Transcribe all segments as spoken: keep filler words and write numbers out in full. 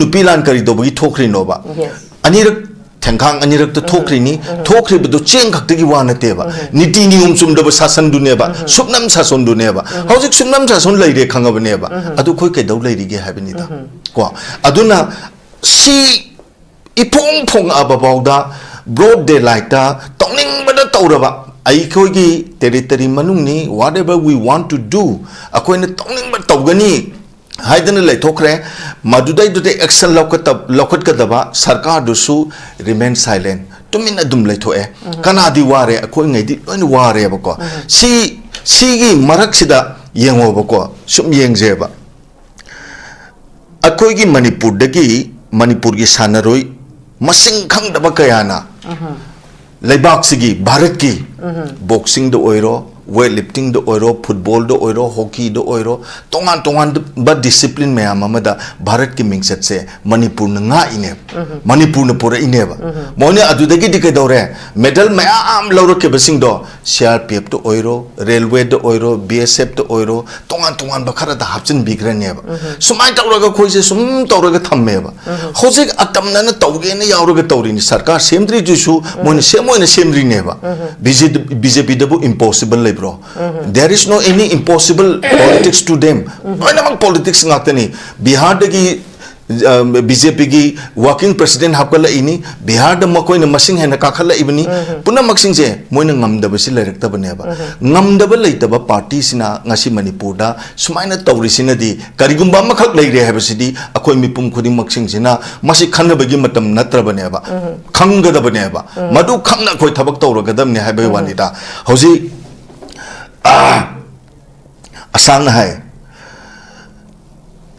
ꯅꯨꯄꯤ ꯂꯥꯟ ꯀꯔꯤ ꯇꯧꯕꯒꯤ ꯊꯣꯛꯈ꯭ꯔꯤꯅꯣꯕ? ꯑꯅꯤꯔꯛ, ꯊꯦꯡꯈꯥꯡ ꯑꯅꯤꯔꯛꯇ ꯊꯣꯛꯈ꯭ꯔꯤꯅꯤ꯫ ꯊꯣꯛꯈ꯭ꯔꯤꯕꯗꯨ ꯆꯦꯡ ꯈꯛꯇꯒꯤ ꯋꯥ ꯅꯠꯇꯦꯕ, ꯅꯤꯇꯤ ꯅꯤꯌꯣꯝ ꯆꯨꯝꯗꯕ ꯁꯥꯁꯟꯗꯨꯅꯦꯕ, ꯁꯨꯞꯅꯝ ꯁꯥꯁꯣꯟꯗꯨꯅꯦꯕ꯫ ꯍꯧꯖꯤꯛ ꯁꯨꯞꯅꯝ ꯁꯥꯁꯣꯟ ꯂꯩꯔꯦ ꯈꯪꯉꯕꯅꯦꯕ, ꯑꯗꯨ ꯑꯩꯈꯣꯏ ꯀꯩꯗꯧ ꯂꯩꯔꯤꯒꯦ ꯍꯥꯏꯕꯅꯤꯗ꯫ ꯀꯣ, ꯑꯗꯨꯅ ꯁꯤ ꯏꯐꯣꯡ ꯐꯣꯡꯉꯛꯑꯕ ꯐꯥꯎꯗ, broad daylightꯇ ꯇꯧꯅꯤꯡꯕꯗ ꯇꯧꯔꯕ, ꯑꯩꯈꯣꯏꯒꯤ territory ꯃꯅꯨꯡꯅꯤ, whatever we want to do, ꯑꯩꯈꯣꯏꯅ ꯇꯧꯅꯤꯡꯕ ꯇꯧꯒꯅꯤ ꯍꯥꯏꯗꯅ ꯂꯩꯊꯣꯛꯈ꯭ꯔꯦ꯫ ꯃꯗꯨꯗꯩꯗꯨꯗ action ꯂꯧꯈꯠꯇ-, ꯂꯧꯈꯠꯀꯗꯕ ꯁꯔꯀꯥꯔꯗꯨꯁꯨ remain silent, ꯇꯨꯃꯤꯟꯅ ꯑꯗꯨꯝ ꯂꯩꯊꯣꯛꯑꯦ꯫ ꯀꯅꯥꯗꯤ ꯋꯥꯔꯦ? ꯑꯩꯈꯣꯏꯉꯩꯗꯤ ꯂꯣꯏꯅ ꯋꯥꯔꯦꯕꯀꯣ꯫ ꯁꯤ, ꯁꯤꯒꯤ ꯃꯔꯛꯁꯤꯗ ꯌꯦꯡꯉꯣꯕꯀꯣ, ꯁꯨꯝ ꯌꯦꯡꯖꯦꯕ꯫ ꯑꯩꯈꯣꯏꯒꯤ ꯃꯅꯤꯄꯨꯔꯗꯒꯤ, ꯃꯅꯤꯄꯨꯔꯒꯤ ꯁꯥꯟꯅꯔꯣꯏ ꯃꯁꯤꯡ ꯈꯪꯗꯕ ꯀꯌꯥꯅ ꯂꯩꯕꯥꯛꯁꯤꯒꯤ, ꯚꯥꯔꯠꯀꯤ boxingꯗ ꯑꯣꯏꯔꯣ, weightliftingꯗ ꯑꯣꯏꯔꯣ, footballꯗ ꯑꯣꯏꯔꯣ, hockeyꯗ ꯑꯣꯏꯔꯣ, ꯇꯣꯉꯥꯟ ꯇꯣꯉꯥꯟꯕ discipline ꯃꯌꯥꯝ ꯑꯃꯗ ꯚꯥꯔꯠꯀꯤ ꯃꯤꯡꯆꯠꯁꯦ ꯃꯅꯤꯄꯨꯔꯅ ꯉꯥꯛꯏꯅꯦꯕ, ꯃꯅꯤꯄꯨꯔꯅ ꯄꯨꯔꯛꯏꯅꯦꯕ꯫ ꯃꯣꯏꯅ ꯑꯗꯨꯗꯒꯤꯗꯤ ꯀꯩꯗꯧꯔꯦ? Medal ꯃꯌꯥꯝ ꯂꯧꯔꯛꯈꯤꯕꯁꯤꯡꯗꯣ, CRPFꯇ ꯑꯣꯏꯔꯣ, railwayꯗ ꯑꯣꯏꯔꯣ, BSFꯇ ꯑꯣꯏꯔꯣ, ꯇꯣꯉꯥꯟ ꯇꯣꯉꯥꯟꯕ ꯈꯔꯗ ꯍꯥꯞꯆꯤꯟꯕꯤꯈ꯭ꯔꯅꯦꯕ꯫ ꯁꯨꯃꯥꯏꯅ ꯇꯧꯔꯒ ꯑꯩꯈꯣꯏꯁꯦ ꯁꯨꯝ ꯇꯧꯔꯒ ꯊꯝꯃꯦꯕ꯫ ꯍꯧꯖꯤꯛ ꯑꯇꯝꯅꯅ ꯇꯧꯒꯦꯅ ꯌꯥꯎꯔꯒ ꯇꯧꯔꯤꯅꯤ, ꯁꯔꯀꯥꯔ ꯁꯦꯝꯗ꯭ꯔꯤꯗꯨꯁꯨ ꯃꯣꯏꯅ ꯁꯦꯝ ꯑꯣꯏꯅ ꯁꯦꯝꯗ꯭ꯔꯤꯅꯦꯕ꯫ BJPꯗꯕꯨ impossible ꯂꯩꯕ꯭ꯔꯣ? There is no any impossible politics to them. ꯂꯣꯏꯅꯃꯛ politics ꯉꯥꯛꯇꯅꯤ꯫ ꯕꯤꯍꯥꯔꯗꯒꯤ BJPꯒꯤ working president ꯍꯥꯞꯀꯠꯂꯛꯏꯅꯤ, ꯕꯤꯍꯥꯔꯗ ꯃꯈꯣꯏꯅ ꯃꯁꯤꯡ ꯍꯦꯟꯅ ꯀꯥꯈꯠꯂꯛꯏꯕꯅꯤ꯫ ꯄꯨꯝꯅꯃꯛꯁꯤꯡꯁꯦ ꯃꯣꯏꯅ ꯉꯝꯗꯕꯁꯤ ꯂꯩꯔꯛꯇꯕꯅꯦꯕ꯫ ꯉꯝꯗꯕ ꯂꯩꯇꯕ partyꯁꯤꯅ ꯉꯁꯤ ꯃꯅꯤꯄꯨꯔꯗ ꯁꯨꯃꯥꯏꯅ ꯇꯧꯔꯤꯁꯤꯅꯗꯤ, ꯀꯔꯤꯒꯨꯝꯕ ꯑꯃꯈꯛ ꯂꯩꯔꯦ ꯍꯥꯏꯕꯁꯤꯗꯤ ꯑꯩꯈꯣꯏ ꯃꯤꯄꯨꯝ ꯈꯨꯗꯤꯡꯃꯛꯁꯤꯡꯁꯤꯅ ꯃꯁꯤ ꯈꯟꯅꯕꯒꯤ ꯃꯇꯝ ꯅꯠꯇ꯭ꯔꯕꯅꯦꯕ, ꯈꯪꯒꯗꯕꯅꯦꯕ꯫ ꯃꯗꯨ ꯈꯪꯅ ꯑꯩꯈꯣꯏ ꯊꯕꯛ ꯇꯧꯔꯒꯗꯕꯅꯦ ꯍꯥꯏꯕꯒꯤ ꯋꯥꯅꯤꯗ꯫ ꯍꯧꯖꯤꯛ, ꯑ, ꯑꯁꯥꯡꯅ ꯍꯥꯏ,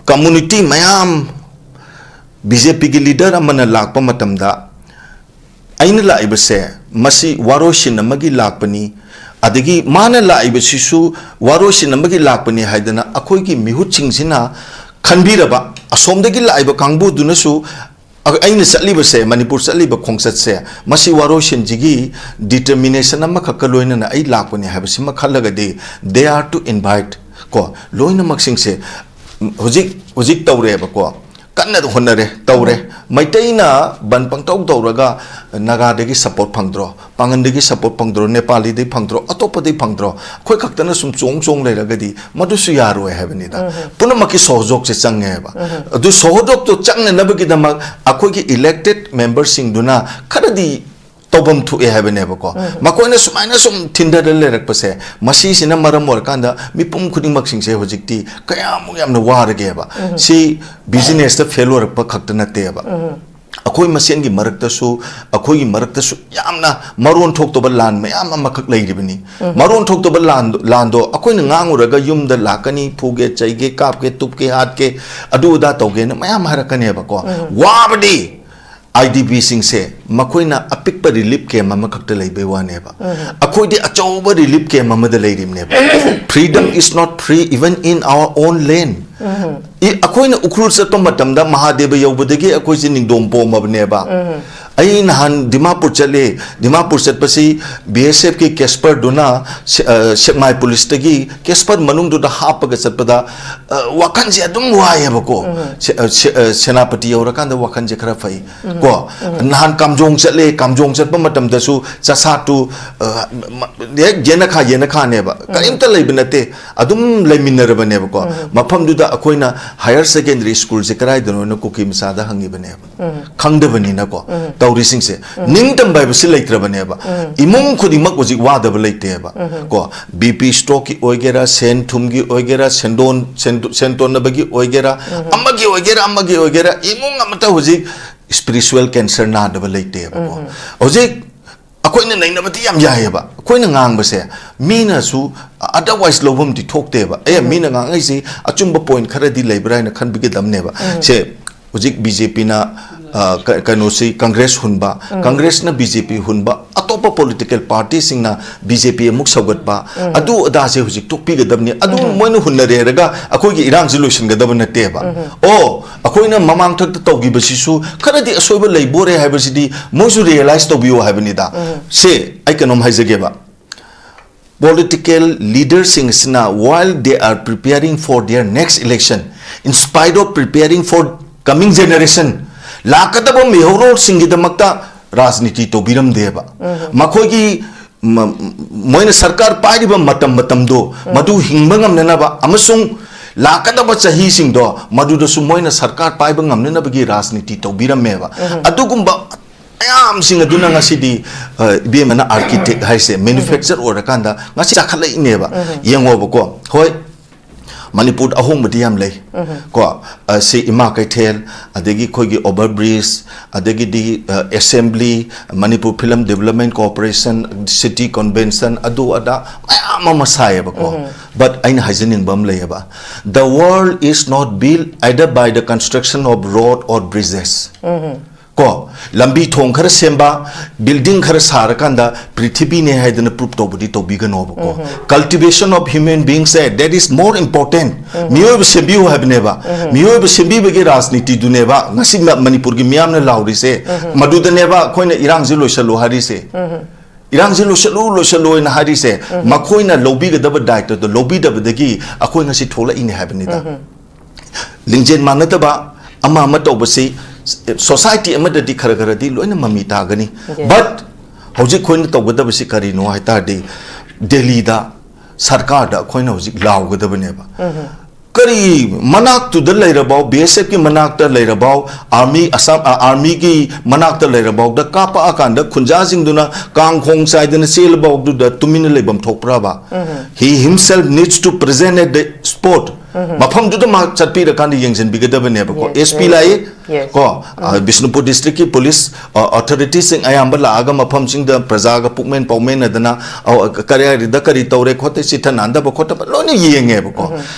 community ꯃꯌꯥꯝ, BJPꯒꯤ leader ꯑꯃꯅ ꯂꯥꯛꯄ ꯃꯇꯝꯗ, "ꯑꯩꯅ ꯂꯥꯛꯏꯕꯁꯦ ꯃꯁꯤ ꯋꯥꯔꯣꯏꯁꯤꯟ ꯑꯃꯒꯤ ꯂꯥꯛꯄꯅꯤ, ꯑꯗꯒꯤ ꯃꯥꯅ ꯂꯥꯛꯏꯕꯁꯤꯁꯨ ꯋꯥꯔꯣꯏꯁꯤꯟ ꯑꯃꯒꯤ ꯂꯥꯛꯄꯅꯤ" ꯍꯥꯏꯗꯅ ꯑꯩꯈꯣꯏꯒꯤ ꯃꯤꯍꯨꯠꯁꯤꯡꯁꯤꯅ ꯈꯟꯕꯤꯔꯕ, ꯑꯁꯣꯝꯗꯒꯤ ꯂꯥꯛꯏꯕ ꯀꯥꯡꯕꯨꯗꯨꯅꯁꯨ, "ꯑ-, ꯑꯩꯅ ꯆꯠꯂꯤꯕꯁꯦ, ꯃꯅꯤꯄꯨꯔ ꯆꯠꯂꯤꯕ ꯈꯣꯡꯆꯠꯁꯦ, ꯃꯁꯤ ꯋꯥꯔꯣꯏꯁꯤꯟꯁꯤꯒꯤ determination ꯑꯃꯈꯛꯀ ꯂꯣꯏꯅꯅ ꯑꯩ ꯂꯥꯛꯄꯅꯤ" ꯍꯥꯏꯕꯁꯤꯃ ꯈꯜꯂꯒꯗꯤ, they are to invite, ꯀꯣ, ꯂꯣꯏꯅꯃꯛꯁꯤꯡꯁꯦ ꯍꯧꯖꯤꯛ, ꯍꯧꯖꯤꯛ ꯇꯧꯔꯦꯕꯀꯣ꯫ ꯀꯟꯅ ꯍꯣꯠꯅꯔꯦ, ꯇꯧꯔꯦ꯫ ꯃꯩꯇꯩꯅ ꯕꯟ ꯄꯪꯇꯧ ꯇꯧꯔꯒ ꯅꯥꯒꯥꯗꯒꯤ ꯁꯄꯣꯔꯠ ꯐꯪꯗ꯭ꯔꯣ, ꯄꯥꯡꯒꯟꯗꯒꯤ ꯁꯄꯣꯔꯠ ꯐꯪꯗ꯭ꯔꯣ, ꯅꯦꯄꯥꯂꯤꯗꯒꯤ ꯐꯪꯗ꯭ꯔꯣ, ꯑꯇꯣꯞꯄꯗꯒꯤ ꯐꯪꯗ꯭ꯔꯣ? ꯑꯩꯈꯣꯏ ꯈꯛꯇꯅ ꯁꯨꯝ ꯆꯣꯡ ꯆꯣꯡ ꯂꯩꯔꯒꯗꯤ ꯃꯗꯨꯁꯨ ꯌꯥꯔꯣꯏ ꯍꯥꯏꯕꯅꯤꯗ꯫ ꯄꯨꯝꯅꯃꯛꯀꯤ ꯁꯍꯣꯖꯣꯛꯁꯦ ꯆꯪꯉꯦꯕ꯫ ꯑꯗꯨ ꯁꯍꯣꯖꯣꯛꯇꯣ ꯆꯪꯅꯅꯕꯒꯤꯗꯃꯛ ꯑꯩꯈꯣꯏꯒꯤ elected memberꯁꯤꯡꯗꯨꯅ ꯈꯔꯗꯤ ꯇꯧꯐꯝ ꯊꯣꯛꯑꯦ ꯍꯥꯏꯕꯅꯦꯕꯀꯣ꯫ ꯃꯈꯣꯏꯅ ꯁꯨꯃꯥꯏꯅ ꯁꯨꯝ ꯊꯤꯟꯊꯔ ꯂꯩꯔꯛꯄꯁꯦ, ꯃꯁꯤꯁꯤꯅ ꯃꯔꯝ ꯑꯣꯏꯔꯀꯥꯟꯗ ꯃꯤꯄꯨꯝ ꯈꯨꯗꯤꯡꯃꯛꯁꯤꯡꯁꯦ ꯍꯧꯖꯤꯛꯇꯤ ꯀꯌꯥꯃꯨꯛ ꯌꯥꯝꯅ ꯋꯥꯔꯒꯦꯕ꯫ ꯁꯤ businessꯇ fail ꯑꯣꯏꯔꯛꯄ ꯈꯛꯇ ꯅꯠꯇꯦꯕ꯫ ꯑꯩꯈꯣꯏ ꯃꯁꯦꯟꯒꯤ ꯃꯔꯛꯇꯁꯨ, ꯑꯩꯈꯣꯏꯒꯤ ꯃꯔꯛꯇꯁꯨ ꯌꯥꯝꯅ ꯃꯔꯣꯟ ꯊꯣꯛꯇꯕ ꯂꯥꯟ ꯃꯌꯥꯝ ꯑꯃꯈꯛ ꯂꯩꯔꯤꯕꯅꯤ꯫ ꯃꯔꯣꯟ ꯊꯣꯛꯇꯕ ꯂꯥꯟꯗꯣ, ꯂꯥꯟꯗꯣ ꯑꯩꯈꯣꯏꯅ ꯉꯥꯡꯉꯨꯔꯒ ꯌꯨꯝꯗ ꯂꯥꯛꯀꯅꯤ, ꯐꯨꯒꯦ, ꯆꯩꯒꯦ, ꯀꯥꯞꯀꯦ, ꯇꯨꯞꯀꯦ, ꯍꯥꯠꯀꯦ, ꯑꯗꯨ ꯑꯗꯥ ꯇꯧꯒꯦꯅ ꯃꯌꯥꯝ ꯍꯥꯏꯔꯛꯀꯅꯦꯕꯀꯣ꯫ ꯋꯥꯕꯗꯤ ꯑꯥꯏ ꯗꯤ ꯄꯤꯁꯤꯡꯁꯦ ꯃꯈꯣꯏꯅ ꯑꯄꯤꯛꯄ relief camp ꯑꯃꯈꯛꯇ ꯂꯩꯕꯩ ꯋꯥꯅꯦꯕ꯫ ꯑꯩꯈꯣꯏꯗꯤ ꯑꯆꯧꯕ relief camp ꯑꯃꯗ ꯂꯩꯔꯤꯕꯅꯦꯕ꯫ Freedom is not free even in our own land. E-, ꯑꯩꯈꯣꯏꯅ ꯎꯈ꯭ꯔꯨꯜ ꯆꯠꯄ ꯃꯇꯝꯗ ꯃꯍꯥꯗꯦꯕ ꯌꯧꯕꯗꯒꯤ ꯑꯩꯈꯣꯏꯁꯦ ꯅꯤꯡꯗꯣꯝ ꯄꯣꯝꯃꯕꯅꯦꯕ꯫ ꯑꯩ ꯅꯍꯥꯟ ꯗꯤꯃꯥꯄꯨꯔ ꯆꯠꯂꯦ꯫ ꯗꯤꯃꯥꯄꯨꯔ ꯆꯠꯄꯁꯤ ꯕꯤ ꯑꯦꯁ ꯑꯦꯐꯀꯤ ꯀꯦꯁꯄꯔꯗꯨꯅ ꯁꯦ-, ꯑ, ꯁꯦꯛꯃꯥꯏ ꯄꯨꯂꯤꯁꯇꯒꯤ ꯀꯦꯁꯄꯔ ꯃꯅꯨꯡꯗꯨꯗ ꯍꯥꯞꯄꯒ ꯆꯠꯄꯗ, ꯑ, ꯋꯥꯈꯜꯁꯦ ꯑꯗꯨꯝ ꯋꯥꯏꯌꯦꯕꯀꯣ꯫ ꯁꯦ-, ꯑ, ꯁꯦ-, ꯑ, ꯁꯦꯅꯥꯄꯇꯤ ꯌꯧꯔꯀꯥꯟꯗ ꯋꯥꯈꯜꯁꯦ ꯈꯔ ꯐꯩ ꯀꯣ꯫ ꯅꯍꯥꯟ ꯀꯥꯝꯖꯣꯡ ꯆꯠꯂꯦ꯫ ꯀꯥꯝꯖꯣꯡ ꯆꯠꯄ ꯃꯇꯝꯗꯁꯨ ꯆꯁꯥꯠꯇꯨ, ꯑ, ꯃ-, ꯍꯦꯛ ꯌꯦꯅꯈꯥ ꯌꯦꯅꯈꯥꯅꯦꯕ꯫ ꯀꯔꯤꯝꯇ ꯂꯩꯕ ꯅꯠꯇꯦ꯫ ꯑꯗꯨꯝ ꯂꯩꯃꯤꯟꯅꯔꯕꯅꯦꯕꯀꯣ꯫ ꯃꯐꯝꯗꯨꯗ ꯑꯩꯈꯣꯏꯅ higher secondary schoolꯁꯦ ꯀꯗꯥꯏꯗꯅꯣꯅ ꯀꯨꯀꯤ ꯃꯆꯥꯗ ꯍꯪꯉꯤꯕꯅꯦꯕ꯫ ꯈꯪꯗꯕꯅꯤꯅꯀꯣ꯫ ꯇꯧꯔꯤꯁꯤꯡꯁꯦ ꯅꯤꯡꯇꯝꯕ ꯍꯥꯏꯕꯁꯤ ꯂꯩꯇ꯭ꯔꯕꯅꯦꯕ꯫ ꯏꯃꯨꯡ ꯈꯨꯗꯤꯡꯃꯛ ꯍꯧꯖꯤꯛ ꯋꯥꯗꯕ ꯂꯩꯇꯦꯕ꯫ ꯀꯣ, ꯕꯤ ꯄꯤ strokeꯀꯤ ꯑꯣꯏꯒꯦꯔꯥ, ꯁꯦꯟ ꯊꯨꯝꯒꯤ ꯑꯣꯏꯒꯦꯔꯥ, ꯁꯦꯟꯗꯣꯟ, ꯁꯦꯟ-, ꯁꯦꯟ ꯇꯣꯟꯅꯕꯒꯤ ꯑꯣꯏꯒꯦꯔꯥ, ꯑꯃꯒꯤ ꯑꯣꯏꯒꯦꯔꯥ, ꯑꯃꯒꯤ ꯑꯣꯏꯒꯦꯔꯥ, ꯏꯃꯨꯡ ꯑꯃꯠꯇ ꯍꯧꯖꯤꯛ spiritual cancer ꯅꯥꯗꯕ ꯂꯩꯇꯦꯕꯀꯣ꯫ ꯍꯧꯖꯤꯛ ꯑꯩꯈꯣꯏꯅ ꯅꯩꯅꯕꯗꯤ ꯌꯥꯝ ꯌꯥꯏꯌꯦꯕ꯫ ꯑꯩꯈꯣꯏꯅ ꯉꯥꯡꯕꯁꯦ ꯃꯤꯅꯁꯨ otherwise ꯂꯧꯐꯝꯗꯤ ꯊꯣꯛꯇꯦꯕ꯫ ꯑꯦ, ꯃꯤꯅ ꯉꯥꯡꯉꯛꯏꯁꯦ ꯑꯆꯨꯝꯕ point ꯈꯔꯗꯤ ꯂꯩꯕ꯭ꯔꯥ ꯍꯥꯏꯅ ꯈꯟꯕꯤꯒꯗꯕꯅꯦꯕ꯫ ꯁꯦ, ꯍꯧꯖꯤꯛ ꯕꯤ ꯖꯦ ꯄꯤꯅ, ꯑ, ꯀ-, ꯀꯩꯅꯣꯁꯤ, ꯀꯪꯒ꯭ꯔꯦꯁ ꯍꯨꯟꯕ, ꯀꯪꯒ꯭ꯔꯦꯁꯅ ꯕꯤ ꯖꯦ ꯄꯤ ꯍꯨꯟꯕ, ꯑꯇꯣꯞꯄ political partyꯁꯤꯡꯅ ꯕꯤ ꯖꯦ ꯄꯤ ꯑꯃꯨꯛ ꯁꯧꯒꯠꯄ, ꯑꯗꯨ ꯑꯗꯥꯁꯦ ꯍꯧꯖꯤꯛ ꯇꯣꯛꯄꯤꯒꯗꯕꯅꯤ꯫ ꯑꯗꯨ ꯃꯣꯏꯅ ꯍꯨꯟꯅꯔꯦ ꯍꯥꯏꯔꯒ ꯑꯩꯈꯣꯏꯒꯤ ꯏꯔꯥꯡꯁꯤ ꯂꯣꯏꯁꯤꯟꯒꯗꯕ ꯅꯠꯇꯦꯕ꯫ ꯑꯣ, ꯑꯩꯈꯣꯏꯅ ꯃꯃꯥꯡꯊꯛꯇ ꯇꯧꯈꯤꯕꯁꯤꯁꯨ ꯈꯔꯗꯤ ꯑꯁꯣꯏꯕ ꯂꯩꯕꯣꯔꯦ ꯍꯥꯏꯕꯁꯤꯗꯤ ꯃꯣꯏꯁꯨ realize ꯇꯧꯕꯤꯌꯣ ꯍꯥꯏꯕꯅꯤꯗ꯫ ꯁꯦ, ꯑꯩ ꯀꯩꯅꯣꯝ ꯍꯥꯏꯖꯒꯦꯕ꯫ Political leaderꯁꯤꯡ ꯑꯁꯤꯅ, while they are preparing for their next election, in spite of preparing for Coming generation, ꯂꯥꯛꯀꯗꯕ ꯃꯤꯍꯧꯔꯣꯜꯁꯤꯡꯒꯤꯗꯃꯛꯇ ꯔꯥꯖꯅꯤꯇꯤ ꯇꯧꯕꯤꯔꯝꯗꯦꯕ꯫ ꯃꯈꯣꯏꯒꯤ ꯃ-, ꯃꯣꯏꯅ ꯁꯔꯀꯥꯔ ꯄꯥꯏꯔꯤꯕ ꯃꯇꯝ ꯃꯇꯝꯗꯣ ꯃꯗꯨ ꯍꯤꯡꯕ ꯉꯝꯅꯅꯕ ꯑꯃꯁꯨꯡ ꯂꯥꯛꯀꯗꯕ ꯆꯍꯤꯁꯤꯡꯗꯣ ꯃꯗꯨꯗꯁꯨ ꯃꯣꯏꯅ ꯁꯔꯀꯥꯔ ꯄꯥꯏꯕ ꯉꯝꯅꯅꯕꯒꯤ ꯔꯥꯖꯅꯤꯇꯤ ꯇꯧꯕꯤꯔꯝꯃꯦꯕ꯫ ꯑꯗꯨꯒꯨꯝꯕ ꯃꯌꯥꯝꯁꯤꯡ ꯑꯗꯨꯅ ꯉꯁꯤꯗꯤ, ꯑ, ꯏꯕꯦꯝꯃꯅ architect ꯍꯥꯏꯁꯦ manufacture ꯑꯣꯏꯔꯀꯥꯟꯗ ꯉꯁꯤ ꯆꯥꯈꯠꯂꯛꯏꯅꯦꯕ꯫ ꯌꯦꯡꯉꯣꯕꯀꯣ, ꯍꯣꯏ, ꯃꯅꯤꯄꯨꯔꯗ ꯑꯍꯣꯡꯕꯗꯤ ꯌꯥꯝ ꯂꯩ꯫ ꯀꯣ, ꯑ, ꯁꯤ ꯏꯃꯥ ꯀꯩꯊꯦꯜ, ꯑꯗꯒꯤ ꯑꯩꯈꯣꯏꯒꯤ over bridge, ꯑꯗꯒꯤꯗꯤ, ꯑ, assembly, Manipur Film Development Corporation, city convention, ꯑꯗꯨ ꯑꯗꯥ ꯃꯌꯥꯝ ꯑꯃ ꯁꯥꯏꯌꯦꯕꯀꯣ꯫ But ꯑꯩꯅ ꯍꯥꯏꯖꯅꯤꯡꯕ ꯑꯃ ꯂꯩꯌꯦꯕ, "The world is not built either by the construction of road or bridges." ꯀꯣ, ꯂꯝꯕꯤ ꯊꯣꯡ ꯈꯔ ꯁꯦꯝꯕ, building ꯈꯔ ꯁꯥꯔꯀꯥꯟꯗ ꯄ꯭ꯔꯤꯊꯤꯕꯤꯅꯦ ꯍꯥꯏꯗꯅ prove ꯇꯧꯕꯗꯤ ꯇꯧꯕꯤꯒꯅꯣꯕꯀꯣ꯫ Cultivation of human beings say, that is more important. ꯃꯤꯑꯣꯏꯕ ꯁꯦꯝꯕꯤꯌꯨ ꯍꯥꯏꯕꯅꯦꯕ꯫ ꯃꯤꯑꯣꯏꯕ ꯁꯦꯝꯕꯤꯕꯒꯤ ꯔꯥꯖꯅꯤꯇꯤꯗꯨꯅꯦꯕ ꯉꯁꯤ ꯃ-, ꯃꯅꯤꯄꯨꯔꯒꯤ ꯃꯤꯌꯥꯝꯅ ꯂꯥꯎꯔꯤꯁꯦ꯫ ꯃꯗꯨꯗꯅꯦꯕ ꯑꯩꯈꯣꯏꯅ ꯏꯔꯥꯡꯁꯦ ꯂꯣꯏꯁꯜꯂꯨ ꯍꯥꯏꯔꯤꯁꯦ꯫ ꯏꯔꯥꯡꯁꯦ ꯂꯣꯏꯁꯜꯂꯨ, ꯂꯣꯏꯁꯜꯂꯨ ꯍꯥꯏꯅ ꯍꯥꯏꯔꯤꯁꯦ꯫ ꯃꯈꯣꯏꯅ ꯂꯧꯕꯤꯒꯗꯕ ꯗꯥꯏꯇꯗꯣ ꯂꯧꯕꯤꯗꯕꯗꯒꯤ ꯑꯩꯈꯣꯏ ꯉꯁꯤ ꯊꯣꯛꯂꯛꯏꯅꯦ ꯍꯥꯏꯕꯅꯤꯗ꯫ ꯂꯤꯡꯖꯦꯜ ꯃꯥꯟꯅꯗꯕ ꯑꯃ ꯑꯃ ꯇꯧꯕꯁꯤ society ꯑꯃꯗꯗꯤ ꯈꯔ ꯈꯔꯗꯤ ꯂꯣꯏꯅ ꯃꯃꯤ ꯇꯥꯒꯅꯤ꯫ Yes. But ꯍꯧꯖꯤꯛ ꯑꯩꯈꯣꯏꯅ ꯇꯧꯒꯗꯕꯁꯤ ꯀꯔꯤꯅꯣ ꯍꯥꯏ ꯇꯥꯔꯗꯤ, ꯗꯦꯜꯂꯤꯗ ꯁꯔꯀꯥꯔꯗ ꯑꯩꯈꯣꯏꯅ ꯍꯧꯖꯤꯛ ꯂꯥꯎꯒꯗꯕꯅꯦꯕ꯫ ꯀꯔꯤ ꯃꯅꯥꯛꯇꯨꯗ ꯂꯩꯔꯕꯥꯎ, B S F ꯀꯤ ꯃꯅꯥꯛꯇ ꯂꯩꯔꯕꯥꯎ, army, ꯑꯁꯥꯝ, ꯑ, army ꯒꯤ ꯃꯅꯥꯛꯇ ꯂꯩꯔꯕꯥꯎꯗ ꯀꯥꯞꯄꯛꯑꯀꯥꯟꯗ ꯈꯨꯟꯖꯥꯁꯤꯡꯗꯨꯅ ꯀꯥꯡꯈꯣꯡ ꯆꯥꯏꯗꯅ ꯆꯦꯜꯂꯕꯥꯎꯗꯨꯗ ꯇꯨꯃꯤꯟꯅ ꯂꯩꯐꯝ ꯊꯣꯛꯄ꯭ꯔꯕ? He himself needs to present at the spot. ꯃꯐꯝꯗꯨꯗ ꯃꯍꯥꯛ ꯆꯠꯄꯤꯔꯀꯥꯟꯗ ꯌꯦꯡꯁꯤꯟꯕꯤꯒꯗꯕꯅꯦꯕꯀꯣ꯫ Yes, S P very ꯂꯥꯛꯏ, good. Yes. ꯀꯣ, ꯑ, ꯕꯤꯁꯅꯨꯄꯨꯔ district ꯀꯤ police, ꯑ, authority ꯁꯤꯡ ꯑꯌꯥꯝꯕ ꯂꯥꯛꯑꯒ ꯃꯐꯝꯁꯤꯡꯗ ꯄ꯭ꯔꯖꯥꯒ ꯄꯨꯛꯃꯦꯟ ꯄꯥꯎꯃꯦꯟꯅꯗꯅ, ꯑ, ꯀꯗꯥꯏꯗ ꯀꯔꯤ ꯇꯧꯔꯦ ꯈꯣꯠꯇꯦ, ꯆꯤꯠꯊ ꯅꯥꯟꯗꯕ ꯈꯣꯠꯇꯕ ꯂꯣꯏꯅ ꯌꯦꯡꯉꯦꯕꯀꯣ꯫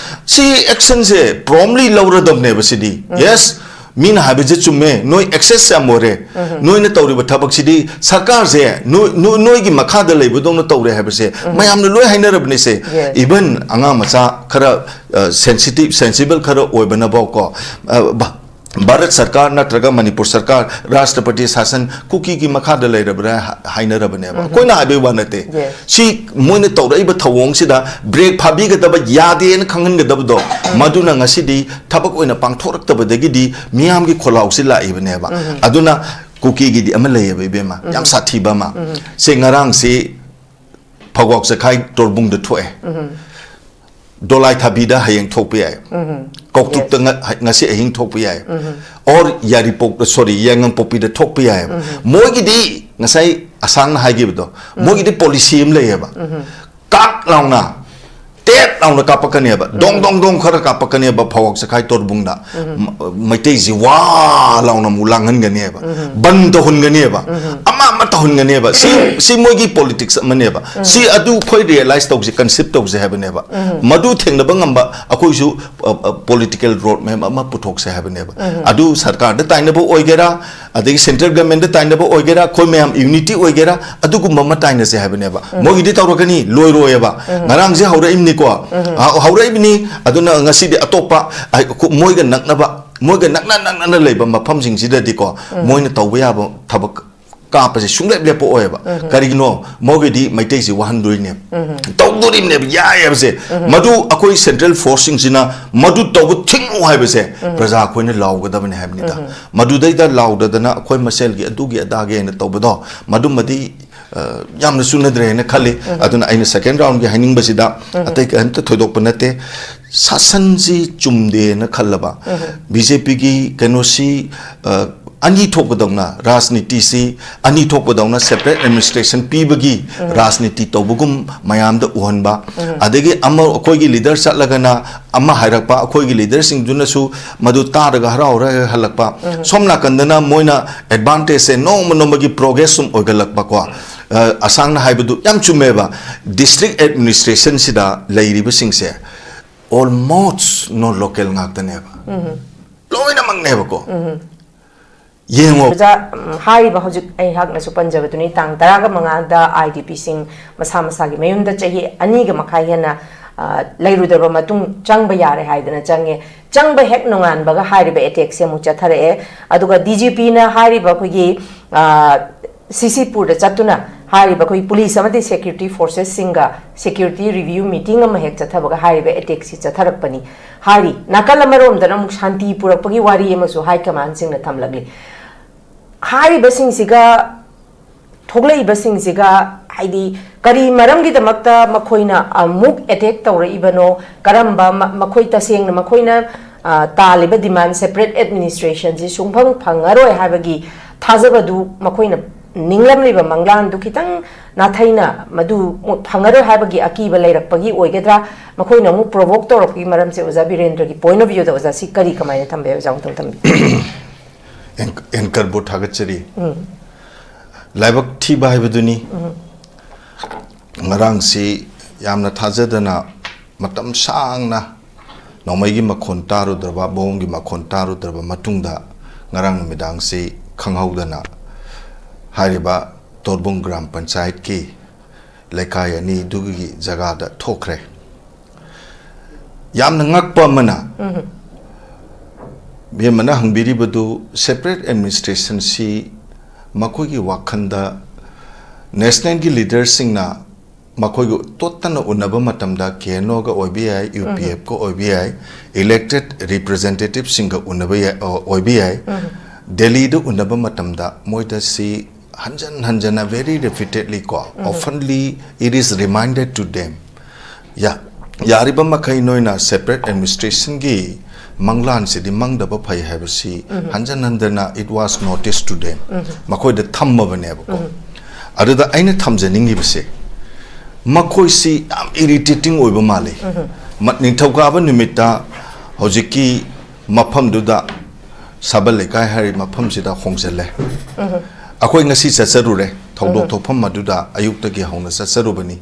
ꯁꯤ action ꯁꯦ promptly ꯂꯧꯔꯗꯕꯅꯦꯕ ꯁꯤꯗꯤ꯫ Yes, ꯃꯤꯅ ꯍꯥꯏꯕꯁꯦ ꯆꯨꯝꯃꯦ, ꯅꯣꯏ excess ꯌꯥꯝ ꯑꯣꯏꯔꯦ, ꯅꯣꯏꯅ ꯇꯧꯔꯤꯕ ꯊꯕꯛꯁꯤꯗꯤ ꯁꯔꯀꯥꯔꯁꯦ ꯅꯣꯏ, ꯅꯣꯏ, ꯅꯣꯏꯒꯤ ꯃꯈꯥꯗ ꯂꯩꯕꯗꯧꯅ ꯇꯧꯔꯦ ꯍꯥꯏꯕꯁꯦ ꯃꯌꯥꯝꯅ ꯂꯣꯏ ꯍꯥꯏꯅꯔꯕꯅꯤꯁꯦ꯫ Yes. Even ꯑꯉꯥꯡ ꯃꯆꯥ ꯈꯔ, ꯑ, sensitive, sensible ꯈꯔ ꯑꯣꯏꯕꯅꯐꯥꯎ ꯀꯣ, ꯑ, ꯕ-, ꯚꯥꯔꯠ ꯁꯔꯀꯥꯔ ꯅꯠꯇ꯭ꯔꯒ ꯃꯅꯤꯄꯨꯔ ꯁꯔꯀꯥꯔ, ꯔꯥꯁꯇ꯭ꯔꯄꯇꯤ ꯁꯥꯁꯟ ꯀꯨꯀꯤꯒꯤ ꯃꯈꯥꯗ ꯂꯩꯔꯕ꯭ꯔꯥ ꯍꯥ-, ꯍꯥꯏꯅꯔꯕꯅꯦꯕ꯫ ꯑꯩꯈꯣꯏꯅ ꯍꯥꯏꯕꯩ ꯋꯥ ꯅꯠꯇꯦ꯫ Yes. ꯁꯤ ꯃꯣꯏꯅ ꯇꯧꯔꯛꯏꯕ ꯊꯧꯑꯣꯡꯁꯤꯗ ꯕ꯭ꯔꯦꯛ ꯐꯥꯕꯤꯒꯗꯕ, ꯌꯥꯗꯦꯅ ꯈꯪꯍꯟꯒꯗꯕꯗꯣ, ꯃꯗꯨꯅ ꯉꯁꯤꯗꯤ ꯊꯕꯛ ꯑꯣꯏꯅ ꯄꯥꯡꯊꯣꯔꯛꯇꯕꯗꯒꯤꯗꯤ ꯃꯤꯌꯥꯝꯒꯤ ꯈꯣꯜꯂꯥꯎꯁꯤ ꯂꯥꯛꯏꯕꯅꯦꯕ꯫ ꯑꯗꯨꯅ ꯀꯨꯀꯤꯒꯤꯗꯤ ꯑꯃ ꯂꯩꯌꯦꯕ, ꯏꯕꯦꯝꯃ, ꯌꯥꯝ ꯁꯥꯊꯤꯕ ꯑꯃ꯫ ꯁꯦ ꯉꯔꯥꯡꯁꯤ ꯐꯧꯋꯥꯛ ꯆꯈꯥꯏ ꯇꯣꯔꯕꯨꯡꯗ ꯊꯣꯛꯑꯦ꯫ ꯗꯣꯂꯥꯏ ꯊꯥꯕꯤꯗ ꯍꯌꯦꯡ ꯊꯣꯛꯄ ꯌꯥꯏ꯫ ꯀꯧꯇ꯭ꯔꯨꯛꯇ ꯉ-, ꯉꯁꯤ ꯑꯍꯤꯡ ꯊꯣꯛꯄ ꯌꯥꯏ꯫ Or ꯌꯥꯏꯔꯤꯄꯣꯛ, sorry, ꯌꯥꯏꯉꯪꯄꯣꯛꯄꯤꯗ ꯊꯣꯛꯄ ꯌꯥꯏꯑꯕ꯫ ꯃꯣꯏꯒꯤꯗꯤ ꯉꯁꯥꯏ ꯑꯁꯥꯡꯅ ꯍꯥꯏꯈꯤꯕꯗꯣ, ꯃꯣꯏꯒꯤꯗꯤ ꯄꯣꯂꯤꯁꯤ ꯑꯃ ꯂꯩꯌꯦꯕ꯫ ꯀꯥꯛ ꯂꯥꯎꯅ, ꯇꯦꯠ ꯂꯥꯎꯅ ꯀꯥꯞꯄꯛꯀꯅꯦꯕ, ꯗꯣꯡ ꯗꯣꯡ ꯗꯣꯡ ꯈꯔ ꯀꯥꯞꯄꯛꯀꯅꯦꯕ ꯐꯧꯋꯥꯛ ꯆꯈꯥꯏ ꯇꯣꯔꯕꯨꯡꯗ꯫ ꯃ-, ꯃꯩꯇꯩꯁꯤ ꯋꯥ ꯂꯥꯎꯅ ꯑꯃꯨꯛ ꯂꯥꯡꯍꯟꯒꯅꯦꯕ, ꯕꯟ ꯇꯧꯍꯟꯒꯅꯦꯕ, ꯑꯃ ꯑꯃ ꯇꯧꯍꯟꯒꯅꯦꯕ꯫ ꯁꯤ, ꯁꯤ ꯃꯣꯏꯒꯤ ꯄꯣꯂꯤꯇꯤꯛꯁ ꯑꯃꯅꯦꯕ꯫ ꯁꯤ ꯑꯗꯨ ꯑꯩꯈꯣꯏ ꯔꯤꯌꯦꯂꯥꯏꯁ ꯇꯧꯁꯦ, ꯀꯟꯁꯤꯞ ꯇꯧꯁꯦ ꯍꯥꯏꯕꯅꯦꯕ꯫ ꯃꯗꯨ ꯊꯦꯡꯅꯕ ꯉꯝꯕ ꯑꯩꯈꯣꯏꯁꯨ, ꯑ, ꯑ, ꯄꯣꯂꯤꯇꯤꯀꯦꯜ ꯔꯣꯗ ꯃꯦꯞ ꯑꯃ ꯄꯨꯊꯣꯛꯁꯦ ꯍꯥꯏꯕꯅꯦꯕ꯫ ꯑꯗꯨ ꯁꯔꯀꯥꯔꯗ ꯇꯥꯏꯅꯕ ꯑꯣꯏꯒꯦꯔꯥ, ꯑꯗꯒꯤ ꯁꯦꯟꯇ꯭ꯔꯦꯜ ꯒꯚꯔꯟꯃꯦꯟꯗ ꯇꯥꯏꯅꯕ ꯑꯣꯏꯒꯦꯔꯥ, ꯑꯩꯈꯣꯏ ꯃꯌꯥꯝ ꯌꯨꯅꯤꯇꯤ ꯑꯣꯏꯒꯦꯔꯥ, ꯑꯗꯨꯒꯨꯝꯕ ꯑꯃ ꯇꯥꯏꯅꯁꯦ ꯍꯥꯏꯕꯅꯦꯕ꯫ ꯃꯣꯏꯒꯤꯗꯤ ꯇꯧꯔꯛꯀꯅꯤ, ꯂꯣꯏꯔꯣꯏꯑꯕ꯫ ꯉꯔꯥꯡꯁꯦ ꯍꯧꯔꯛꯏꯕꯅꯤꯀꯣ꯫ ꯍ-, ꯍꯧꯔꯛꯏꯕꯅꯤ꯫ ꯑꯗꯨꯅ ꯉꯁꯤꯗꯤ ꯑꯇꯣꯞꯄ, ꯑ, ꯃꯣꯏꯒ ꯅꯛꯅꯕ, ꯃꯣꯏꯒ ꯅꯛꯅ ꯅꯛꯅꯅ ꯂꯩꯕ ꯃꯐꯝꯁꯤꯡꯁꯤꯗꯗꯤꯀꯣ, ꯃꯣꯏꯅ ꯇꯧꯕ ꯌꯥꯕ ꯊꯕꯛ ꯀꯥꯞꯄꯁꯦ ꯁꯨꯡꯂꯦꯞ ꯂꯦꯞꯄꯛꯑꯣꯏꯕ꯫ ꯀꯔꯤꯒꯤꯅꯣ? ꯃꯣꯏꯒꯤꯗꯤ ꯃꯩꯇꯩꯁꯤ ꯋꯥꯍꯟꯗꯣꯏꯅꯦꯕ, ꯇꯧꯗꯣꯔꯤꯕꯅꯦꯕ, ꯌꯥꯏ ꯍꯥꯏꯕꯁꯦ꯫ ꯃꯗꯨ ꯑꯩꯈꯣꯏ ꯁꯦꯟꯇ꯭ꯔꯦꯜ ꯐꯣꯔꯁꯁꯤꯡꯁꯤꯅ ꯃꯗꯨ ꯇꯧꯕ ꯊꯤꯡꯉꯨ ꯍꯥꯏꯕꯁꯦ ꯄ꯭ꯔꯖꯥ ꯑꯩꯈꯣꯏꯅ ꯂꯥꯎꯒꯗꯕꯅꯦ ꯍꯥꯏꯕꯅꯤꯗ꯫ ꯃꯗꯨꯗꯩꯗ ꯂꯥꯎꯗꯗꯅ ꯑꯩꯈꯣꯏ ꯃꯁꯦꯜꯒꯤ ꯑꯗꯨꯒꯤ ꯑꯗꯥꯒꯤ ꯍꯥꯏꯅ ꯇꯧꯕꯗꯣ, ꯃꯗꯨꯃꯗꯤ, ꯑ, ꯌꯥꯝꯅ ꯆꯨꯅꯗ꯭ꯔꯦꯅ ꯈꯜꯂꯤ꯫ ꯑꯗꯨꯅ ꯑꯩꯅ ꯁꯦꯀꯦꯟ ꯔꯥꯎꯟꯒꯤ ꯍꯥꯏꯅꯤꯡꯕꯁꯤꯗ ꯑꯇꯩ ꯀꯔꯤꯝꯇ ꯊꯣꯏꯗꯣꯛꯄ ꯅꯠꯇꯦ꯫ ꯁꯥꯁꯟꯁꯤ ꯆꯨꯝꯗꯦꯅ ꯈꯜꯂꯕ, ꯕꯤ ꯖꯦ ꯄꯤꯒꯤ ꯀꯩꯅꯣꯁꯤ, ꯑ, ꯑꯅꯤ ꯊꯣꯛꯄꯗꯧꯅ, ꯔꯥꯖꯅꯤꯇꯤꯁꯤ ꯑꯅꯤ ꯊꯣꯛꯄꯗꯧꯅ, ꯁꯦꯄꯔꯦꯠ ꯑꯦꯗꯃꯤꯅꯤꯁꯇ꯭ꯔꯦꯁꯟ ꯄꯤꯕꯒꯤ ꯔꯥꯖꯅꯤꯇꯤ ꯇꯧꯕꯒꯨꯝ ꯃꯌꯥꯝꯗ ꯎꯍꯟꯕ, ꯑꯗꯒꯤ ꯑꯃ ꯑꯩꯈꯣꯏꯒꯤ ꯂꯤꯗꯔ ꯆꯠꯂꯒꯅ ꯑꯃ ꯍꯥꯏꯔꯛꯄ, ꯑꯩꯈꯣꯏꯒꯤ ꯂꯤꯗꯔꯁꯤꯡꯗꯨꯅꯁꯨ ꯃꯗꯨ ꯇꯥꯔꯒ ꯍꯔꯥꯎ ꯍꯔꯥꯎ ꯍꯜꯂꯛꯄ꯫ ꯁꯣꯝ ꯅꯥꯀꯟꯗꯅ ꯃꯣꯏꯅ ꯑꯦꯗꯚꯥꯟꯇꯦꯖꯁꯦ ꯅꯣꯡꯃ ꯅꯣꯡꯃꯒꯤ ꯄ꯭ꯔꯣꯒ꯭ꯔꯦꯁ ꯁꯨꯝ ꯑꯣꯏꯒꯠꯂꯛꯄꯀꯣ꯫ ꯑ, ꯑꯁꯥꯡꯅ ꯍꯥꯏꯕꯗꯨ ꯌꯥꯝ ꯆꯨꯝꯃꯦꯕ꯫ ꯗꯤꯁꯇ꯭ꯔꯤꯛ ꯑꯦꯗꯃꯤꯅꯤꯁꯇ꯭ꯔꯦꯁꯟꯁꯤꯗ ꯂꯩꯔꯤꯕꯁꯤꯡꯁꯦ almost non local ꯉꯥꯛꯇꯅꯦꯕ꯫ ꯂꯣꯏꯅꯃꯛꯅꯦꯕꯀꯣ꯫ ꯌꯦꯡꯉꯣ꯫ ꯑꯣꯖꯥ, ꯎꯝ, ꯍꯥꯏꯔꯤꯕ ꯍꯧꯖꯤꯛ ꯑꯩꯍꯥꯛꯅꯁꯨ ꯄꯟꯖꯕꯗꯨꯅꯤ, ꯇꯥꯡ ꯇꯔꯥꯒ ꯃꯉꯥꯗ ꯑꯥꯏ ꯗꯤ ꯄꯤꯁꯤꯡ ꯃꯁꯥ ꯃꯁꯥꯒꯤ ꯃꯌꯨꯝꯗ ꯆꯍꯤ ꯑꯅꯤꯒ ꯃꯈꯥꯏ ꯍꯦꯟꯅ ꯑ, ꯂꯩꯔꯨꯗ꯭ꯔꯕ ꯃꯇꯨꯡ ꯆꯪꯕ ꯌꯥꯔꯦ ꯍꯥꯏꯗꯅ ꯆꯪꯉꯦ꯫ ꯆꯪꯕ ꯍꯦꯛ ꯅꯣꯡꯉꯥꯟꯕꯒ ꯍꯥꯏꯔꯤꯕ ꯑꯦꯇꯦꯛꯁꯦ ꯑꯃꯨꯛ ꯆꯠꯊꯔꯛꯑꯦ꯫ ꯑꯗꯨꯒ ꯗꯤ ꯖꯤ ꯄꯤꯅ ꯍꯥꯏꯔꯤꯕ ꯑꯩꯈꯣꯏꯒꯤ, ꯑ, ꯁꯤꯁꯤꯄꯨꯔꯗ ꯆꯠꯇꯨꯅ ꯍꯥꯏꯔꯤꯕ ꯑꯩꯈꯣꯏ ꯄꯨꯂꯤꯁ ꯑꯃꯗꯤ ꯁꯦꯀ꯭ꯌꯨꯔꯤꯇꯤ ꯐꯣꯔꯁꯦꯁꯁꯤꯡꯒ ꯁꯦꯀ꯭ꯌꯨꯔꯤꯇꯤ ꯔꯤꯚ꯭ꯌꯨ ꯃꯤꯇꯤꯡ ꯑꯃ ꯍꯦꯛ ꯆꯠꯊꯕꯒ ꯍꯥꯏꯔꯤꯕ ꯑꯦꯇꯦꯛꯁꯤ ꯆꯠꯊꯔꯛꯄꯅꯤ ꯍꯥꯏꯔꯤ꯫ ꯅꯥꯀꯜ ꯑꯃꯔꯣꯝꯗꯅ ꯑꯃꯨꯛ ꯁꯥꯟꯇꯤ ꯄꯨꯔꯛꯄꯒꯤ ꯋꯥꯔꯤ ꯑꯃꯁꯨ ꯍꯥꯏ ꯀꯃꯥꯟꯁꯤꯡꯅ ꯊꯝꯂꯛꯂꯤ꯫ ꯍꯥꯏꯔꯤꯕꯁꯤꯡꯁꯤꯒ ꯊꯣꯛꯂꯛꯏꯕꯁꯤꯡꯁꯤꯒ, ꯍꯥꯏꯗꯤ, ꯀꯔꯤ ꯃꯔꯝꯒꯤꯗꯃꯛꯇ ꯃꯈꯣꯏꯅ ꯑꯃꯨꯛ ꯑꯦꯇꯦꯛ ꯇꯧꯔꯛꯏꯕꯅꯣ? ꯀꯔꯝꯕ ꯃ-, ꯃꯈꯣꯏ ꯇꯁꯦꯡꯅ ꯃꯈꯣꯏꯅ, ꯑ, ꯇꯥꯜꯂꯤꯕ ꯗꯤꯃꯥꯟ, ꯁꯦꯄꯔꯦꯠ ꯑꯦꯗꯃꯤꯅꯤꯁꯇ꯭ꯔꯦꯁꯟꯁꯤ ꯁꯨꯡꯐꯪ ꯐꯪꯉꯔꯣꯏ ꯍꯥꯏꯕꯒꯤ ꯊꯥꯖꯕꯗꯨ ꯃꯈꯣꯏꯅ ꯅꯤꯡꯂꯝꯂꯤꯕ ꯃꯪꯂꯥꯟꯗꯨ ꯈꯤꯇꯪ ꯅꯥꯊꯩꯅ ꯃꯗꯨ ꯐꯪꯉꯔꯣꯏ ꯍꯥꯏꯕꯒꯤ ꯑꯀꯤꯕ ꯂꯩꯔꯛꯄꯒꯤ ꯑꯣꯏꯒꯗ꯭ꯔꯥ? ꯃꯈꯣꯏꯅ ꯑꯃꯨꯛ ꯄ꯭ꯔꯣꯚꯣꯛ ꯇꯧꯔꯛꯄꯒꯤ ꯃꯔꯝꯁꯦ ꯑꯣꯖꯥ ꯕꯤꯔꯦꯟꯗ꯭ꯔꯒꯤ ꯄꯣꯏꯟ ꯑꯣꯐ ꯚ꯭ꯌꯨꯗ ꯑꯣꯖꯥ ꯁꯤ ꯀꯔꯤ ꯀꯃꯥꯏꯅ ꯊꯝꯕ ꯌꯥꯏ? ꯑꯣꯖꯥ ꯑꯃꯨꯛꯇꯪ ꯊꯝꯕꯤꯌꯨ꯫ ꯑꯦꯡ-, ꯑꯦꯡꯀꯔꯕꯨ ꯊꯥꯒꯠꯆꯔꯤ꯫ ꯂꯥꯏꯕꯛ ꯊꯤꯕ ꯍꯥꯏꯕꯗꯨꯅꯤ꯫ ꯉꯔꯥꯡꯁꯤ ꯌꯥꯝꯅ ꯊꯥꯖꯗꯅ ꯃꯇꯝ ꯁꯥꯡꯅ ꯅꯣꯡꯃꯩꯒꯤ ꯃꯈꯣꯟ ꯇꯥꯔꯨꯗ꯭ꯔꯕ, ꯕꯣꯝꯒꯤ ꯃꯈꯣꯟ ꯇꯥꯔꯨꯗ꯭ꯔꯕ ꯃꯇꯨꯡꯗ ꯉꯔꯥꯡ ꯅꯨꯃꯤꯗꯥꯡꯁꯤ ꯈꯪꯍꯧꯗꯅ ꯍꯥꯏꯔꯤꯕ ꯇꯣꯔꯕꯨꯡ ꯒ꯭ꯔꯥꯝ ꯄꯟꯆꯥꯌꯠꯀꯤ ꯂꯩꯀꯥꯏ ꯑꯅꯤꯗꯨꯒꯤ ꯖꯒꯥꯗ ꯊꯣꯛꯈ꯭ꯔꯦ꯫ ꯌꯥꯝꯅ ꯉꯛꯄ ꯑꯃꯅ, ꯃꯦꯝ ꯑꯃꯅ ꯍꯪꯕꯤꯔꯤꯕꯗꯨ, ꯁꯦꯄꯔꯦꯠ ꯑꯦꯗꯃꯤꯅꯤꯁꯇ꯭ꯔꯦꯁꯟꯁꯤ ꯃꯈꯣꯏꯒꯤ ꯋꯥꯈꯜꯗ ꯅꯦꯁꯅꯦꯜꯒꯤ ꯂꯤꯗꯔꯁꯤꯡꯅ ꯃꯈꯣꯏꯒ ꯇꯣꯠꯇꯅ ꯎꯅꯕ ꯃꯇꯝꯗ, ꯀꯦ ꯑꯦꯟ ꯑꯣꯒ ꯑꯣꯏꯕ ꯌꯥꯏ, ꯌꯨ ꯄꯤ ꯑꯦꯐꯀ ꯑꯣꯏꯕ ꯌꯥꯏ, ꯏꯂꯦꯛꯇꯦꯠ ꯔꯤꯄ꯭ꯔꯖꯦꯟꯇꯦꯇꯤꯚꯁꯤꯡꯒ ꯎꯅꯕ ꯌꯥꯏ, ꯑꯣꯏꯕ ꯌꯥꯏ, ꯗꯦꯜꯂꯤꯗ ꯎꯅꯕ ꯃꯇꯝꯗ ꯃꯣꯏꯗ ꯁꯤ ꯍꯟꯖꯟ ꯍꯟꯖꯟꯅ, very repeatedly ꯀꯣ, oftenly it is reminded to them, ꯌꯥ-, ꯌꯥꯔꯤꯕ ꯃꯈꯩ ꯅꯣꯏꯅ ꯁꯦꯄꯔꯦꯠ ꯑꯦꯗꯃꯤꯅꯤꯁꯇ꯭ꯔꯦꯁꯟꯒꯤ ꯃꯪꯂꯥꯟꯁꯤꯗꯤ ꯃꯪꯗꯕ ꯐꯩ ꯍꯥꯏꯕꯁꯤ ꯍꯟꯖꯟ ꯍꯟꯖꯟꯅ it was noticed to them, ꯃꯈꯣꯏꯗ ꯊꯝꯃꯕꯅꯦꯕꯀꯣ꯫ ꯑꯗꯨꯗ ꯑꯩꯅ ꯊꯝꯖꯅꯤꯡꯉꯤꯕꯁꯦ, ꯃꯈꯣꯏꯁꯤ ꯌꯥꯝ ꯏꯔꯤꯇꯦꯇꯤꯡ ꯑꯣꯏꯕ ꯃꯥꯜꯂꯤ꯫ ꯃ-, ꯅꯤꯡꯊꯧꯀꯥꯕ ꯅꯨꯃꯤꯠꯇ ꯍꯧꯖꯤꯛꯀꯤ ꯃꯐꯝꯗꯨꯗ, ꯁꯥꯕꯜ ꯂꯩꯀꯥꯏ ꯍꯥꯏꯔꯤꯕ ꯃꯐꯝꯁꯤꯗ ꯍꯣꯡꯖꯜꯂꯦ꯫ ꯑꯩꯈꯣꯏ ꯉꯁꯤ ꯆꯠꯆꯔꯨꯔꯦ, ꯊꯧꯗꯣꯛ ꯊꯣꯛꯐꯝ ꯑꯗꯨꯗ ꯑꯌꯨꯛꯇꯒꯤ ꯍꯧꯅ ꯆꯠꯆꯔꯨꯕꯅꯤ꯫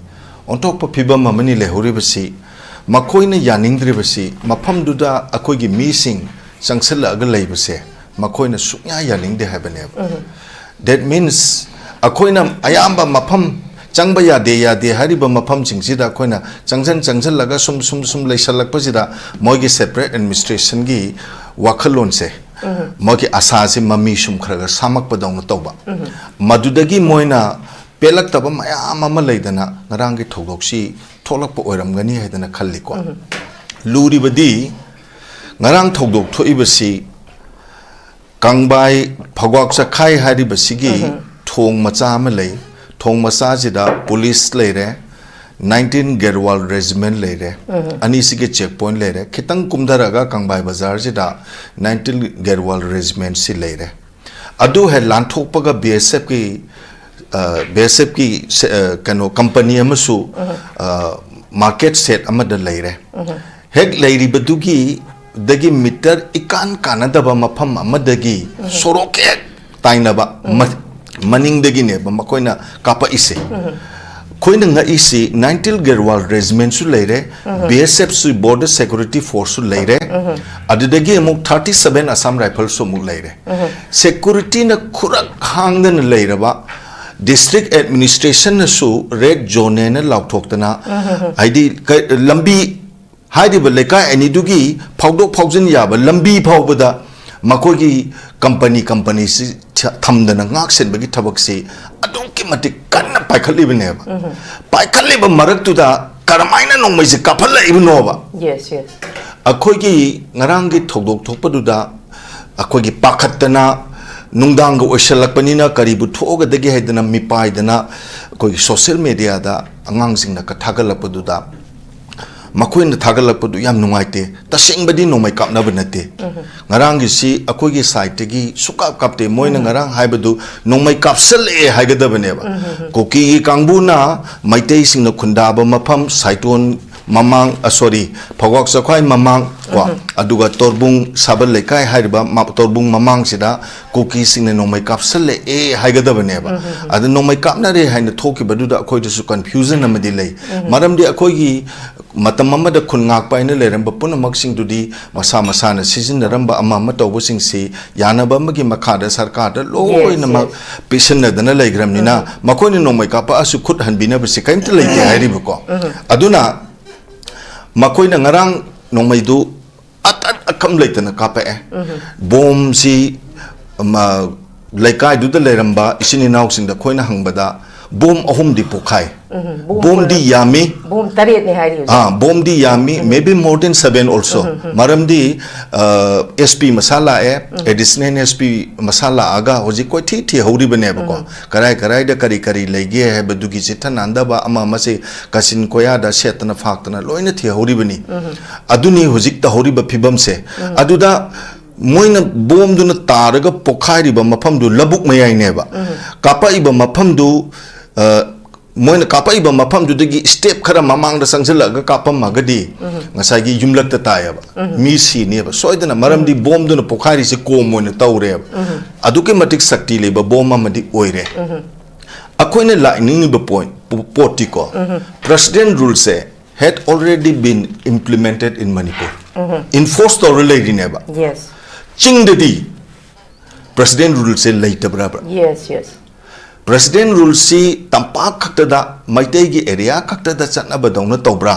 ꯑꯣꯟꯊꯣꯛꯄ ꯐꯤꯕꯝ ꯑꯃꯅꯤ ꯂꯩꯍꯧꯔꯤꯕꯁꯤ꯫ ꯃꯈꯣꯏꯅ ꯌꯥꯅꯤꯡꯗ꯭ꯔꯤꯕꯁꯤ, ꯃꯐꯝꯗꯨꯗ ꯑꯩꯈꯣꯏꯒꯤ ꯃꯤꯁꯤꯡ ꯆꯪꯁꯤꯜꯂꯛꯑꯒ ꯂꯩꯕꯁꯦ ꯃꯈꯣꯏꯅ ꯁꯨꯡꯌꯥ ꯌꯥꯅꯤꯡꯗꯦ ꯍꯥꯏꯕꯅꯦꯕ꯫ That means, ꯑꯩꯈꯣꯏꯅ ꯑꯌꯥꯝꯕ ꯃꯐꯝ ꯆꯪꯕ ꯌꯥꯗꯦ, ꯌꯥꯗꯦ ꯍꯥꯏꯔꯤꯕ ꯃꯐꯝꯁꯤꯡꯁꯤꯗ ꯑꯩꯈꯣꯏꯅ ꯆꯪꯁꯤꯟ ꯆꯪꯁꯤꯜꯂꯒ ꯁꯨꯝ ꯁꯨꯝ ꯁꯨꯝ ꯂꯩꯁꯜꯂꯛꯄꯁꯤꯗ ꯃꯣꯏꯒꯤ separate administrationꯒꯤ ꯋꯥꯈꯜꯂꯣꯟꯁꯦ, ꯃꯣꯏꯒꯤ ꯑꯁꯥꯁꯦ ꯃꯃꯤ ꯁꯨꯝ ꯈꯔ ꯈꯔ ꯁꯥꯃꯛꯄꯗꯧꯅ ꯇꯧꯕ꯫ ꯃꯗꯨꯗꯒꯤ ꯃꯣꯏꯅ ꯄꯦꯜꯂꯛꯇꯕ ꯃꯌꯥꯝ ꯑꯃ ꯂꯩꯗꯅ ꯉꯔꯥꯡꯒꯤ ꯊꯧꯗꯣꯛꯁꯤ ꯊꯣꯛꯂꯛꯄ ꯑꯣꯏꯔꯝꯒꯅꯤ ꯍꯥꯏꯗꯅ ꯈꯜꯂꯤꯀꯣ꯫ ꯂꯨꯔꯤꯕꯗꯤ ꯉꯔꯥꯡ ꯊꯧꯗꯣꯛ ꯊꯣꯛꯏꯕꯁꯤ ꯀꯪꯕꯥꯏ ꯐꯧꯒ꯭ꯋꯥꯛ ꯆꯈꯥꯏ ꯍꯥꯏꯔꯤꯕꯁꯤꯒꯤ ꯊꯣꯡ ꯃꯆꯥ ꯑꯃ ꯂꯩ꯫ ꯊꯣꯡ ꯃꯆꯥꯁꯤꯗ ꯄꯨꯂꯤꯁ ꯂꯩꯔꯦ, nineteen Garhwal Regiment ꯂꯩꯔꯦ, ꯑꯅꯤꯁꯤꯒꯤ check point ꯂꯩꯔꯦ꯫ ꯈꯤꯇꯪ ꯀꯨꯝꯊꯔꯒ ꯀꯪꯕꯥꯏ ꯕꯖꯥꯔꯁꯤꯗ nineteen Garhwal Regimentꯁꯤ ꯂꯩꯔꯦ꯫ ꯑꯗꯨ ꯍꯦꯛ ꯂꯥꯟꯊꯣꯛꯄꯒ ꯕꯤ ꯑꯦꯁ ꯑꯦꯐꯀꯤ, ꯑ, ꯕꯤ ꯑꯦꯁ ꯑꯦꯐꯀꯤ ꯁꯦ-, ꯑ, ꯀꯩꯅꯣ, company ꯑꯃꯁꯨ, ꯑ, market shed ꯑꯃꯗ ꯂꯩꯔꯦ꯫ ꯍꯦꯛ ꯂꯩꯔꯤꯕꯗꯨꯒꯤ ꯗꯒꯤ ꯃꯤꯇꯔ ꯏꯀꯥꯟ ꯀꯥꯟꯅꯗꯕ ꯃꯐꯝ ꯑꯃꯗꯒꯤ ꯁꯣꯔꯣꯛ ꯍꯦꯛ ꯇꯥꯏꯅꯕ ꯃ-, ꯃꯅꯤꯡꯗꯒꯤꯅꯦꯕ ꯃꯈꯣꯏꯅ ꯀꯥꯞꯄꯛꯏꯁꯦ꯫ ꯑꯩꯈꯣꯏꯅ ꯉꯛꯏꯁꯤ nineteen Garhwal Regimentꯁꯨ ꯂꯩꯔꯦ, ꯕꯤ ꯑꯦꯁ ꯑꯦꯐꯁꯨ, Border Security Forceꯁꯨ ꯂꯩꯔꯦ, ꯑꯗꯨꯗꯒꯤ ꯑꯃꯨꯛ thirty seven Assam Riflesꯁꯨ ꯑꯃꯨꯛ ꯂꯩꯔꯦ꯫ Securityꯅ ꯈꯨꯔꯛ ꯍꯥꯡꯗꯅ ꯂꯩꯔꯕ, district administrationꯅꯁꯨ red zoneꯅꯦꯅ ꯂꯥꯎꯊꯣꯛꯇꯅ, ꯍꯥꯏꯗꯤ ꯀ-, ꯂꯝꯕꯤ, ꯍꯥꯏꯔꯤꯕ ꯂꯩꯀꯥꯏ ꯑꯅꯤꯗꯨꯒꯤ ꯐꯥꯎꯗꯣꯛ ꯐꯥꯎꯖꯤꯟ ꯌꯥꯕ ꯂꯝꯕꯤ ꯐꯥꯎꯕꯗ ꯃꯈꯣꯏꯒꯤ company, companyꯁꯤ ꯊ-, ꯊꯝꯗꯅ ꯉꯥꯛ ꯁꯦꯟꯕꯒꯤ ꯊꯕꯛꯁꯤ ꯑꯗꯨꯛꯀꯤ ꯃꯇꯤꯛ ꯀꯟꯅ ꯄꯥꯏꯈꯠꯂꯤꯕꯅꯦꯕ꯫ ꯄꯥꯏꯈꯠꯂꯤꯕ ꯃꯔꯛꯇꯨꯗ ꯀꯔꯝꯍꯥꯏꯅ ꯅꯣꯡꯃꯩꯁꯦ ꯀꯥꯞꯍꯠꯂꯛꯏꯕꯅꯣꯕ? Yes, yes. ꯑꯩꯈꯣꯏꯒꯤ ꯉꯔꯥꯡꯒꯤ ꯊꯧꯗꯣꯛ ꯊꯣꯛꯄꯗꯨꯗ ꯑꯩꯈꯣꯏꯒꯤ ꯄꯥꯈꯠꯇꯅ, ꯅꯨꯡꯗꯥꯡꯒ ꯑꯣꯏꯁꯜꯂꯛꯄꯅꯤꯅ ꯀꯔꯤꯕꯨ ꯊꯣꯛꯑꯒꯗꯒꯦ ꯍꯥꯏꯗꯅ ꯃꯤꯄꯥꯏꯗꯅ ꯑꯩꯈꯣꯏꯒꯤ social mediaꯗ ꯑꯉꯥꯡꯁꯤꯡꯅ ꯀ-, ꯊꯥꯒꯠꯂꯛꯄꯗꯨꯗ, ꯃꯈꯣꯏꯅ ꯊꯥꯒꯠꯂꯛꯄꯗꯨ ꯌꯥꯝ ꯅꯨꯡꯉꯥꯏꯇꯦ꯫ ꯇꯁꯦꯡꯕꯗꯤ ꯅꯣꯡꯃꯩ ꯀꯥꯞꯅꯕ ꯅꯠꯇꯦ꯫ ꯉꯔꯥꯡꯒꯤꯁꯤ ꯑꯩꯈꯣꯏꯒꯤ sideꯇꯒꯤ ꯁꯨꯀꯥꯞ ꯀꯥꯞꯇꯦ꯫ ꯃꯣꯏꯅ ꯉꯔꯥꯡ ꯍꯥꯏꯕꯗꯨ ꯅꯣꯡꯃꯩ ꯀꯥꯞꯁꯜꯂꯛꯑꯦ ꯍꯥꯏꯒꯗꯕꯅꯦꯕ꯫ ꯀꯨꯀꯤꯒꯤ ꯀꯥꯡꯕꯨꯅ ꯃꯩꯇꯩꯁꯤꯡꯅ ꯈꯨꯟꯗꯥꯕ ꯃꯐꯝ ꯁꯥꯏꯇꯣꯟ ꯃꯃꯥꯡ, ꯑ, sorry, ꯐꯧꯒ꯭ꯋꯥꯛ ꯆꯈ꯭ꯋꯥꯏ ꯃꯃꯥꯡ ꯀꯣ, ꯑꯗꯨꯒ ꯇꯣꯔꯕꯨꯡ ꯁꯥꯕꯜ ꯂꯩꯀꯥꯏ ꯍꯥꯏꯔꯤꯕ ꯃ-, ꯇꯣꯔꯕꯨꯡ ꯃꯃꯥꯡꯁꯤꯗ ꯀꯨꯀꯤꯁꯤꯡꯅ ꯅꯣꯡꯃꯩ ꯀꯥꯞꯁꯜꯂꯛꯑꯦ ꯍꯥꯏꯒꯗꯕꯅꯦꯕ꯫ ꯑꯗ ꯅꯣꯡꯃꯩ ꯀꯥꯞꯅꯔꯦ ꯍꯥꯏꯅ ꯊꯣꯛꯈꯤꯕꯗꯨꯗ ꯑꯩꯈꯣꯏꯗꯁꯨ confusion ꯑꯃꯗꯤ ꯂꯩ꯫ ꯃꯔꯝꯗꯤ ꯑꯩꯈꯣꯏꯒꯤ ꯃꯇꯝ ꯑꯃꯗ ꯈꯨꯟ ꯉꯥꯛꯄ ꯍꯥꯏꯅ ꯂꯩꯔꯝꯕ ꯄꯨꯝꯅꯃꯛꯁꯤꯡꯗꯨꯗꯤ ꯃꯁꯥ ꯃꯁꯥꯅ ꯁꯤꯖꯤꯟꯅꯔꯝꯕ ꯑꯃ ꯑꯃ ꯇꯧꯕꯁꯤꯡꯁꯤ ꯌꯥꯅꯕ ꯑꯃꯒꯤ ꯃꯈꯥꯗ ꯁꯔꯀꯥꯔꯗ ꯂꯣꯏꯅꯃꯛ ꯄꯤꯁꯤꯟꯅꯗꯅ ꯂꯩꯈ꯭ꯔꯕꯅꯤꯅ, ꯃꯈꯣꯏꯅ ꯅꯣꯡꯃꯩ ꯀꯥꯞꯄꯛꯑꯁꯨ ꯈꯨꯠ ꯍꯟꯕꯤꯅꯕꯁꯤ ꯀꯔꯤꯝꯇ ꯂꯩꯇꯦ ꯍꯥꯏꯔꯤꯕꯀꯣ꯫ ꯑꯗꯨꯅ ꯃꯈꯣꯏꯅ ꯉꯔꯥꯡ ꯅꯣꯡꯃꯩꯗꯨ ꯑꯇꯟ ꯑꯀꯝ ꯂꯩꯇꯅ ꯀꯥꯞꯄꯛꯑꯦ꯫ ꯕꯣꯝꯁꯤ, ꯃ, ꯂꯩꯀꯥꯏꯗꯨꯗ ꯂꯩꯔꯝꯕ ꯏꯆꯤꯟ ꯏꯅꯥꯎꯁꯤꯡꯗ ꯑꯩꯈꯣꯏꯅ ꯍꯪꯕꯗ, ꯕꯣꯝ ꯑꯍꯨꯝꯗꯤ ꯄꯣꯛꯈꯥꯏ꯫ ꯎꯝ, ꯕꯣꯝ ꯕꯣꯝꯗꯤ ꯌꯥꯝꯃꯤ꯫ ꯕꯣꯝ ꯇꯔꯦꯠꯅꯤ ꯍꯥꯏꯔꯤ ꯍꯧꯖꯤꯛ꯫ ꯑꯥ, ꯕꯣꯝꯗꯤ ꯌꯥꯝꯃꯤ, maybe more than seven also꯫ ꯃꯔꯝꯗꯤ, ꯑ, S P ꯃꯁꯥ ꯂꯥꯛꯑꯦ, additional S P ꯃꯁꯥ ꯂꯥꯛꯑꯒ ꯍꯧꯖꯤꯛ ꯀꯣꯏꯊꯤ ꯊꯤꯍꯧꯔꯤꯕꯅꯦꯕꯀꯣ꯫ ꯀꯔꯥꯏ ꯀꯔꯥꯏꯗ ꯀꯔꯤ ꯀꯔꯤ ꯂꯩꯒꯦ ꯍꯥꯏꯕꯗꯨꯒꯤ ꯆꯤꯠꯊ ꯅꯥꯟꯗꯕ ꯑꯃ ꯑꯃꯁꯦ ꯀꯥꯆꯤꯟ ꯀꯣꯌꯥꯗ ꯁꯦꯠꯇꯅ ꯐꯥꯛꯇꯅ ꯂꯣꯏꯅ ꯊꯤꯍꯧꯔꯤꯕꯅꯤ꯫ ꯑꯗꯨꯅꯤ ꯍꯧꯖꯤꯛ ꯇꯧꯍꯧꯔꯤꯕ ꯐꯤꯕꯝꯁꯦ꯫ ꯑꯗꯨꯗ ꯃꯣꯏꯅ ꯕꯣꯝꯗꯨꯅ ꯇꯥꯔꯒ ꯄꯣꯛꯈꯥꯏꯔꯤꯕ ꯃꯐꯝꯗꯨ ꯂꯧꯕꯨꯛ ꯃꯌꯥꯏꯅꯦꯕ꯫ ꯀꯥꯞꯄꯛꯏꯕ ꯃꯐꯝꯗꯨ, ꯑ, ꯃꯣꯏꯅ ꯀꯥꯞꯄꯛꯏꯕ ꯃꯐꯝꯗꯨꯗꯒꯤ step ꯈꯔ ꯃꯃꯥꯡꯗ ꯆꯪꯁꯤꯜꯂꯛꯑꯒ ꯀꯥꯞꯄꯝꯃꯒꯗꯤ ꯉꯁꯥꯏꯒꯤ ꯌꯨꯝꯂꯛꯇ ꯇꯥꯏꯌꯦꯕ꯫ ꯃꯤ ꯁꯤꯅꯦꯕ ꯁꯣꯏꯗꯅ, ꯃꯔꯝꯗꯤ ꯕꯣꯝꯗꯨꯅ ꯄꯣꯛꯈꯥꯏꯔꯤꯁꯦ ꯀꯣꯝ ꯑꯣꯏꯅ ꯇꯧꯔꯦꯕ꯫ ꯑꯗꯨꯛꯀꯤ ꯃꯇꯤꯛ ꯁꯛꯇꯤ ꯂꯩꯕ ꯕꯣꯝ ꯑꯃꯗꯤ ꯑꯣꯏꯔꯦ꯫ ꯑꯩꯈꯣꯏꯅ ꯂꯥꯛꯅꯤꯡꯉꯤꯕ point, ꯄꯣ-, ꯄꯣꯠꯇꯤꯀꯣ, President Rule say had already been implemented in Manipur꯫ Enforce ꯇꯧꯔ ꯂꯩꯔꯤꯅꯦꯕ꯫ Yes. ꯆꯤꯡꯗꯗꯤ President Rule ꯁꯦ ꯂꯩꯇꯕ꯭ꯔꯕ? Yes, yes. President Rule ꯁꯤ ꯇꯝꯄꯥꯛ ꯈꯛꯇꯗ, ꯃꯩꯇꯩꯒꯤ area ꯈꯛꯇꯗ ꯆꯠꯅꯕꯗꯧꯅ ꯇꯧꯕ꯭ꯔꯥ?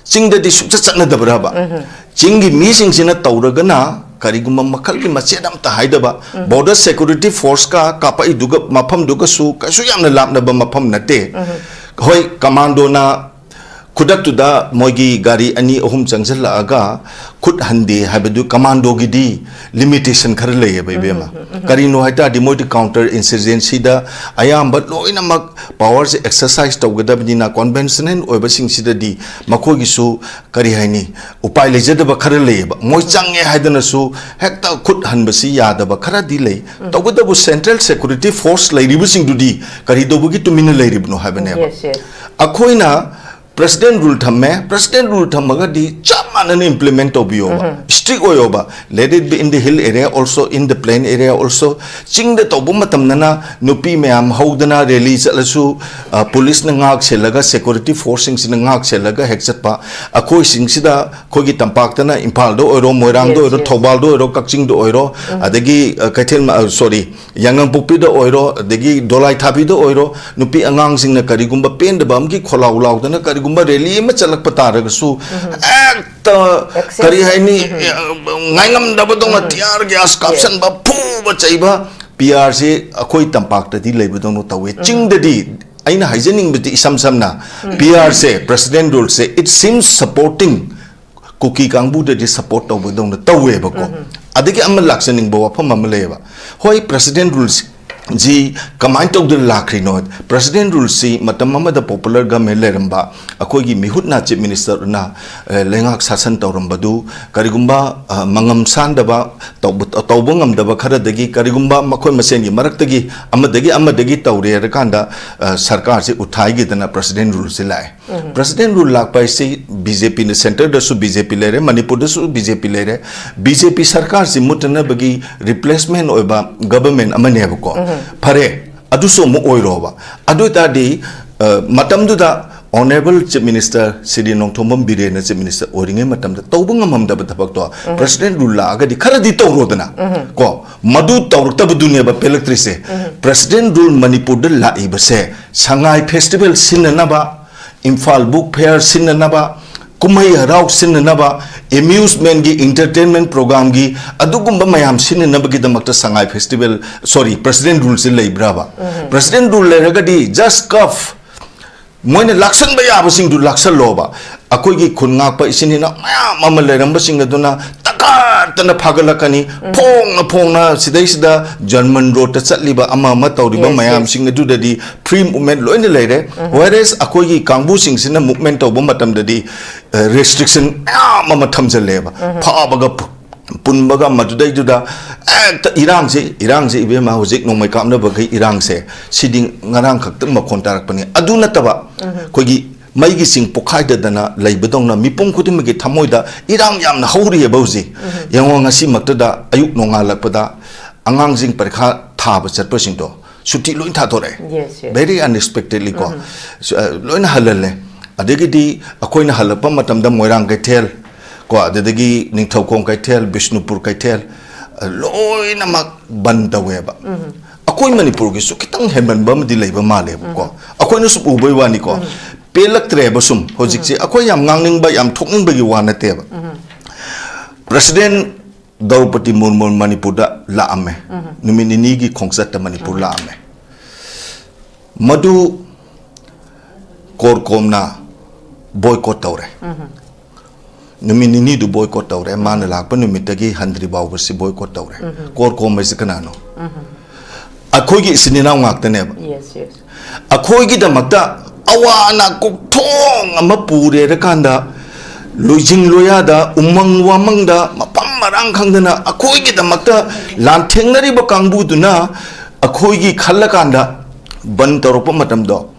ꯆꯤꯡꯗꯗꯤ ꯁꯨꯡꯆꯠ ꯆꯠꯅꯗꯕ꯭ꯔꯕ? ꯆꯤꯡꯒꯤ ꯃꯤꯁꯤꯡꯁꯤꯅ ꯇꯧꯔꯒꯅ ꯀꯔꯤꯒꯨꯝꯕ ꯃꯈꯜꯒꯤ ꯃꯆꯦꯠ ꯑꯃꯇ ꯍꯥꯏꯗꯕ, Border Security Force ꯀ ꯀꯥꯞꯄꯛꯏꯗꯨꯒ ꯃꯐꯝꯗꯨꯒꯁꯨ ꯀꯩꯁꯨ ꯌꯥꯝꯅ ꯂꯥꯞꯅꯕ ꯃꯐꯝ ꯅꯠꯇꯦ꯫ ꯍꯣꯏ, commando ꯅ ꯈꯨꯗꯛꯇꯨꯗ ꯃꯣꯏꯒꯤ ꯒꯥꯔꯤ ꯑꯅꯤ ꯑꯍꯨꯝ ꯆꯪꯁꯤꯜꯂꯛꯑꯒ ꯈꯨꯠ ꯍꯟꯗꯦ ꯍꯥꯏꯕꯗꯨ commando ꯒꯤꯗꯤ limitation ꯈꯔ ꯂꯩꯌꯦꯕ, ꯏꯕꯦꯝꯃ꯫ ꯀꯔꯤꯅꯣ ꯍꯥꯏ ꯇꯥꯔꯗꯤ, ꯃꯣꯏꯗꯤ counter insurgency ꯗ ꯑꯌꯥꯝꯕ ꯂꯣꯏꯅꯃꯛ power ꯁꯦ exercise ꯇꯧꯒꯗꯕꯅꯤꯅ, conventional ꯑꯣꯏꯕꯁꯤꯡꯁꯤꯗꯗꯤ ꯃꯈꯣꯏꯒꯤꯁꯨ, ꯀꯔꯤ ꯍꯥꯏꯅꯤ, ꯎꯄꯥꯏ ꯂꯩꯖꯗꯕ ꯈꯔ ꯂꯩꯌꯦꯕ꯫ ꯃꯣꯏ ꯆꯪꯉꯦ ꯍꯥꯏꯗꯅꯁꯨ ꯍꯦꯛꯇ ꯈꯨꯠ ꯍꯟꯕꯁꯤ ꯌꯥꯗꯕ ꯈꯔꯗꯤ ꯂꯩ꯫ ꯇꯧꯕꯇꯕꯨ Central Security Force ꯂꯩꯔꯤꯕꯁꯤꯡꯗꯨꯗꯤ ꯀꯔꯤ ꯇꯧꯕꯒꯤ ꯇꯨꯃꯤꯟꯅ ꯂꯩꯔꯤꯕꯅꯣ ꯍꯥꯏꯕꯅꯦꯕ꯫ Yes, yes. ꯑꯩꯈꯣꯏꯅ President Rule ꯊꯝꯃꯦ, President Rule ꯊꯝꯃꯒꯗꯤ ꯆꯞ ꯐꯖꯅ implement ꯇꯧꯕꯤꯌꯣꯕ, strict ꯑꯣꯏꯌꯣꯕ, let it be in the hill area also, in the plain area also. ꯆꯤꯡꯗ ꯇꯧꯕ ꯃꯇꯝꯗꯅ ꯅꯨꯄꯤ ꯃꯌꯥꯝ ꯍꯧꯗꯅ rally ꯆꯠꯂꯁꯨ, ꯑ, police ꯅ ꯉꯥꯛ ꯁꯦꯜꯂꯒ, security force ꯁꯤꯡꯁꯤꯅ ꯉꯥꯛ ꯁꯦꯜꯂꯒ ꯍꯦꯛ ꯆꯠꯄ꯫ ꯑꯩꯈꯣꯏꯁꯤꯡꯁꯤꯗ, ꯑꯩꯈꯣꯏꯒꯤ ꯇꯝꯄꯥꯛꯇꯅ ꯏꯝꯐꯥꯜꯗ ꯑꯣꯏꯔꯣ, ꯃꯣꯏꯔꯥꯡꯗ Yes, ꯑꯣꯏꯔꯣ, yes. ꯊꯧꯕꯥꯜꯗ ꯑꯣꯏꯔꯣ, ꯀꯛꯆꯤꯡꯗ ꯑꯣꯏꯔꯣ, ꯑꯗꯒꯤ, ꯑ, ꯀꯩꯊꯦꯜ ꯃ-, ꯑ, sorry, ꯌꯥꯉꯪꯄꯣꯛꯄꯤꯗ ꯑꯣꯏꯔꯣ, ꯑꯗꯒꯤ ꯗꯣꯂꯥꯏ ꯊꯥꯕꯤꯗ ꯑꯣꯏꯔꯣ, ꯅꯨꯄꯤ ꯑꯉꯥꯡꯁꯤꯡꯅ ꯀꯔꯤꯒꯨꯝꯕ ꯄꯦꯟꯗꯕ ꯑꯃꯒꯤ ꯈꯣꯜꯂꯥꯎ ꯂꯥꯎꯗꯅ ꯀꯔꯤꯒꯨꯝꯕ rally ꯑꯃ ꯆꯠꯂꯛꯄ ꯇꯥꯔꯒꯁꯨ, ꯍꯦꯛꯇ, Excess. ꯀꯔꯤ ꯍꯥꯏꯅꯤ, ꯉꯥꯏꯉꯝꯗꯕꯗꯧꯅ tear gas ꯀꯥꯞꯁꯟꯕ, ꯐꯨꯕ ꯆꯩꯕ, P R ꯁꯦ ꯑꯩꯈꯣꯏ ꯇꯝꯄꯥꯛꯇꯗꯤ ꯂꯩꯕꯗꯧꯅ ꯇꯧꯋꯦ꯫ ꯆꯤꯡꯗꯗꯤ ꯑꯩꯅ ꯍꯥꯏꯖꯅꯤꯡꯕꯗꯤ ꯏꯁꯝ ꯁꯝꯅ, P R say, President Rule say, it seems supporting Kuki ꯀꯥꯡꯕꯨꯗꯗꯤ support ꯇꯧꯕꯗꯧꯅ ꯇꯧꯋꯦꯕꯀꯣ꯫ ꯑꯗꯒꯤ ꯑꯃ ꯂꯥꯛꯆꯅꯤꯡꯕ ꯋꯥꯐꯝ ꯑꯃ ꯂꯩꯌꯦꯕ꯫ ꯍꯣꯏ, President Rule ꯁꯤ ꯀꯃꯥꯏꯅ ꯇꯧꯗꯅ ꯂꯥꯛꯈ꯭ꯔꯤꯅꯣ? President Rule ꯁꯤ ꯃꯇꯝ ꯑꯃꯗ popular government ꯂꯩꯔꯝꯕ, ꯑꯩꯈꯣꯏꯒꯤ ꯃꯤꯍꯨꯠꯅ, Chief Minister ꯅ, ꯑ, ꯂꯩꯉꯥꯛ ꯁꯥꯁꯟ ꯇꯧꯔꯝꯕꯗꯨ ꯀꯔꯤꯒꯨꯝꯕ, ꯑ, ꯃꯉꯝ ꯁꯥꯟꯗꯕ, ꯇꯧꯕ, ꯇꯧꯕ ꯉꯝꯗꯕ ꯈꯔꯗꯒꯤ ꯀꯔꯤꯒꯨꯝꯕ ꯃꯈꯣꯏ ꯃꯁꯦꯟꯒꯤ ꯃꯔꯛꯇꯒꯤ ꯑꯃꯗꯒꯤ ꯑꯃꯗꯒꯤ ꯇꯧꯔꯦ ꯍꯥꯏꯔꯀꯥꯟꯗ, ꯑ, ꯁꯔꯀꯥꯔꯁꯤ ꯎꯠꯊꯥꯏꯈꯤꯗꯅ President Rule ꯁꯤ ꯂꯥꯛꯑꯦ꯫ President Rule ꯂꯥꯛꯄ ꯍꯥꯏꯁꯤ B J P ꯅ, centre ꯗꯁꯨ B J P ꯂꯩꯔꯦ, ꯃꯅꯤꯄꯨꯔꯗꯁꯨ B J P ꯂꯩꯔꯦ꯫ B J P ꯁꯔꯀꯥꯔꯁꯤ ꯃꯨꯠꯇꯅꯕꯒꯤ replacement ꯑꯣꯏꯕ government ꯑꯃꯅꯦꯕꯀꯣ꯫ ꯐꯔꯦ, ꯑꯗꯨꯁꯨ ꯑꯃꯨꯛ ꯑꯣꯏꯔꯣꯕ꯫ ꯑꯗꯨ ꯑꯣꯏ ꯇꯥꯔꯗꯤ, ꯑ, ꯃꯇꯝꯗꯨꯗ Honourable Chief Minister Shri Nongthombam ꯕꯤꯔꯦꯟꯅ Chief Minister ꯑꯣꯏꯔꯤꯉꯩ ꯃꯇꯝꯗ ꯇꯧꯕ ꯉꯝꯃꯝꯗꯕ ꯊꯕꯛꯇꯣ President Rule ꯂꯥꯛꯑꯒꯗꯤ ꯈꯔꯗꯤ ꯇꯧꯔꯣꯗꯅ, ꯀꯣ? ꯃꯗꯨ ꯇꯧꯔꯛꯇꯕꯗꯨꯅꯦꯕ ꯄꯦꯜꯂꯛꯇ꯭ꯔꯤꯁꯦ꯫ President Rule ꯃꯅꯤꯄꯨꯔꯗ ꯂꯥꯛꯏꯕꯁꯦ ꯁꯉꯥꯏ festival ꯁꯤꯟꯅꯅꯕ, ꯏꯝꯐꯥꯜ Book Fair ꯁꯤꯟꯅꯅꯕ, ꯀꯨꯝꯍꯩ ꯍꯔꯥꯎ ꯁꯤꯟꯅꯅꯕ, amusement ꯒꯤ, entertainment program ꯒꯤ, ꯑꯗꯨꯒꯨꯝꯕ ꯃꯌꯥꯝ ꯁꯤꯟꯅꯅꯕꯒꯤꯗꯃꯛꯇ ꯁꯉꯥꯏ festival, sorry, President Rule ꯁꯤ ꯂꯩꯕ꯭ꯔꯕ? President Rule ꯂꯩꯔꯒꯗꯤ just cuff, ꯃꯣꯏꯅ ꯂꯥꯛꯁꯟꯕ ꯌꯥꯕꯁꯤꯡꯗꯨ ꯂꯥꯛꯁꯜꯂꯣꯕ꯫ ꯑꯩꯈꯣꯏꯒꯤ ꯈꯨꯟ ꯉꯥꯛꯄ ꯏꯆꯤꯟ ꯏꯅꯥꯎ ꯃꯌꯥꯝ ꯑꯃ ꯂꯩꯔꯝꯕꯁꯤꯡ ꯑꯗꯨꯅ ꯇꯛꯈꯠꯇꯅ ꯐꯥꯒꯠꯂꯛꯀꯅꯤ꯫ ꯐꯣꯡꯅ ꯐꯣꯡꯅ ꯁꯤꯗꯩꯁꯤꯗ German road ꯇ ꯆꯠꯂꯤꯕ ꯑꯃ ꯑꯃ ꯇꯧꯔꯤꯕ Yes, yes. ꯃꯌꯥꯝꯁꯤꯡ ꯑꯗꯨꯗꯗꯤ free movement ꯂꯣꯏꯅ ꯂꯩꯔꯦ꯫ Whereas ꯑꯩꯈꯣꯏꯒꯤ ꯀꯥꯡꯕꯨꯁꯤꯡꯁꯤꯅ movement ꯇꯧꯕ ꯃꯇꯝꯗꯗꯤ, ꯑ, restriction ꯃꯌꯥꯝ ꯑꯃ ꯊꯝꯖꯜꯂꯦꯕ꯫ ꯐꯥꯕꯒ ꯄꯨ-, ꯄꯨꯟꯕꯒ ꯃꯗꯨꯗꯩꯗꯨꯗ ꯍꯦꯛꯇ ꯏꯔꯥꯡꯁꯦ, ꯏꯔꯥꯡꯁꯦ ꯏꯕꯦꯝꯃ, ꯍꯧꯖꯤꯛ ꯅꯣꯡꯃꯩ ꯀꯥꯞꯅꯕꯒꯤ ꯏꯔꯥꯡꯁꯦ, ꯁꯤꯗꯤ ꯉꯔꯥꯡ ꯈꯛꯇ ꯃꯈꯣꯟ ꯇꯥꯔꯛꯄꯅꯤ꯫ ꯑꯗꯨ ꯅꯠꯇꯕ ꯑꯩꯈꯣꯏꯒꯤ ꯃꯩꯒꯤ ꯆꯤꯡ ꯄꯣꯛꯈꯥꯏꯗꯗꯅ ꯂꯩꯕꯗꯧꯅ ꯃꯤꯄꯨꯝ ꯈꯨꯗꯤꯡꯃꯛꯀꯤ ꯊꯃꯣꯏꯗ ꯏꯔꯥꯡ ꯌꯥꯝꯅ ꯍꯧꯔꯤꯑꯕ ꯍꯧꯖꯤꯛ꯫ ꯌꯦꯡꯉꯣ, ꯉꯁꯤꯃꯛꯇꯗ ꯑꯌꯨꯛ ꯅꯣꯡꯉꯥꯜꯂꯛꯄꯗ ꯑꯉꯥꯡꯁꯤꯡ ꯄꯔꯤꯈꯥ ꯊꯥꯕ ꯆꯠꯄꯁꯤꯡꯗꯣ ꯁꯨꯇꯤ ꯂꯣꯏ ꯊꯥꯗꯣꯔꯛꯑꯦ꯫ Yes, yes. Very unexpectedly ꯀꯣ꯫ ꯁꯨ-, ꯑ, ꯂꯣꯏꯅ ꯍꯜꯍꯜꯂꯦ꯫ ꯑꯗꯒꯤꯗꯤ ꯑꯩꯈꯣꯏꯅ ꯍꯜꯂꯛꯄ ꯃꯇꯝꯗ ꯃꯣꯏꯔꯥꯡ ꯀꯩꯊꯦꯜ ꯀꯣ, ꯑꯗꯨꯗꯒꯤ ꯅꯤꯡꯊꯧꯈꯣꯡ ꯀꯩꯊꯦꯜ, ꯕꯤꯁꯅꯨꯄꯨꯔ ꯀꯩꯊꯦꯜ, ꯑ, ꯂꯣꯏꯅꯃꯛ ꯕꯟ ꯇꯧꯋꯦꯕ꯫ ꯑꯩꯈꯣꯏ ꯃꯅꯤꯄꯨꯔꯒꯤꯁꯨ ꯈꯤꯇꯪ ꯍꯦꯟꯃꯟꯕ ꯑꯃꯗꯤ ꯂꯩꯕ ꯃꯥꯜꯂꯦꯕꯀꯣ꯫ ꯑꯩꯈꯣꯏꯅ ꯁꯨꯝ ꯎꯕꯩ ꯋꯥꯅꯤꯀꯣ꯫ ꯄꯦꯜꯂꯛꯇ꯭ꯔꯦꯕ ꯁꯨꯝ ꯍꯧꯖꯤꯛꯁꯦ꯫ ꯑꯩꯈꯣꯏ ꯌꯥꯝ ꯉꯥꯡꯅꯤꯡꯕ, ꯌꯥꯝ ꯊꯣꯛꯅꯤꯡꯕꯒꯤ ꯋꯥ ꯅꯠꯇꯦꯕ꯫ ꯄ꯭ꯔꯁꯤꯗꯦꯟ ꯗ꯭ꯔꯧꯄꯗꯤ ꯃꯨꯔꯃꯨ ꯃꯅꯤꯄꯨꯔꯗ ꯂꯥꯛꯑꯝꯃꯦ꯫ ꯅꯨꯃꯤꯠ ꯅꯤꯅꯤꯒꯤ ꯈꯣꯡꯆꯠꯇ ꯃꯅꯤꯄꯨꯔ ꯂꯥꯛꯑꯝꯃꯦ꯫ ꯃꯗꯨ ꯀꯣꯔꯀꯣꯝꯅ ꯕꯣꯏꯀꯣꯠ ꯇꯧꯔꯦ꯫ ꯅꯨꯃꯤꯠ ꯅꯤꯅꯤꯗꯨ ꯕꯣꯏꯀꯣꯠ ꯇꯧꯔꯦ꯫ ꯃꯥꯅ ꯂꯥꯛꯄ ꯅꯨꯃꯤꯠꯇꯒꯤ ꯍꯟꯗ꯭ꯔꯤ ꯐꯥꯎꯕꯁꯤ ꯕꯣꯏꯀꯣꯠ ꯇꯧꯔꯦ꯫ ꯀꯣꯔꯀꯣꯝ ꯍꯥꯏꯁꯤ ꯀꯅꯥꯅꯣ? ꯑꯩꯈꯣꯏꯒꯤ ꯏꯆꯤꯟ ꯏꯅꯥꯎ ꯉꯥꯛꯇꯅꯦꯕ꯫ Yes, yes. ꯑꯩꯈꯣꯏꯒꯤꯗꯃꯛꯇ ꯑꯋꯥ ꯑꯅꯥ ꯀꯣꯛꯊꯣꯡ ꯑꯃ ꯄꯨꯔꯦꯔꯀꯥꯟꯗ, ꯂꯣꯏꯖꯤꯡ ꯂꯣꯌꯥꯗ, ꯎꯃꯪ ꯋꯥꯃꯪꯗ, ꯃꯐꯝ ꯃꯔꯥꯡ ꯈꯪꯗꯅ ꯑꯩꯈꯣꯏꯒꯤꯗꯃꯛꯇ ꯂꯥꯟꯊꯦꯡꯅꯔꯤꯕ ꯀꯥꯡꯕꯨꯗꯨꯅ ꯑꯩꯈꯣꯏꯒꯤ ꯈꯜꯂꯀꯥꯟꯗ ꯕꯟ ꯇꯧꯔꯛꯄ ꯃꯇꯝꯗꯣ,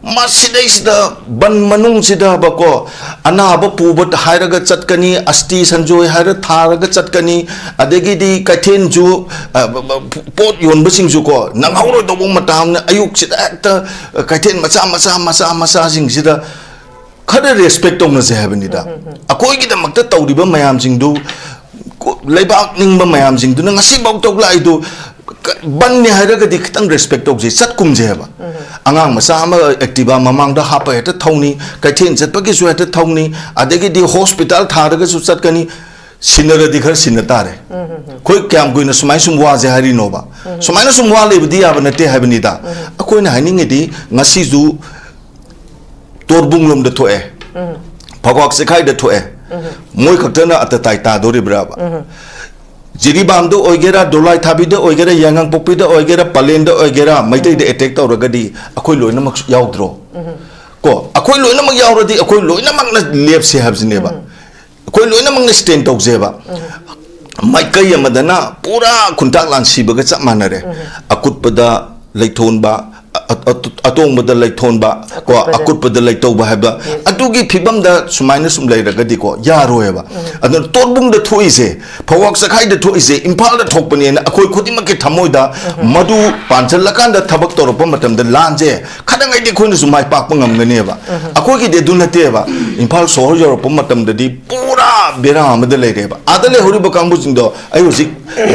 ꯃꯁꯤꯗꯩꯁꯤꯗ ꯕꯟ ꯃꯅꯨꯡꯁꯤꯗꯕꯀꯣ, ꯑꯅꯥꯕ ꯄꯨꯕ ꯍꯥꯏꯔꯒ ꯆꯠꯀꯅꯤ, ꯑꯁꯇꯤ ꯁꯟꯖꯣꯏ ꯍꯥꯏꯔ ꯊꯥꯔꯒ ꯆꯠꯀꯅꯤ, ꯑꯗꯒꯤꯗꯤ ꯀꯩꯊꯦꯜꯁꯨ, ꯑ, ꯕ-, ꯕ-, ꯄꯣꯠ ꯌꯣꯟꯕꯁꯤꯡꯁꯨꯀꯣ, ꯅꯪꯍꯧꯔꯣꯏꯗꯧꯕ ꯃꯇꯥꯡꯅ ꯑꯌꯨꯛꯁꯤꯗ ꯍꯦꯛꯇ ꯀꯩꯊꯦꯜ ꯃꯆꯥ ꯃꯆꯥ ꯃꯆꯥ ꯃꯆꯥꯁꯤꯡꯁꯤꯗ ꯈꯔ ꯔꯦꯁꯄꯦꯛ ꯇꯧꯅꯁꯦ ꯍꯥꯏꯕꯅꯤꯗ꯫ ꯑꯩꯈꯣꯏꯒꯤꯗꯃꯛꯇ ꯇꯧꯔꯤꯕ ꯃꯌꯥꯝꯁꯤꯡꯗꯨ, ꯀꯣ-, ꯂꯩꯕꯥꯛ ꯅꯤꯡꯕ ꯃꯌꯥꯝꯁꯤꯡꯗꯨꯅ ꯉꯁꯤꯐꯥꯎ ꯇꯧꯂꯥꯛꯏꯗꯨ, ꯀ-, ꯕꯟꯅꯤ ꯍꯥꯏꯔꯒꯗꯤ ꯈꯤꯇꯪ ꯔꯦꯁꯄꯦꯛ ꯇꯧꯁꯦ, ꯆꯠꯀꯨꯝꯁꯦ ꯍꯥꯏꯕ꯫ ꯑꯉꯥꯡ ꯃꯆꯥ ꯑꯃ ꯑꯦꯛꯇꯤꯚꯥ ꯃꯃꯥꯡꯗ ꯍꯥꯞꯄ ꯍꯦꯛꯇ ꯊꯧꯅꯤ, ꯀꯩꯊꯦꯜ ꯆꯠꯄꯒꯤꯁꯨ ꯍꯦꯛꯇ ꯊꯧꯅꯤ, ꯑꯗꯒꯤꯗꯤ ꯍꯣꯁꯄꯤꯇꯥꯜ ꯊꯥꯔꯒꯁꯨ ꯆꯠꯀꯅꯤ꯫ ꯁꯤꯟꯅꯔꯗꯤ ꯈꯔ ꯁꯤꯟꯅ ꯇꯥꯔꯦ꯫ ꯑꯩꯈꯣꯏ ꯀꯌꯥꯝ ꯀꯨꯏꯅ ꯁꯨꯃꯥꯏꯅ ꯁꯨꯝ ꯋꯥꯁꯦ ꯍꯥꯏꯔꯤꯅꯣꯕ? ꯁꯨꯃꯥꯏꯅ ꯁꯨꯝ ꯋꯥ ꯂꯩꯕꯗꯤ ꯌꯥꯕ ꯅꯠꯇꯦ ꯍꯥꯏꯕꯅꯤꯗ꯫ ꯑꯩꯈꯣꯏꯅ ꯍꯥꯏꯅꯤꯡꯉꯤꯗꯤ ꯉꯁꯤꯁꯨ ꯇꯣꯔꯕꯨꯡꯂꯣꯝꯗ ꯊꯣꯛꯑꯦ, ꯐꯥꯎꯕꯥꯛ ꯆꯦꯈꯥꯏꯗ ꯊꯣꯛꯑꯦ, ꯃꯣꯏ ꯈꯛꯇꯅ ꯑꯇꯇꯥꯏ ꯇꯥꯗꯣꯔꯤꯕ꯭ꯔꯥꯕ? ꯖꯤꯔꯤꯕꯥꯝꯗ ꯑꯣꯏꯒꯦꯔꯥ, ꯗꯣꯂꯥꯏ ꯊꯥꯕꯤꯗ ꯑꯣꯏꯒꯦꯔꯥ, ꯌꯥꯏꯉꯪꯄꯣꯛꯄꯤꯗ ꯑꯣꯏꯒꯦꯔꯥ, ꯄꯂꯦꯟꯗ ꯑꯣꯏꯒꯦꯔꯥ, ꯃꯩꯇꯩꯗ ꯑꯦꯇꯦꯛ ꯇꯧꯔꯒꯗꯤ ꯑꯩꯈꯣꯏ ꯂꯣꯏꯅꯃꯛ ꯌꯥꯎꯗ꯭ꯔꯣ? ꯀꯣ, ꯑꯩꯈꯣꯏ ꯂꯣꯏꯅꯃꯛ ꯌꯥꯎꯔꯗꯤ ꯑꯩꯈꯣꯏ ꯂꯣꯏꯅꯃꯛꯅ ꯂꯦꯞꯁꯦ ꯍꯥꯏꯕꯁꯤꯅꯦꯕ꯫ ꯑꯩꯈꯣꯏ ꯂꯣꯏꯅꯃꯛꯅ ꯁ꯭ꯇꯦꯟ ꯇꯧꯁꯦꯕ꯫ ꯃꯥꯏꯀꯩ ꯑꯃꯗꯅ ꯄꯨꯔꯥ ꯈꯨꯟꯇꯥꯛ ꯂꯥꯟꯁꯤꯕꯒ ꯆꯞ ꯃꯥꯟꯅꯔꯦ꯫ ꯑꯀꯨꯠꯄꯗ ꯂꯩꯊꯣꯟꯕ, ꯑ- ꯑ- ꯑꯇꯣꯡꯕꯗ ꯂꯩꯊꯣꯟꯕ, ꯀꯣ, ꯑꯀꯨꯠꯄꯗ꯫ ꯑꯀꯨꯠꯄꯗ ꯂꯩꯇꯧꯕ ꯍꯥꯏꯕ, ꯑꯗꯨꯒꯤ ꯐꯤꯕꯝꯗ ꯁꯨꯃꯥꯏꯅ ꯁꯨꯝ ꯂꯩꯔꯒꯗꯤꯀꯣ, ꯌꯥꯔꯣꯏꯕ꯫ ꯑꯗꯨꯅ ꯇꯣꯔꯕꯨꯡꯗ ꯊꯣꯛꯏꯁꯦ, ꯐꯧꯋꯥꯛ ꯆꯈꯥꯏꯗ ꯊꯣꯛꯏꯁꯦ ꯏꯝꯐꯥꯜꯗ ꯊꯣꯛꯄꯅꯦꯅ ꯑꯩꯈꯣꯏ ꯈꯨꯗꯤꯡꯃꯛꯀꯤ ꯊꯃꯣꯏꯗ ꯃꯗꯨ ꯄꯥꯟꯁꯤꯜꯂꯀꯥꯟꯗ ꯊꯕꯛ ꯇꯧꯔꯛꯄ ꯃꯇꯝꯗ ꯂꯥꯟꯁꯦ ꯈꯇꯪꯉꯩꯗꯤ ꯑꯩꯈꯣꯏꯅꯁꯨ ꯃꯥꯏ ꯄꯥꯛꯄ ꯉꯝꯒꯅꯦꯕ꯫ ꯑꯩꯈꯣꯏꯒꯤꯗꯤ ꯑꯗꯨ ꯅꯠꯇꯦꯕ꯫ ꯏꯝꯐꯥꯜ ꯁꯣꯍꯣꯔ ꯌꯧꯔꯛꯄ ꯃꯇꯝꯗꯗꯤ ꯄꯨꯔꯥ ꯕꯦꯔꯥ ꯑꯃꯗ ꯂꯩꯔꯦꯕ꯫ ꯑꯥꯗ ꯂꯩꯍꯧꯔꯤꯕ ꯀꯥꯡꯕꯨꯁꯤꯡꯗꯣ, ꯑꯩ ꯍꯧꯖꯤꯛ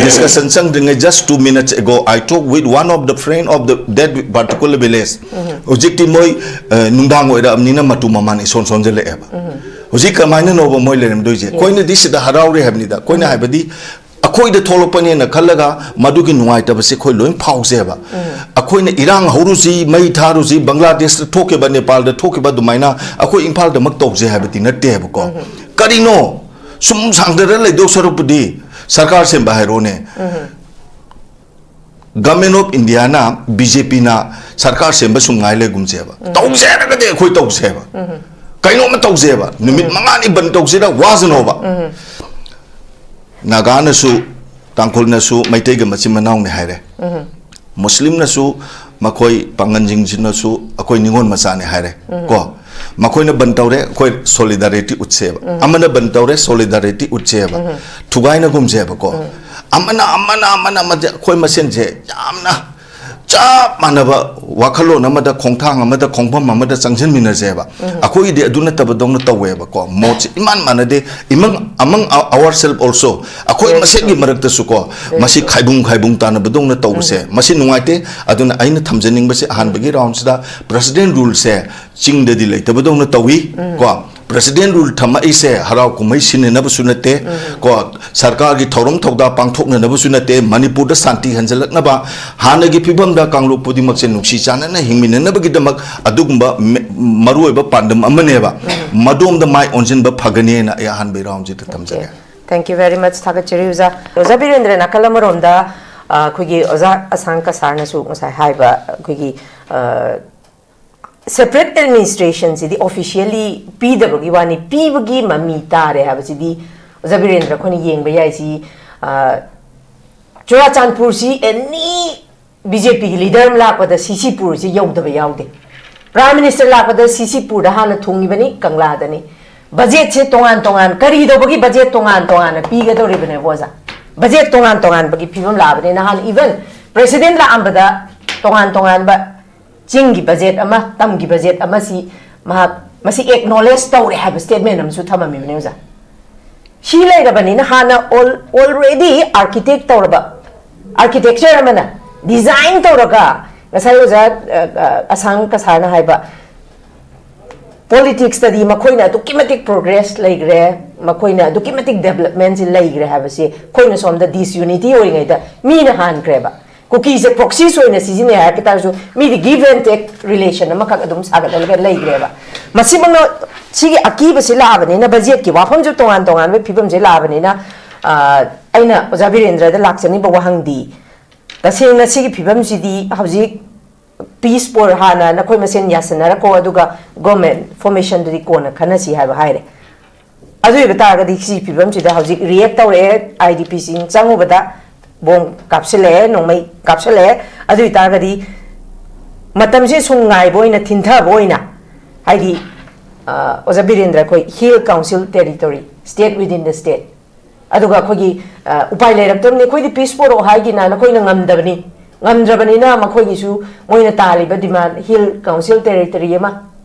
discussion ꯆꯪꯗ꯭ꯔꯤꯉꯩ, just two minutes ago, I talk with one of the friend of the, that particular village. ꯍꯧꯖꯤꯛꯇꯤ ꯃꯣꯏ, ꯑ, ꯅꯨꯡꯗꯥꯡ ꯑꯣꯏꯔꯛꯑꯕꯅꯤꯅ ꯃꯇꯨ ꯃꯃꯥꯟ ꯏꯁꯣꯟ ꯁꯣꯟꯖꯜꯂꯛꯑꯦꯕ꯫ ꯍꯧꯖꯤꯛ ꯀꯃꯥꯏꯅ ꯅꯣꯕ ꯃꯣꯏ ꯂꯩꯔꯝꯗꯣꯏꯁꯦ? ꯑꯩꯈꯣꯏꯅꯗꯤ ꯁꯤꯗ ꯍꯔꯥꯎꯔꯦ ꯍꯥꯏꯕꯅꯤꯗ꯫ ꯑꯩꯈꯣꯏꯅ ꯍꯥꯏꯕꯗꯤ ꯑꯩꯈꯣꯏꯗ ꯊꯣꯛꯂꯛꯄꯅꯦꯅ ꯈꯜꯂꯒ ꯃꯗꯨꯒꯤ ꯅꯨꯡꯉꯥꯏꯇꯕꯁꯦ ꯑꯩꯈꯣꯏ ꯂꯣꯏ ꯐꯥꯎꯖꯩꯕ꯫ ꯑꯩꯈꯣꯏꯅ ꯏꯔꯥꯡ ꯍꯧꯔꯨꯁꯤ, ꯃꯩ ꯊꯥꯔꯨꯁꯤ, ꯕꯪꯒ꯭ꯂꯥꯗꯦꯁꯇ ꯊꯣꯛꯈꯤꯕ, ꯅꯦꯄꯥꯜꯗ ꯊꯣꯛꯈꯤꯕ ꯑꯗꯨꯃꯥꯏꯅ ꯑꯩꯈꯣꯏ ꯏꯝꯐꯥꯜꯗꯃꯛ ꯇꯧꯁꯦ ꯍꯥꯏꯕꯗꯤ ꯅꯠꯇꯦꯕꯀꯣ꯫ ꯀꯔꯤꯅꯣ? ꯁꯨꯝ ꯁꯥꯡꯊꯔ ꯂꯩꯗꯧ ꯁꯔꯨꯛꯄꯨꯗꯤ ꯁꯔꯀꯥꯔ ꯁꯦꯝꯕ ꯍꯥꯏꯔꯣꯅꯦ꯫ Government of Indiaꯅ, BJPꯅ ꯁꯔꯀꯥꯔ ꯁꯦꯝꯕ ꯁꯨꯝ ꯉꯥꯏ ꯂꯩꯒꯨꯝꯁꯦꯕ꯫ ꯇꯧꯁꯦ ꯍꯥꯏꯔꯒꯗꯤ ꯑꯩꯈꯣꯏ ꯇꯧꯁꯦꯕ꯫ ꯀꯩꯅꯣꯝꯃ ꯇꯧꯁꯦꯕ꯫ ꯅꯨꯃꯤꯠ ꯃꯉꯥꯅꯤ ꯕꯟ ꯇꯧꯁꯤꯔ ꯋꯥꯁꯅꯣꯕ꯫ ꯅꯥꯒꯥꯅꯁꯨ, ꯇꯥꯡꯈꯨꯜꯅꯁꯨ ꯃꯩꯇꯩꯒ ꯃꯆꯤꯟ ꯃꯅꯥꯎꯅꯤ ꯍꯥꯏꯔꯦ꯫ ꯃꯨꯁꯂꯤꯝꯅꯁꯨ ꯃꯈꯣꯏ ꯄꯥꯡꯒꯟꯁꯤꯡꯁꯤꯅꯁꯨ ꯑꯩꯈꯣꯏ ꯅꯤꯉꯣꯜ ꯃꯆꯥꯅꯤ ꯍꯥꯏꯔꯦ꯫ ꯀꯣ? ꯃꯈꯣꯏꯅ ꯕꯟ ꯇꯧꯔꯦ, ꯑꯩꯈꯣꯏ solidarity ꯎꯠꯁꯦꯕ꯫ ꯑꯃꯅ ꯕꯟ ꯇꯧꯔꯦ, solidarity ꯎꯠꯁꯦꯕ꯫ ꯊꯨꯒꯥꯏꯅꯒꯨꯝꯁꯦꯕꯀꯣ꯫ ꯑꯃꯅ, ꯑꯃꯅ, ꯑꯃꯅ, ꯑꯃꯗꯤ ꯑꯩꯈꯣꯏ ꯃꯁꯦꯟꯁꯦ ꯌꯥꯝꯅ ꯆꯞ ꯃꯥꯟꯅꯕ ꯋꯥꯈꯜꯂꯣꯟ ꯑꯃꯗ, ꯈꯣꯡꯊꯥꯡ ꯑꯃꯗ, ꯈꯣꯡꯐꯝ ꯑꯃꯗ ꯆꯪꯁꯤꯟꯃꯤꯟꯅꯁꯦꯕ꯫ ꯑꯩꯈꯣꯏꯒꯤꯗꯤ ꯑꯗꯨ ꯅꯠꯇꯕꯗꯧꯅ ꯇꯧꯋꯦꯕꯀꯣ꯫ ꯃꯣꯠꯁꯦ ꯏꯃꯥꯟ ꯃꯥꯟꯅꯗꯦ꯫ Among, among ourselves also, ꯑꯩꯈꯣꯏ ꯃꯁꯦꯟꯒꯤ ꯃꯔꯛꯇꯁꯨꯀꯣ, ꯃꯁꯤ ꯈꯥꯏꯕꯨꯡ ꯈꯥꯏꯕꯨꯡ ꯇꯥꯟꯅꯕꯗꯧꯅ ꯇꯧꯕꯁꯦ, ꯃꯁꯤ ꯅꯨꯡꯉꯥꯏꯇꯦ꯫ ꯑꯗꯨꯅ ꯑꯩꯅ ꯊꯝꯖꯅꯤꯡꯕꯁꯦ, ꯑꯍꯥꯟꯕꯒꯤ roundꯁꯤꯗ President ruleꯁꯦ ꯆꯤꯡꯗꯗꯤ ꯂꯩꯇꯕꯗꯧꯅ ꯇꯧꯏ꯫ ꯀꯣ? President rule ꯊꯝꯃꯛꯏꯁꯦ ꯍꯔꯥꯎ ꯀꯨꯝꯍꯩ ꯁꯤꯟꯅꯅꯕꯁꯨ ꯅꯠꯇꯦ꯫ ꯀꯣ? ꯁꯔꯀꯥꯔꯒꯤ ꯊꯧꯔꯝ ꯊꯧꯗꯥ ꯄꯥꯡꯊꯣꯛꯅꯅꯕꯁꯨ ꯅꯠꯇꯦ꯫ ꯃꯅꯤꯄꯨꯔꯗ ꯁꯥꯟꯇꯤ ꯍꯟꯖꯤꯜꯂꯛꯅꯕ, ꯍꯥꯟꯅꯒꯤ ꯐꯤꯕꯝꯗ ꯀꯥꯡꯂꯨꯞ ꯈꯨꯗꯤꯡꯃꯛꯁꯦ ꯅꯨꯡꯁꯤ ꯆꯥꯟꯅꯅ ꯍꯤꯡꯃꯤꯟꯅꯅꯕꯒꯤꯗꯃꯛ ꯑꯗꯨꯒꯨꯝꯕ ꯃꯦ-, ꯃꯔꯨꯑꯣꯏꯕ ꯄꯥꯟꯗꯝ ꯑꯃꯅꯦꯕ꯫ ꯃꯗꯣꯝꯗ ꯃꯥꯏ ꯑꯣꯟꯁꯤꯟꯕ ꯐꯒꯅꯦꯅ ꯑꯩ ꯑꯍꯥꯟꯕꯒꯤ roundꯁꯤꯗ ꯊꯝꯖꯒꯦ꯫ Thank you very much. ꯊꯥꯒꯠꯆꯔꯤ ꯑꯣꯖꯥ꯫ ꯑꯣꯖꯥ ꯕꯤꯔꯦꯟꯗ꯭ꯔ, ꯅꯥꯀꯜ ꯑꯃꯔꯣꯝꯗ, ꯑ, ꯑꯩꯈꯣꯏꯒꯤ ꯑꯣꯖꯥ ꯑꯁꯥꯡꯀ ꯁꯥꯔꯅꯁꯨ ꯉꯁꯥꯏ ꯍꯥꯏꯕ, ꯑꯩꯈꯣꯏꯒꯤ, ꯑ, separate administrationꯁꯤꯗꯤ officially ꯄꯤꯗꯕꯒꯤ ꯋꯥꯅꯤ, ꯄꯤꯕꯒꯤ ꯃꯃꯤ ꯇꯥꯔꯦ ꯍꯥꯏꯕꯁꯤꯗꯤ ꯑꯣꯖꯥ ꯕꯤꯔꯦꯟꯗ꯭ꯔ ꯑꯩꯈꯣꯏꯅ ꯌꯦꯡꯕ ꯌꯥꯏ꯫ ꯁꯤ, ꯑ, ꯆꯨꯔꯥꯆꯥꯟꯄꯨꯔꯁꯤ any ꯕꯤ ꯖꯦ ꯄꯤꯒꯤ ꯂꯤꯗꯔ ꯑꯃ ꯂꯥꯛꯄꯗ ꯁꯤ ꯁꯤ ꯄꯨꯔꯁꯤ ꯌꯧꯗꯕ ꯌꯥꯎꯗꯦ꯫ ꯄ꯭ꯔꯥꯏꯝ ꯃꯤꯅꯤꯁꯇꯔ ꯂꯥꯛꯄꯗ ꯁꯤ ꯁꯤ ꯄꯨꯔꯗ ꯍꯥꯟꯅ ꯊꯨꯡꯉꯤꯕꯅꯤ, ꯀꯪꯂꯥꯗꯅꯤ꯫ ꯕꯖꯦꯠꯁꯦ ꯇꯣꯉꯥꯟ ꯇꯣꯉꯥꯟ, ꯀꯔꯤ ꯇꯧꯕꯒꯤ ꯕꯖꯦꯠ ꯇꯣꯉꯥꯟ ꯇꯣꯉꯥꯟꯅ ꯄꯤꯒꯗꯧꯔꯤꯕꯅꯦꯕ ꯑꯣꯖꯥ? ꯕꯖꯦꯠ ꯇꯣꯉꯥꯟ ꯇꯣꯉꯥꯟꯕꯒꯤ ꯐꯤꯕꯝ ꯂꯥꯛꯑꯕꯅꯤ꯫ ꯅꯍꯥꯟ even ꯄ꯭ꯔꯦꯁꯤꯗꯦꯟꯠ ꯂꯥꯛꯑꯝꯕꯗ ꯇꯣꯉꯥꯟ ꯇꯣꯉꯥꯟꯕ ꯆꯤꯡꯒꯤ ꯕꯖꯦꯠ ꯑꯃ, ꯇꯝꯒꯤ ꯕꯖꯦꯠ ꯑꯃ, ꯁꯤ ꯃꯍꯥꯛ ꯃꯁꯤ ꯑꯦꯛꯅꯣꯂꯦꯖ ꯇꯧꯔꯦ ꯍꯥꯏꯕ ꯁ꯭ꯇꯦꯠꯃꯦꯟ ꯑꯃꯁꯨ ꯊꯝꯃꯝꯃꯤꯕꯅꯦ ꯑꯣꯖꯥ꯫ ꯁꯤ ꯂꯩꯔꯕꯅꯤꯅ ꯍꯥꯟꯅ ꯑꯣꯜ ꯑꯣꯜꯔꯦꯗꯤ ꯑꯥꯔꯀꯤꯇꯦꯛ ꯇꯧꯔꯕ ꯑꯥꯔꯀꯤꯇꯦꯛꯆꯔ ꯑꯃꯅ, ꯗꯤꯖꯥꯏꯟ ꯇꯧꯔꯒ, ꯉꯁꯥꯏ ꯑꯣꯖꯥ ꯑ, ꯑ, ꯑꯁꯥꯡ ꯀꯁꯥꯔꯅ ꯍꯥꯏꯕ, ꯄꯣꯂꯤꯇꯤꯛꯁꯇꯗꯤ ꯃꯈꯣꯏꯅ ꯑꯗꯨꯛꯀꯤ ꯃꯇꯤꯛ ꯄ꯭ꯔꯣꯒ꯭ꯔꯦꯁ ꯂꯩꯈ꯭ꯔꯦ, ꯃꯈꯣꯏꯅ ꯑꯗꯨꯛꯀꯤ ꯃꯇꯤꯛ ꯗꯦꯕꯂꯞꯃꯦꯟꯁꯤ ꯂꯩꯈ꯭ꯔꯦ ꯍꯥꯏꯕꯁꯤ ꯑꯩꯈꯣꯏꯅ ꯁꯣꯝꯗ ꯗꯤꯁꯌꯨꯅꯤꯇꯤ ꯑꯣꯏꯔꯤꯉꯩꯗ ꯃꯤꯅ ꯍꯥꯟꯈ꯭ꯔꯦꯕ꯫ ꯀꯨꯀꯤꯁꯦ ꯄ꯭ꯔꯣꯛꯁꯤꯁ ꯑꯣꯏꯅ ꯁꯤꯖꯤꯟꯅꯩ ꯍꯥꯏꯔꯛꯄ ꯇꯥꯔꯁꯨ, ꯃꯤꯗꯤ ꯒꯤꯚ ꯑꯦꯟ ꯇꯦꯛ ꯔꯤꯂꯦꯁꯟ ꯑꯃꯈꯛ ꯑꯗꯨꯝ ꯁꯥꯒꯠꯍꯜꯂꯒ ꯂꯩꯈ꯭ꯔꯦꯕ꯫ ꯃꯁꯤꯃꯛꯅ, ꯁꯤꯒꯤ ꯑꯀꯤꯕꯁꯤ ꯂꯥꯛꯑꯕꯅꯤꯅ, ꯕꯖꯦꯠꯀꯤ ꯋꯥꯐꯝꯁꯨ ꯇꯣꯉꯥꯟ ꯇꯣꯉꯥꯟꯕ ꯐꯤꯕꯝꯁꯤ ꯂꯥꯛꯑꯕꯅꯤꯅ, ꯑ, ꯑꯩꯅ ꯑꯣꯖꯥ ꯕꯤꯔꯦꯟꯗ꯭ꯔꯗ ꯂꯥꯛꯆꯅꯤꯡꯕ ꯋꯥꯍꯪꯗꯤ, ꯇꯁꯦꯡꯅ ꯁꯤꯒꯤ ꯐꯤꯕꯝꯁꯤꯗꯤ ꯍꯧꯖꯤꯛ ꯄꯤꯁ ꯄꯣꯔ ꯍꯥꯟꯅ ꯅꯈꯣꯏ ꯃꯁꯦꯟ ꯌꯥꯁꯟꯅꯔꯛꯈꯣ, ꯑꯗꯨꯒ ꯒꯣꯔꯃꯦꯟ ꯐꯣꯔꯃꯦꯁꯟꯗꯨꯗꯤ ꯀꯣꯟꯅ ꯈꯟꯅꯁꯤ ꯍꯥꯏꯕ ꯍꯥꯏꯔꯦ꯫ ꯑꯗꯨ ꯑꯣꯏꯕ ꯇꯥꯔꯒꯗꯤ ꯁꯤ ꯐꯤꯕꯝꯁꯤꯗ ꯍꯧꯖꯤꯛ ꯔꯤꯌꯦꯛ ꯇꯧꯔꯛꯑꯦ, ꯑꯥꯏ ꯗꯤ ꯄꯤꯁꯤꯡ ꯆꯪꯉꯨꯕꯗ ꯕꯣꯝ ꯀꯥꯞꯁꯤꯜꯂꯛꯑꯦ, ꯅꯣꯡꯃꯩ ꯀꯥꯞꯁꯤꯜꯂꯛꯑꯦ꯫ ꯑꯗꯨ ꯑꯣꯏꯇꯥꯔꯒꯗꯤ ꯃꯇꯝꯁꯦ ꯁꯨꯝ ꯉꯥꯏꯕ ꯑꯣꯏꯅ, ꯊꯤꯟꯊꯕ ꯑꯣꯏꯅ, ꯍꯥꯏꯗꯤ, ꯑ, ꯑꯣꯖꯥ ꯕꯤꯔꯦꯟꯗ꯭ꯔ, ꯑꯩꯈꯣꯏ hill council territory, state within the state, ꯑꯗꯨꯒ ꯑꯩꯈꯣꯏꯒꯤ, ꯑ, ꯎꯄꯥꯏ ꯂꯩꯔꯛꯇꯕꯅꯤ, ꯑꯩꯈꯣꯏꯗꯤ ꯄꯤꯁ ꯄꯣꯔꯛꯑꯣ ꯍꯥꯏꯒꯤꯅ ꯅꯈꯣꯏꯅ ꯉꯝꯗꯕꯅꯤ, ꯉꯝꯗ꯭ꯔꯕꯅꯤꯅ ꯃꯈꯣꯏꯒꯤꯁꯨ ꯃꯣꯏꯅ ꯇꯥꯜꯂꯤꯕ ꯗꯤꯃꯥꯟ, ꯍꯤꯜ ꯀꯥꯎꯟꯁꯤꯜ ꯇꯦꯔꯤꯇꯣꯔꯤ ꯑꯃ,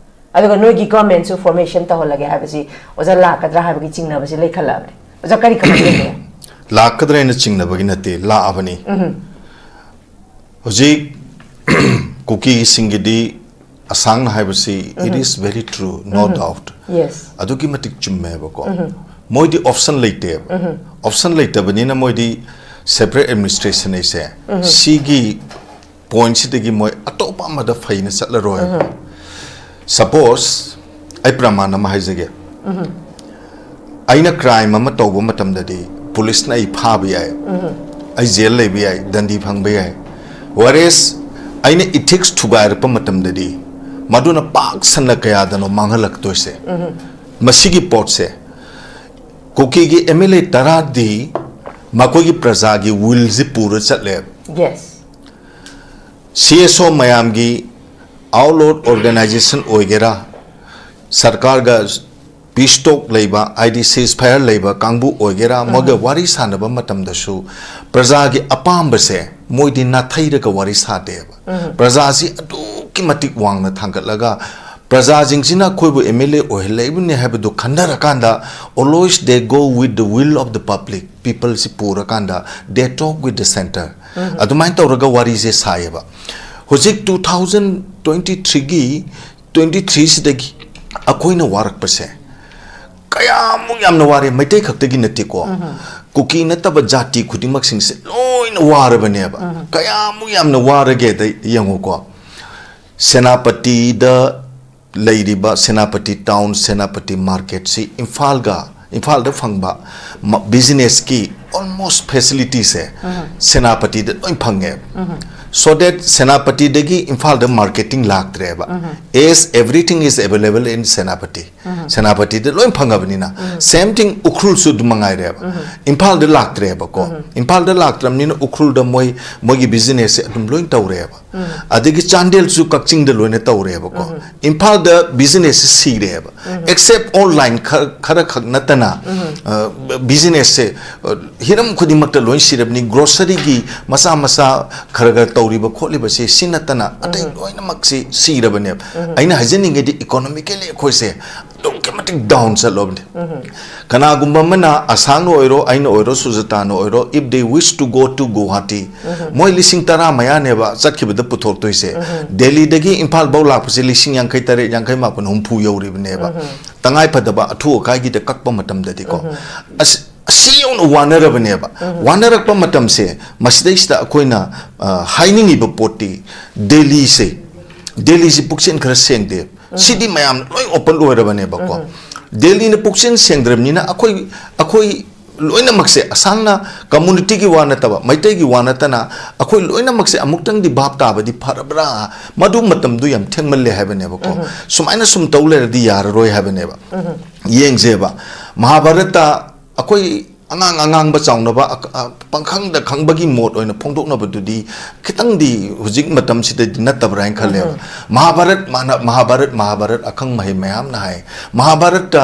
ꯑꯗꯨꯒ ꯅꯣꯏꯒꯤ ꯒꯣꯔꯃꯦꯟꯁꯨ ꯐꯣꯔꯃꯦꯁꯟ ꯇꯧꯍꯜꯂꯒꯦ ꯍꯥꯏꯕꯁꯤ ꯑꯣꯖꯥ ꯂꯥꯛꯀꯗ꯭ꯔꯥ ꯍꯥꯏꯕꯒꯤ ꯆꯤꯡꯅꯕꯁꯤ ꯂꯩꯈꯠꯂꯛꯑꯕꯅꯤ꯫ ꯑꯣꯖꯥ, ꯀꯔꯤ ꯀꯃꯥꯏꯅ ꯇꯧꯒꯦ? ꯂꯥꯛꯀꯗ꯭ꯔꯥ ꯍꯥꯏꯅ ꯆꯤꯡꯅꯕꯒꯤ ꯅꯠꯇꯦ, ꯂꯥꯛꯑꯕꯅꯤ꯫ ꯎꯝ꯫ ꯍꯧꯖꯤꯛ ꯀꯨꯀꯤꯁꯤꯡꯒꯤꯗꯤ ꯑꯁꯥꯡꯅ ꯍꯥꯏꯕꯁꯤ, it is very true, no doubt. Yes. ꯑꯗꯨꯛꯀꯤ ꯃꯇꯤꯛ ꯆꯨꯝꯃꯦꯕꯀꯣ꯫ ꯃꯣꯏꯗꯤ ꯑꯣꯞꯁꯟ ꯂꯩꯇꯦꯕ꯫ ꯑꯣꯞꯁꯟ ꯂꯩꯇꯕꯅꯤꯅ ꯃꯣꯏꯗꯤ ꯁꯦꯄꯔꯦꯠ ꯑꯦꯗꯃꯤꯅꯤꯁꯇ꯭ꯔꯦꯁꯟ ꯑꯩꯁꯦ, ꯁꯤꯒꯤ ꯄꯣꯏꯟꯠꯁꯤꯗꯒꯤ ꯃꯣꯏ ꯑꯇꯣꯞꯄ ꯑꯃꯗ ꯐꯩꯅ ꯆꯠꯂꯔꯣꯏ꯫ ꯁꯄꯣꯁ, ꯑꯩ ꯄ꯭ꯔꯃꯥꯟ ꯑꯃ ꯍꯥꯏꯖꯒꯦ꯫ ꯑꯩꯅ ꯀ꯭ꯔꯥꯏꯝ ꯑꯃ ꯇꯧꯕ ꯃꯇꯝꯗꯗꯤ ꯄꯨꯂꯤꯁꯅ ꯑꯩ ꯐꯥꯕ ꯌꯥꯏ, ꯑꯩ ꯖꯦꯜ ꯂꯩꯕ ꯌꯥꯏ, ꯗꯟꯗꯤ ꯐꯪꯕ ꯌꯥꯏ꯫ Whereas ꯑꯩꯅ ꯏꯊꯤꯛꯁ ꯊꯨꯒꯥꯏꯔꯛꯄ ꯃꯇꯝꯗꯗꯤ ꯃꯗꯨꯅ ꯄꯥꯛ ꯁꯟꯅ ꯀꯌꯥꯗꯅꯣ ꯃꯥꯡꯍꯜꯂꯛꯇꯣꯏꯁꯦ꯫ ꯃꯁꯤꯒꯤ ꯄꯣꯠꯁꯦ ꯀꯨꯀꯤꯒꯤ ꯑꯦꯝ ꯑꯦꯜ ꯑꯦ ꯇꯔꯥꯗꯤ ꯃꯈꯣꯏꯒꯤ ꯄ꯭ꯔꯖꯥꯒꯤ ꯋꯤꯜꯁꯤ ꯄꯨꯔ ꯆꯠꯂꯦꯕ꯫ Yes. ꯁꯤ ꯑꯦꯁ ꯑꯣ ꯃꯌꯥꯝꯒꯤ ꯑꯥꯎꯠꯂꯣꯠ ꯑꯣꯔꯒꯅꯥꯏꯖꯦꯁꯟ ꯑꯣꯏꯒꯦꯔꯥ, ꯁꯔꯀꯥꯔꯒ ꯄꯤꯁ ꯇꯣꯛ ꯂꯩꯕ, ꯍꯥꯏꯗꯤ ꯁꯤꯁ ꯐꯥꯌꯔ ꯂꯩꯕ ꯀꯥꯡꯕꯨ ꯑꯣꯏꯒꯦꯔꯥ, ꯃꯣꯏꯒ ꯋꯥꯔꯤ ꯁꯥꯟꯅꯕ ꯃꯇꯝꯗꯁꯨ ꯄ꯭ꯔꯖꯥꯒꯤ ꯑꯄꯥꯝꯕꯁꯦ ꯃꯣꯏꯗꯤ ꯅꯥꯊꯩꯔꯒ ꯋꯥꯔꯤ ꯁꯥꯗꯦꯕ꯫ ꯄ꯭ꯔꯖꯥꯁꯤ ꯑꯗꯨꯛꯀꯤ ꯃꯇꯤꯛ ꯋꯥꯡꯅ ꯊꯥꯡꯒꯠꯂꯒ, ꯄ꯭ꯔꯖꯥꯁꯤꯡꯁꯤꯅ ꯑꯩꯈꯣꯏꯕꯨ ꯑꯦꯝ ꯑꯦꯜ ꯑꯦ ꯑꯣꯏꯍꯜꯂꯛꯏꯕꯅꯤ ꯍꯥꯏꯕꯗꯨ ꯈꯟꯅꯔꯀꯥꯟꯗ, always they go with the will of the public, ꯄꯤꯄꯜꯁꯤ ꯄꯨꯔꯀꯥꯟꯗ they talk with the centre꯫ ꯑꯗꯨꯃꯥꯏꯅ ꯇꯧꯔꯒ ꯋꯥꯔꯤꯁꯦ ꯁꯥꯏꯌꯦꯕ꯫ ꯍꯧꯖꯤꯛ ꯇꯨ ꯊꯥꯎꯖꯟ ꯇ꯭ꯋꯦꯟꯇꯤ ꯊ꯭ꯔꯤꯒꯤ, ꯇ꯭ꯋꯦꯟꯇꯤ ꯊ꯭ꯔꯤꯁꯤꯗꯒꯤ ꯑꯩꯈꯣꯏꯅ ꯋꯥꯔꯛꯄꯁꯦ ꯀꯌꯥꯃꯨꯛ ꯌꯥꯝꯅ ꯋꯥꯔꯦ, ꯃꯩꯇꯩ ꯈꯛꯇꯒꯤ ꯅꯠꯇꯦꯀꯣ꯫ ꯀꯨꯀꯤ ꯅꯠꯇꯕ ꯖꯥꯇꯤ ꯈꯨꯗꯤꯡꯃꯛꯁꯤꯡꯁꯦ ꯂꯣꯏꯅ ꯋꯥꯔꯕꯅꯦꯕ꯫ ꯀꯌꯥꯃꯨꯛ ꯌꯥꯝꯅ ꯋꯥꯔꯒꯦꯗ ꯌꯦꯡꯉꯨꯀꯣ꯫ ꯁꯦꯅꯥꯄꯇꯤꯗ ꯂꯩꯔꯤꯕ, ꯁꯦꯅꯥꯄꯇꯤ ꯇꯥꯎꯟ, ꯁꯦꯅꯥꯄꯇꯤ ꯃꯥꯔꯀꯦꯠꯁꯤ ꯏꯝꯐꯥꯜꯒ, ꯏꯝꯐꯥꯜꯗ ꯐꯪꯕ ꯕꯤꯖꯤꯅꯦꯁꯀꯤ ꯑꯣꯜꯃꯣꯁ ꯐꯦꯁꯤꯂꯤꯇꯤꯁꯦ ꯁꯦꯅꯥꯄꯇꯤꯗ ꯂꯣꯏ ꯐꯪꯉꯦꯕ꯫ So that ꯁꯦꯅꯥꯄꯇꯤꯗꯒꯤ ꯏꯝꯐꯥꯜꯗ ꯃꯥꯔꯀꯦꯇꯤꯡ ꯂꯥꯛꯇ꯭ꯔꯦꯕ꯫ As everything is available in Senapati. ꯁꯦꯅꯥꯄꯇꯤꯗ ꯂꯣꯏ ꯐꯪꯉꯕꯅꯤꯅ꯫ Same thing ꯎꯈ꯭ꯔꯨꯜꯁꯨ ꯑꯗꯨꯝ ꯃꯉꯥꯏꯔꯦꯕ꯫ ꯏꯝꯐꯥꯜꯗ ꯂꯥꯛꯇ꯭ꯔꯦꯕꯀꯣ꯫ ꯏꯝꯐꯥꯜꯗ ꯂꯥꯛꯇ꯭ꯔꯕꯅꯤꯅ ꯎꯈ꯭ꯔꯨꯜꯗ ꯃꯣꯏ, ꯃꯣꯏꯒꯤ ꯕꯤꯖꯤꯅꯦꯁꯁꯦ ꯑꯗꯨꯝ ꯂꯣꯏ ꯇꯧꯔꯦꯕ꯫ ꯑꯗꯒꯤ ꯆꯥꯟꯗꯦꯜꯁꯨ ꯀꯛꯆꯤꯡꯗ ꯂꯣꯏꯅ ꯇꯧꯔꯦꯕꯀꯣ꯫ ꯏꯝꯐꯥꯜꯗ ꯕꯤꯖꯤꯅꯦꯁꯁꯦ ꯁꯤꯔꯦꯕ꯫ Except online ꯈꯔ, ꯈꯔ ꯈꯛ ꯅꯠꯇꯅ, ꯑ, ꯕꯤꯖꯤꯅꯦꯁꯁꯦ, ꯑ, ꯍꯤꯔꯝ ꯈꯨꯗꯤꯡꯃꯛꯇ ꯂꯣꯏ ꯁꯤꯔꯕꯅꯤ꯫ ꯒ꯭ꯔꯣꯁꯔꯤꯒꯤ ꯃꯆꯥ ꯃꯆꯥ ꯈꯔ ꯈꯔ ꯇꯧꯔꯤꯕ ꯈꯣꯠꯂꯤꯕꯁꯦ ꯁꯤ ꯅꯠꯇꯅ ꯑꯇꯩ ꯂꯣꯏꯅꯃꯛꯁꯤ ꯁꯤꯔꯕꯅꯦꯕ꯫ ꯑꯩꯅ ꯍꯥꯏꯖꯅꯤꯡꯉꯤꯗꯤ ꯏꯀꯣꯅꯣꯃꯤꯀꯦꯂꯤ ꯑꯩꯈꯣꯏꯁꯦ ꯑꯗꯨꯛꯀꯤ ꯃꯇꯤꯛ ꯗꯥꯎꯟ ꯆꯠꯂꯕꯅꯤ꯫ ꯀꯅꯥꯒꯨꯝꯕ ꯑꯃꯅ, ꯑꯁꯥꯝꯅ ꯑꯣꯏꯔꯣ, ꯑꯩꯅ ꯑꯣꯏꯔꯣ, ꯁꯨꯖꯇꯥꯅ ꯑꯣꯏꯔꯣ, if they wish to go to Guwahati, ꯃꯣꯏ ꯂꯤꯁꯤꯡ ꯇꯔꯥ ꯃꯌꯥꯅꯦꯕ ꯆꯠꯈꯤꯕꯗ ꯄꯨꯊꯣꯛꯇꯣꯏꯁꯦ꯫ ꯗꯦꯜꯂꯤꯗꯒꯤ ꯏꯝꯐꯥꯜ ꯐꯥꯎ ꯂꯥꯛꯄꯁꯦ ꯂꯤꯁꯤꯡ ꯌꯥꯡꯈꯩ ꯇꯔꯦꯠ, ꯌꯥꯡꯈꯩ ꯃꯥꯄꯟ, ꯍꯨꯝꯐꯨ ꯌꯧꯔꯤꯕꯅꯦꯕ꯫ ꯇꯉꯥꯏ ꯐꯗꯕ ꯑꯊꯨ ꯑꯀꯥꯏꯒꯤꯗ ꯀꯛꯄ ꯃꯇꯝꯗꯗꯤꯀꯣ꯫ ꯑꯁ, ꯑꯁꯤ ꯌꯧꯅ ꯋꯥꯅꯔꯕꯅꯦꯕ꯫ ꯋꯥꯅꯔꯛꯄ ꯃꯇꯝꯁꯦ, ꯃꯁꯤꯗꯩꯁꯤꯗ ꯑꯩꯈꯣꯏꯅ, ꯑ, ꯍꯥꯏꯅꯤꯡꯉꯤꯕ ꯄꯣꯠꯇꯤ, ꯗꯦꯜꯂꯤꯁꯦ, ꯗꯦꯜꯂꯤꯁꯦ ꯄꯨꯛꯆꯦꯜ ꯈꯔ ꯁꯦꯡꯗꯦ꯫ ꯁꯤꯗꯤ ꯃꯌꯥꯝꯅ ꯂꯣꯏ ꯑꯣꯄꯟ ꯑꯣꯏꯔꯕꯅꯦꯕꯀꯣ꯫ ꯗꯦꯜꯂꯤꯅ ꯄꯨꯛꯆꯦꯜ ꯁꯦꯡꯗ꯭ꯔꯕꯅꯤꯅ ꯑꯩꯈꯣꯏ, ꯑꯩꯈꯣꯏ ꯂꯣꯏꯅꯃꯛꯁꯦ, ꯑꯁꯥꯝꯅ ꯀꯝꯃꯨꯅꯤꯇꯤꯒꯤ ꯋꯥ ꯅꯠꯇꯕ, ꯃꯩꯇꯩꯒꯤ ꯋꯥ ꯅꯠꯇꯅ, ꯑꯩꯈꯣꯏ ꯂꯣꯏꯅꯃꯛꯁꯦ ꯑꯃꯨꯛꯇꯪꯗꯤ ꯚꯥꯞ ꯇꯥꯕꯗꯤ ꯐꯔꯕ꯭ꯔꯥ? ꯃꯗꯨ ꯃꯇꯝꯗꯨ ꯌꯥꯝ ꯊꯦꯡꯃꯜꯂꯦ ꯍꯥꯏꯕꯅꯦꯕꯀꯣ꯫ ꯁꯨꯃꯥꯏꯅ ꯁꯨꯝ ꯇꯧ ꯂꯩꯔꯗꯤ ꯌꯥꯔꯔꯣꯏ ꯍꯥꯏꯕꯅꯦꯕ꯫ ꯌꯦꯡꯁꯦꯕ, ꯃꯍꯥꯚꯥꯔꯠꯇ ꯑꯩꯈꯣꯏ ꯑꯉꯥꯡ ꯑꯉꯥꯡꯕ ꯆꯥꯎꯅꯕ, ꯑ, ꯑ, ꯄꯪꯈꯪꯗ ꯈꯪꯕꯒꯤ ꯃꯣꯠ ꯑꯣꯏꯅ ꯐꯣꯡꯗꯣꯛꯅꯕꯗꯨꯗꯤ ꯈꯤꯇꯪꯗꯤ ꯍꯧꯖꯤꯛ ꯃꯇꯝꯁꯤꯗꯗꯤ ꯅꯠꯇꯕ꯭ꯔꯥ ꯍꯥꯏꯅ ꯈꯜꯂꯦꯕ꯫ ꯎꯝ꯫ ꯃꯍꯥꯚꯥꯔꯠ ꯃꯥꯅ, ꯃꯍꯥꯚꯥꯔꯠ, ꯃꯍꯥꯚꯥꯔꯠ ꯑꯈꯪ ꯃꯍꯩ ꯃꯌꯥꯝꯅ ꯍꯥꯏ, ꯃꯍꯥꯚꯥꯔꯠꯇ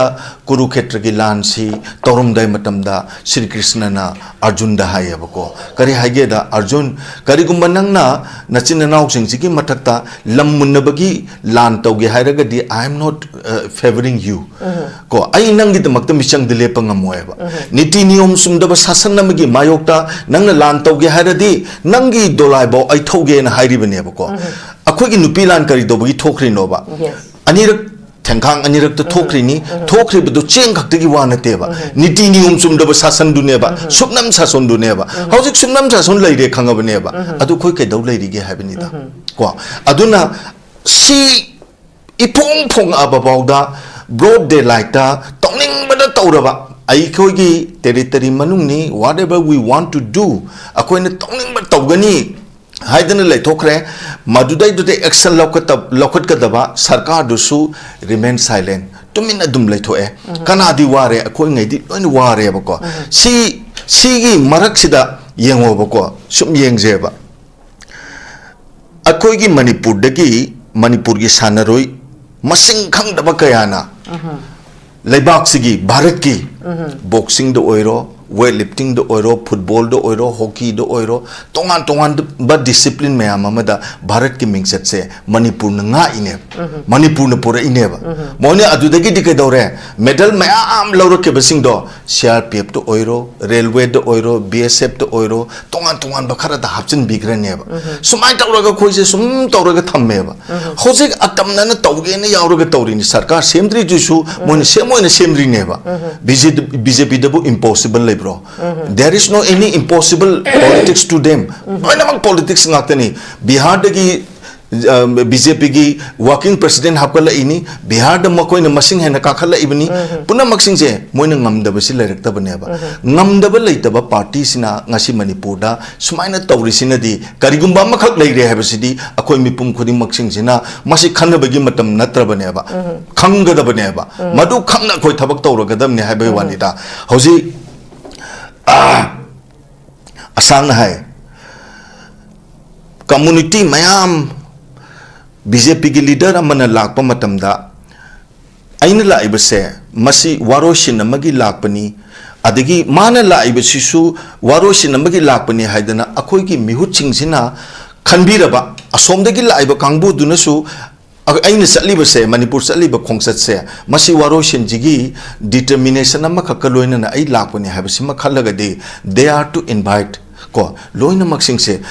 ꯀꯨꯔꯨꯈꯦꯇ꯭ꯔꯒꯤ ꯂꯥꯟꯁꯤ ꯇꯧꯔꯝꯗꯥꯏ ꯃꯇꯝꯗ ꯁ꯭ꯔꯤ ꯀ꯭ꯔꯤꯁꯅꯅ ꯑꯔꯖꯨꯟꯗ ꯍꯥꯏꯌꯦꯕꯀꯣ, ꯀꯔꯤ ꯍꯥꯏꯒꯦꯗ, "ꯑꯔꯖꯨꯟ, ꯀꯔꯤꯒꯨꯝꯕ ꯅꯪꯅ ꯅꯆꯤꯟ ꯅꯅꯥꯎꯁꯤꯡꯁꯤꯒꯤ ꯃꯊꯛꯇ ꯂꯝ ꯃꯨꯟꯅꯕꯒꯤ ꯂꯥꯟ ꯇꯧꯒꯦ ꯍꯥꯏꯔꯒꯗꯤ, I am not, uh, favoring you." ꯎꯝ꯫ ꯀꯣ, ꯑꯩ ꯅꯪꯒꯤꯗꯃꯛꯇ ꯃꯤꯆꯪꯗ ꯂꯦꯞꯄ ꯉꯝꯃꯣꯏꯕ꯫ ꯎꯝ꯫ ꯅꯤꯇꯤ ꯅꯤꯌꯣꯝ ꯆꯨꯝꯗꯕ ꯁꯥꯁꯟ ꯑꯃꯒꯤ ꯃꯥꯌꯣꯛꯇ ꯅꯪꯅ ꯂꯥꯟ ꯇꯧꯒꯦ ꯍꯥꯏꯔꯗꯤ, ꯅꯪꯒꯤ ꯗꯣꯂꯥꯏꯐꯥꯎ ꯑꯩ ꯊꯧꯒꯦꯅ ꯍꯥꯏꯔꯤꯕꯅꯦꯕꯀꯣ꯫ ꯎꯝ꯫ ꯑꯩꯈꯣꯏꯒꯤ ꯅꯨꯄꯤ ꯂꯥꯟ ꯀꯔꯤ ꯇꯧꯕꯒꯤ ꯊꯣꯛꯈ꯭ꯔꯤꯅꯣꯕ? Yes꯫ ꯑꯅꯤꯔꯛ, ꯊꯦꯡꯈꯥꯡ ꯑꯅꯤꯔꯛꯇ ꯎꯝ꯫ ꯊꯣꯛꯈ꯭ꯔꯤꯅꯤ꯫ ꯎꯝ꯫ ꯊꯣꯛꯈ꯭ꯔꯤꯕꯗꯨ ꯆꯦꯡ ꯈꯛꯇꯒꯤ ꯋꯥ ꯅꯠꯇꯦꯕ꯫ ꯎꯝ꯫ ꯅꯤꯇꯤ ꯅꯤꯌꯣꯝ ꯆꯨꯝꯗꯕ ꯁꯥꯁꯟꯗꯨꯅꯦꯕ꯫ ꯎꯝ꯫ ꯁꯨꯞꯅꯝ ꯁꯥꯁꯟꯗꯨꯅꯦꯕ꯫ ꯎꯝ꯫ ꯍꯧꯖꯤꯛ ꯁꯨꯞꯅꯝ ꯁꯥꯁꯟ ꯂꯩꯔꯦ ꯈꯪꯉꯕꯅꯦꯕ꯫ ꯎꯝ꯫ ꯑꯗꯨ ꯑꯩꯈꯣꯏ ꯀꯩꯗꯧ ꯂꯩꯔꯤꯒꯦ ꯍꯥꯏꯕꯅꯤꯗ꯫ ꯎꯝ꯫ ꯀꯣ? ꯑꯗꯨꯅ ꯁꯤ ꯏꯐꯣꯡ ꯐꯣꯡꯉꯛꯑꯕ ꯐꯥꯎꯗ broad daylightꯇ ꯇꯧꯅꯤꯡꯕꯗ ꯇꯧꯔꯕ, ꯑꯩꯈꯣꯏꯒꯤ territory ꯃꯅꯨꯡꯅꯤ, whatever we want to do, ꯑꯩꯈꯣꯏꯅ ꯇꯧꯅꯤꯡꯕ ꯇꯧꯒꯅꯤ ꯍꯥꯏꯗꯅ ꯂꯩꯊꯣꯛꯈ꯭ꯔꯦ꯫ ꯃꯗꯨꯗꯩꯗꯨꯗ action ꯂꯧꯈꯠꯇ-, ꯂꯧꯈꯠꯀꯗꯕ ꯁꯔꯀꯥꯔꯗꯨꯁꯨ remain silent, ꯇꯨꯃꯤꯟꯅ ꯑꯗꯨꯝ ꯂꯩꯊꯣꯛꯑꯦ꯫ ꯎꯝ꯫ ꯀꯅꯥꯗꯤ ꯋꯥꯔꯦ? ꯑꯩꯈꯣꯏꯉꯩꯗꯤ ꯂꯣꯏꯅ ꯋꯥꯔꯦꯕꯀꯣ꯫ ꯎꯝ꯫ ꯁꯤ, ꯁꯤꯒꯤ ꯃꯔꯛꯁꯤꯗ ꯌꯦꯡꯉꯣꯕꯀꯣ, ꯁꯨꯝ ꯌꯦꯡꯖꯦꯕ꯫ ꯑꯩꯈꯣꯏꯒꯤ ꯃꯅꯤꯄꯨꯔꯗꯒꯤ, ꯃꯅꯤꯄꯨꯔꯒꯤ ꯁꯥꯟꯅꯔꯣꯏ ꯃꯁꯤꯡ ꯈꯪꯗꯕ ꯀꯌꯥꯅ ꯎꯝ꯫ ꯂꯩꯕꯥꯛꯁꯤꯒꯤ, ꯚꯥꯔꯠꯀꯤ ꯎꯝ꯫ boxingꯗ ꯑꯣꯏꯔꯣ, weightliftingꯗ ꯑꯣꯏꯔꯣ, footballꯗ ꯑꯣꯏꯔꯣ, hockeyꯗ ꯑꯣꯏꯔꯣ, ꯇꯣꯉꯥꯟ ꯇꯣꯉꯥꯟꯕ discipline ꯃꯌꯥꯝ ꯑꯃꯗ ꯚꯥꯔꯠꯀꯤ ꯃꯤꯡꯆꯠꯁꯦ ꯃꯅꯤꯄꯨꯔꯅ ꯉꯥꯛꯏꯅꯦꯕ, ꯎꯝ꯫ ꯃꯅꯤꯄꯨꯔꯅ ꯄꯨꯔꯛꯏꯅꯦꯕ꯫ ꯎꯝ꯫ ꯃꯣꯏꯅ ꯑꯗꯨꯗꯒꯤꯗꯤ ꯀꯩꯗꯧꯔꯦ? Medal ꯃꯌꯥꯝ ꯂꯧꯔꯛꯈꯤꯕꯁꯤꯡꯗꯣ CRPFꯇ ꯑꯣꯏꯔꯣ, railwayꯗ ꯑꯣꯏꯔꯣ, BSFꯇ ꯑꯣꯏꯔꯣ, ꯇꯣꯉꯥꯟ ꯇꯣꯉꯥꯟꯕ ꯈꯔꯗ ꯍꯥꯞꯆꯤꯟꯕꯤꯈ꯭ꯔꯅꯦꯕ꯫ ꯎꯝ꯫ ꯁꯨꯃꯥꯏꯅ ꯇꯧꯔꯒ ꯑꯩꯈꯣꯏꯁꯦ ꯁꯨꯝ ꯇꯧꯔꯒ ꯊꯝꯃꯦꯕ꯫ ꯎꯝ꯫ ꯍꯧꯖꯤꯛ ꯑꯇꯝꯅꯅ ꯇꯧꯒꯦꯅ ꯌꯥꯎꯔꯒ ꯇꯧꯔꯤꯅꯤ꯫ ꯁꯔꯀꯥꯔ ꯁꯦꯝꯗ꯭ꯔꯤꯗꯨꯁꯨ ꯎꯝ꯫ ꯃꯣꯏꯅ ꯁꯦꯝ ꯑꯣꯏꯅ ꯁꯦꯝꯗ꯭ꯔꯤꯅꯦꯕ꯫ ꯎꯝ꯫ BJP, BJPꯗꯕꯨ impossible ꯂꯩꯕ꯭ꯔꯣ? ꯎꯝ꯫ There is no any impossible politics to them. ꯎꯝ꯫ ꯂꯣꯏꯅꯃꯛ politics ꯉꯥꯛꯇꯅꯤ꯫ ꯕꯤꯍꯥꯔꯗꯒꯤ ꯑ, BJPꯒꯤ working president ꯍꯥꯞꯀꯠꯂꯛꯏꯅꯤ, ꯕꯤꯍꯥꯔꯗ ꯃꯈꯣꯏꯅ ꯃꯁꯤꯡ ꯍꯦꯟꯅ ꯀꯥꯈꯠꯂꯛꯏꯕꯅꯤ꯫ ꯎꯝ꯫ ꯄꯨꯝꯅꯃꯛꯁꯤꯡꯁꯦ ꯃꯣꯏꯅ ꯉꯝꯗꯕꯁꯤ ꯂꯩꯔꯛꯇꯕꯅꯦꯕ꯫ ꯎꯝ꯫ ꯉꯝꯗꯕ ꯂꯩꯇꯕ partyꯁꯤꯅ ꯉꯁꯤ ꯃꯅꯤꯄꯨꯔꯗ ꯁꯨꯃꯥꯏꯅ ꯇꯧꯔꯤꯁꯤꯅꯗꯤ ꯀꯔꯤꯒꯨꯝꯕ ꯑꯃꯈꯛ ꯂꯩꯔꯦ ꯍꯥꯏꯕꯁꯤꯗꯤ ꯑꯩꯈꯣꯏ ꯃꯤꯄꯨꯝ ꯈꯨꯗꯤꯡꯃꯛꯁꯤꯡꯁꯤꯅ ꯃꯁꯤ ꯈꯟꯅꯕꯒꯤ ꯃꯇꯝ ꯅꯠꯇ꯭ꯔꯕꯅꯦꯕ꯫ ꯎꯝ꯫ ꯈꯪꯒꯗꯕꯅꯦꯕ꯫ ꯎꯝ꯫ ꯃꯗꯨ ꯈꯪꯅ ꯑꯩꯈꯣꯏ ꯊꯕꯛ ꯇꯧꯔꯒꯗꯕꯅꯦ ꯍꯥꯏꯕꯒꯤ ꯎꯝ꯫ ꯋꯥꯅꯤꯗ꯫ ꯍꯧꯖꯤꯛ ꯑꯁꯥꯡꯅ ꯍꯥꯏ, ꯀꯝꯃꯨꯅꯤꯇꯤ ꯃꯌꯥꯝ, ꯕꯤ ꯖꯦ ꯄꯤꯒꯤ ꯂꯤꯗꯔ ꯑꯃꯅ ꯂꯥꯛꯄ ꯃꯇꯝꯗ, "ꯑꯩꯅ ꯂꯥꯛꯏꯕꯁꯦ ꯃꯁꯤ ꯋꯥꯔꯣꯏꯁꯤꯟ ꯑꯃꯒꯤ ꯂꯥꯛꯄꯅꯤ, ꯑꯗꯒꯤ ꯃꯥꯅ ꯂꯥꯛꯏꯕꯁꯤꯁꯨ ꯋꯥꯔꯣꯏꯁꯤꯟ ꯑꯃꯒꯤ ꯂꯥꯛꯄꯅꯤ" ꯍꯥꯏꯗꯅ ꯑꯩꯈꯣꯏꯒꯤ ꯃꯤꯍꯨꯠꯁꯤꯡꯁꯤꯅ ꯈꯟꯕꯤꯔꯕ, ꯑꯁꯣꯝꯗꯒꯤ ꯂꯥꯛꯏꯕ ꯀꯥꯡꯕꯨꯗꯨꯅꯁꯨ ꯑ-, ꯑꯩꯅ ꯆꯠꯂꯤꯕꯁꯦ, ꯃꯅꯤꯄꯨꯔ ꯆꯠꯂꯤꯕ ꯈꯣꯡꯆꯠꯁꯦ, ꯃꯁꯤ ꯋꯥꯔꯣꯏꯁꯤꯟꯁꯤꯒꯤ determination ꯑꯃꯈꯛꯀ ꯂꯣꯏꯅꯅ ꯑꯩ ꯂꯥꯛꯄꯅꯤ ꯍꯥꯏꯕꯁꯤꯃ ꯈꯜꯂꯒꯗꯤ, they are to invite, ꯀꯣ, ꯂꯣꯏꯅꯃꯛꯁꯤꯡꯁꯦ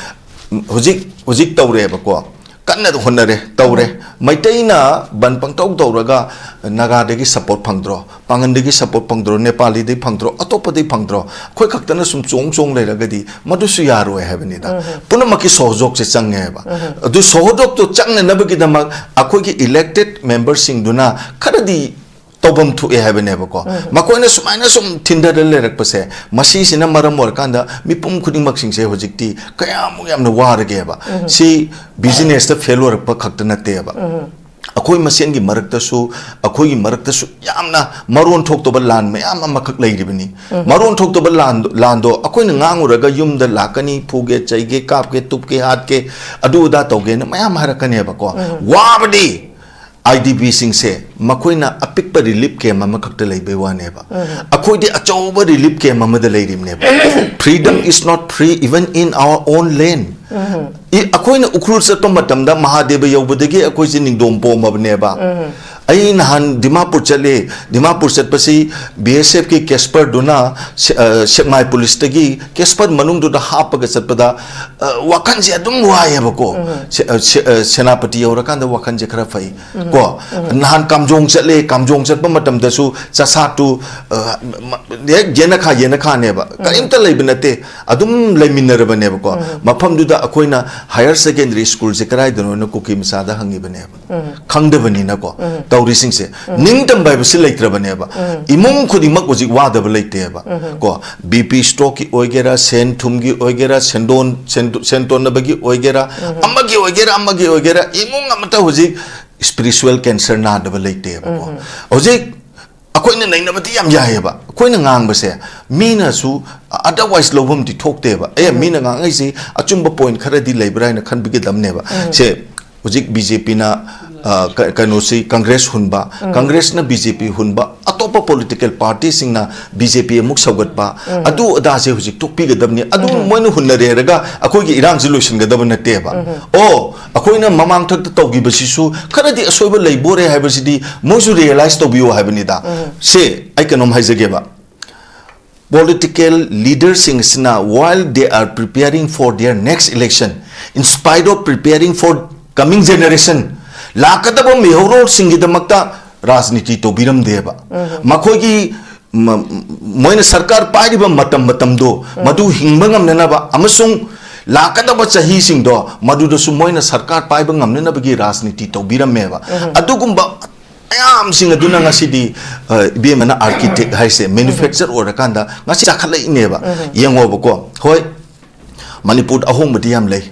ꯍꯧꯖꯤꯛ, ꯍꯧꯖꯤꯛ ꯇꯧꯔꯦꯕꯀꯣ, ꯀꯟꯅ ꯍꯣꯠꯅꯔꯦ, ꯇꯧꯔꯦ꯫ ꯃꯩꯇꯩꯅ ꯕꯟ ꯄꯪꯇꯧ ꯇꯧꯔꯒ ꯅꯥꯒꯥꯗꯒꯤ support ꯐꯪꯗ꯭ꯔꯣ? ꯄꯥꯡꯒꯟꯗꯒꯤ support ꯐꯪꯗ꯭ꯔꯣ? ꯅꯦꯄꯥꯂꯤꯗꯒꯤ ꯐꯪꯗ꯭ꯔꯣ? ꯑꯇꯣꯞꯄꯗꯒꯤ ꯐꯪꯗ꯭ꯔꯣ? ꯑꯩꯈꯣꯏ ꯈꯛꯇꯅ ꯁꯨꯝ ꯆꯣꯡ ꯆꯣꯡ ꯂꯩꯔꯒꯗꯤ ꯃꯗꯨꯁꯨ ꯌꯥꯔꯣꯏ ꯍꯥꯏꯕꯅꯤꯗ꯫ ꯄꯨꯝꯅꯃꯛꯀꯤ ꯁꯍꯣꯖꯣꯛꯁꯦ ꯆꯪꯉꯦꯕ꯫ ꯑꯗꯨ ꯁꯍꯣꯖꯣꯛꯇꯣ ꯆꯪꯅꯅꯕꯒꯤꯗꯃꯛ ꯑꯩꯈꯣꯏꯒꯤ elected memberꯁꯤꯡꯗꯨꯅ ꯈꯔꯗꯤ ꯇꯧꯐꯝ ꯊꯣꯛꯑꯦ ꯍꯥꯏꯕꯅꯦꯕꯀꯣ꯫ ꯃꯈꯣꯏꯅ ꯁꯨꯃꯥꯏꯅ ꯁꯨꯝ ꯊꯤꯟꯊꯔ ꯂꯩꯔꯛꯄꯁꯦ, ꯃꯁꯤꯁꯤꯅ ꯃꯔꯝ ꯑꯣꯏꯔꯀꯥꯟꯗ ꯃꯤꯄꯨꯝ ꯈꯨꯗꯤꯡꯃꯛꯁꯤꯡꯁꯦ ꯍꯧꯖꯤꯛꯇꯤ ꯀꯌꯥꯃꯨꯛ ꯌꯥꯝꯅ ꯋꯥꯔꯒꯦꯕ꯫ ꯁꯤ businessꯇ fail ꯑꯣꯏꯔꯛꯄ ꯈꯛꯇ ꯅꯠꯇꯦꯕ꯫ ꯑꯩꯈꯣꯏ ꯃꯁꯦꯟꯒꯤ ꯃꯔꯛꯇꯁꯨ, ꯑꯩꯈꯣꯏꯒꯤ ꯃꯔꯛꯇꯁꯨ ꯌꯥꯝꯅ ꯃꯔꯣꯟ ꯊꯣꯛꯇꯕ ꯂꯥꯟ ꯃꯌꯥꯝ ꯑꯃꯈꯛ ꯂꯩꯔꯤꯕꯅꯤ꯫ ꯃꯔꯣꯟ ꯊꯣꯛꯇꯕ ꯂꯥꯟꯗꯣ, ꯂꯥꯟꯗꯣ ꯑꯩꯈꯣꯏꯅ ꯉꯥꯡꯉꯨꯔꯒ ꯌꯨꯝꯗ ꯂꯥꯛꯀꯅꯤ, ꯐꯨꯒꯦ, ꯆꯩꯒꯦ, ꯀꯥꯞꯀꯦ, ꯇꯨꯞꯀꯦ, ꯍꯥꯠꯀꯦ, ꯑꯗꯨ ꯑꯗꯥ ꯇꯧꯒꯦꯅ ꯃꯌꯥꯝ ꯍꯥꯏꯔꯛꯀꯅꯦꯕꯀꯣ꯫ ꯋꯥꯕꯗꯤ ꯑꯥꯏ ꯗꯤ ꯕꯤꯁꯤꯡꯁꯦ ꯃꯈꯣꯏꯅ ꯑꯄꯤꯛꯄ relief camp ꯑꯃꯈꯛꯇ ꯂꯩꯕꯩ ꯋꯥꯅꯦꯕ꯫ ꯑꯩꯈꯣꯏꯗꯤ ꯑꯆꯧꯕ relief camp ꯑꯃꯗ ꯂꯩꯔꯤꯕꯅꯦꯕ꯫ Freedom is not free even in our own land. E-, ꯑꯩꯈꯣꯏꯅ ꯎꯈ꯭ꯔꯨꯜ ꯆꯠꯄ ꯃꯇꯝꯗ ꯃꯍꯥꯗꯦꯕ ꯌꯧꯕꯗꯒꯤ ꯑꯩꯈꯣꯏꯁꯦ ꯅꯤꯡꯗꯣꯝ ꯄꯣꯝꯃꯕꯅꯦꯕ꯫ ꯑꯩ ꯅꯍꯥꯟ ꯗꯤꯃꯥꯄꯨꯔ ꯆꯠꯂꯦ꯫ ꯗꯤꯃꯥꯄꯨꯔ ꯆꯠꯄꯁꯤ ꯕꯤ ꯑꯦꯁ ꯑꯦꯐꯀꯤ ꯀꯦꯁꯄꯔꯗꯨꯅ ꯁꯦ-, ꯑ, ꯁꯦꯛꯃꯥꯏ ꯄꯨꯂꯤꯁꯇꯒꯤ ꯀꯦꯁꯄꯔ ꯃꯅꯨꯡꯗꯨꯗ ꯍꯥꯞꯄꯒ ꯆꯠꯄꯗ, ꯑ, ꯋꯥꯈꯜꯁꯦ ꯑꯗꯨꯝ ꯋꯥꯏꯌꯦꯕꯀꯣ꯫ ꯁꯦ-, ꯑ, ꯁꯦ-, ꯑ, ꯁꯦꯅꯥꯄꯇꯤ ꯌꯧꯔꯀꯥꯟꯗ ꯋꯥꯈꯜꯁꯦ ꯈꯔ ꯐꯩ꯫ ꯀꯣ? ꯅꯍꯥꯟ ꯀꯥꯝꯖꯣꯡ ꯆꯠꯂꯦ, ꯀꯥꯝꯖꯣꯡ ꯆꯠꯄ ꯃꯇꯝꯗꯁꯨ ꯆꯥꯁꯥꯠꯇꯨ, ꯑ, ꯃ-, ꯍꯦꯛ ꯌꯦꯅꯈꯥ ꯌꯦꯅꯈꯥꯅꯦꯕ꯫ ꯀꯔꯤꯝꯇ ꯂꯩꯕ ꯅꯠꯇꯦ꯫ ꯑꯗꯨꯝ ꯂꯩꯃꯤꯟꯅꯔꯕꯅꯦꯕꯀꯣ꯫ ꯃꯐꯝꯗꯨꯗ ꯑꯩꯈꯣꯏꯅ higher secondary schoolꯁꯦ ꯀꯗꯥꯏꯗꯅꯣꯅ ꯀꯨꯀꯤ ꯃꯆꯥꯗ ꯍꯪꯉꯤꯕꯅꯦꯕ꯫ ꯈꯪꯗꯕꯅꯤꯅꯀꯣ꯫ ꯇꯧꯔꯤꯁꯤꯡꯁꯦ ꯅꯤꯡꯇꯝꯕ ꯍꯥꯏꯕꯁꯤ ꯂꯩꯇ꯭ꯔꯕꯅꯦꯕ꯫ ꯏꯃꯨꯡ ꯈꯨꯗꯤꯡꯃꯛ ꯍꯧꯖꯤꯛ ꯋꯥꯗꯕ ꯂꯩꯇꯦꯕ꯫ ꯀꯣ? ꯕꯤ ꯄꯤ strokeꯀꯤ ꯑꯣꯏꯒꯦꯔꯥ, ꯁꯦꯟ ꯊꯨꯝꯒꯤ ꯑꯣꯏꯒꯦꯔꯥ, ꯁꯦꯟꯗꯣꯟ, ꯁꯦꯟ-, ꯁꯦꯟ ꯇꯣꯟꯅꯕꯒꯤ ꯑꯣꯏꯒꯦꯔꯥ, ꯑꯃꯒꯤ ꯑꯣꯏꯒꯦꯔꯥ, ꯑꯃꯒꯤ ꯑꯣꯏꯒꯦꯔꯥ, ꯏꯃꯨꯡ ꯑꯃꯠꯇ ꯍꯧꯖꯤꯛ spiritual cancer ꯅꯥꯗꯕ ꯂꯩꯇꯦꯕꯀꯣ꯫ ꯍꯧꯖꯤꯛ ꯑꯩꯈꯣꯏꯅ ꯅꯩꯅꯕꯗꯤ ꯌꯥꯝ ꯌꯥꯏꯌꯦꯕ, ꯑꯩꯈꯣꯏꯅ ꯉꯥꯡꯕꯁꯦ ꯃꯤꯅꯁꯨ otherwise ꯂꯧꯐꯝꯗꯤ ꯊꯣꯛꯇꯦꯕ꯫ ꯑꯦ, ꯃꯤꯅ ꯉꯥꯡꯉꯛꯏꯁꯦ ꯑꯆꯨꯝꯕ point ꯈꯔꯗꯤ ꯂꯩꯕ꯭ꯔꯥ ꯍꯥꯏꯅ ꯈꯟꯕꯤꯒꯗꯕꯅꯦꯕ꯫ ꯁꯦ, ꯍꯧꯖꯤꯛ BJPꯅ, ꯑ, ꯀ-, ꯀꯩꯅꯣꯁꯤ Congress ꯍꯨꯟꯕ, Congressꯅ BJP ꯍꯨꯟꯕ, ꯑꯇꯣꯞꯄ political partyꯁꯤꯡꯅ BJP ꯑꯃꯨꯛ ꯁꯧꯒꯠꯄ, ꯑꯗꯨ ꯑꯗꯥꯁꯦ ꯍꯧꯖꯤꯛ ꯇꯣꯛꯄꯤꯒꯗꯕꯅꯤ꯫ ꯑꯗꯨ ꯃꯣꯏꯅ ꯍꯨꯟꯅꯔꯦꯔꯒ ꯑꯩꯈꯣꯏꯒꯤ ꯏꯔꯥꯡꯁꯤ ꯂꯣꯏꯁꯤꯟꯒꯗꯕ ꯅꯠꯇꯦꯕ꯫ ꯑꯣ, ꯑꯩꯈꯣꯏꯅ ꯃꯃꯥꯡꯊꯛꯇ ꯇꯧꯈꯤꯕꯁꯤꯁꯨ ꯈꯔꯗꯤ ꯑꯁꯣꯏꯕ ꯂꯩꯕꯣꯔꯦ ꯍꯥꯏꯕꯁꯤꯗꯤ ꯃꯣꯏꯁꯨ realize ꯇꯧꯕꯤꯌꯨ ꯍꯥꯏꯕꯅꯤꯗ꯫ ꯁꯦ, ꯑꯩ ꯀꯩꯅꯣꯝ ꯍꯥꯏꯖꯒꯦꯕ꯫ Political leaderꯁꯤꯡ ꯑꯁꯤꯅ, while they are preparing for their next election, in spite of preparing for coming generation, ꯂꯥꯛꯀꯗꯕ ꯃꯤꯍꯧꯔꯣꯜꯁꯤꯡꯒꯤꯗꯃꯛꯇ ꯔꯥꯖꯅꯤꯇꯤ ꯇꯧꯕꯤꯔꯝꯗꯦꯕ꯫ ꯃꯈꯣꯏꯒꯤ ꯃ-, ꯃꯣꯏꯅ ꯁꯔꯀꯥꯔ ꯄꯥꯏꯔꯤꯕ ꯃꯇꯝ ꯃꯇꯝꯗꯣ, ꯃꯗꯨ ꯍꯤꯡꯕ ꯉꯝꯅꯅꯕ ꯑꯃꯁꯨꯡ ꯂꯥꯛꯀꯗꯕ ꯆꯍꯤꯁꯤꯡꯗꯣ ꯃꯗꯨꯗꯁꯨ ꯃꯣꯏꯅ ꯁꯔꯀꯥꯔ ꯄꯥꯏꯕ ꯉꯝꯅꯅꯕꯒꯤ ꯔꯥꯖꯅꯤꯇꯤ ꯇꯧꯕꯤꯔꯝꯃꯦꯕ꯫ ꯑꯗꯨꯒꯨꯝꯕ ꯃꯌꯥꯝꯁꯤꯡ ꯑꯗꯨꯅ ꯉꯁꯤꯗꯤ, ꯑ, ꯏꯕꯦꯝꯃꯅ architect ꯍꯥꯏꯁꯦ manufacture ꯑꯣꯏꯔꯀꯥꯟꯗ ꯉꯁꯤ ꯆꯥꯈꯠꯂꯛꯏꯅꯦꯕ꯫ ꯌꯦꯡꯉꯣꯕꯀꯣ, ꯍꯣꯏ, ꯃꯅꯤꯄꯨꯔꯗ ꯑꯍꯣꯡꯕꯗꯤ ꯌꯥꯝ ꯂꯩ꯫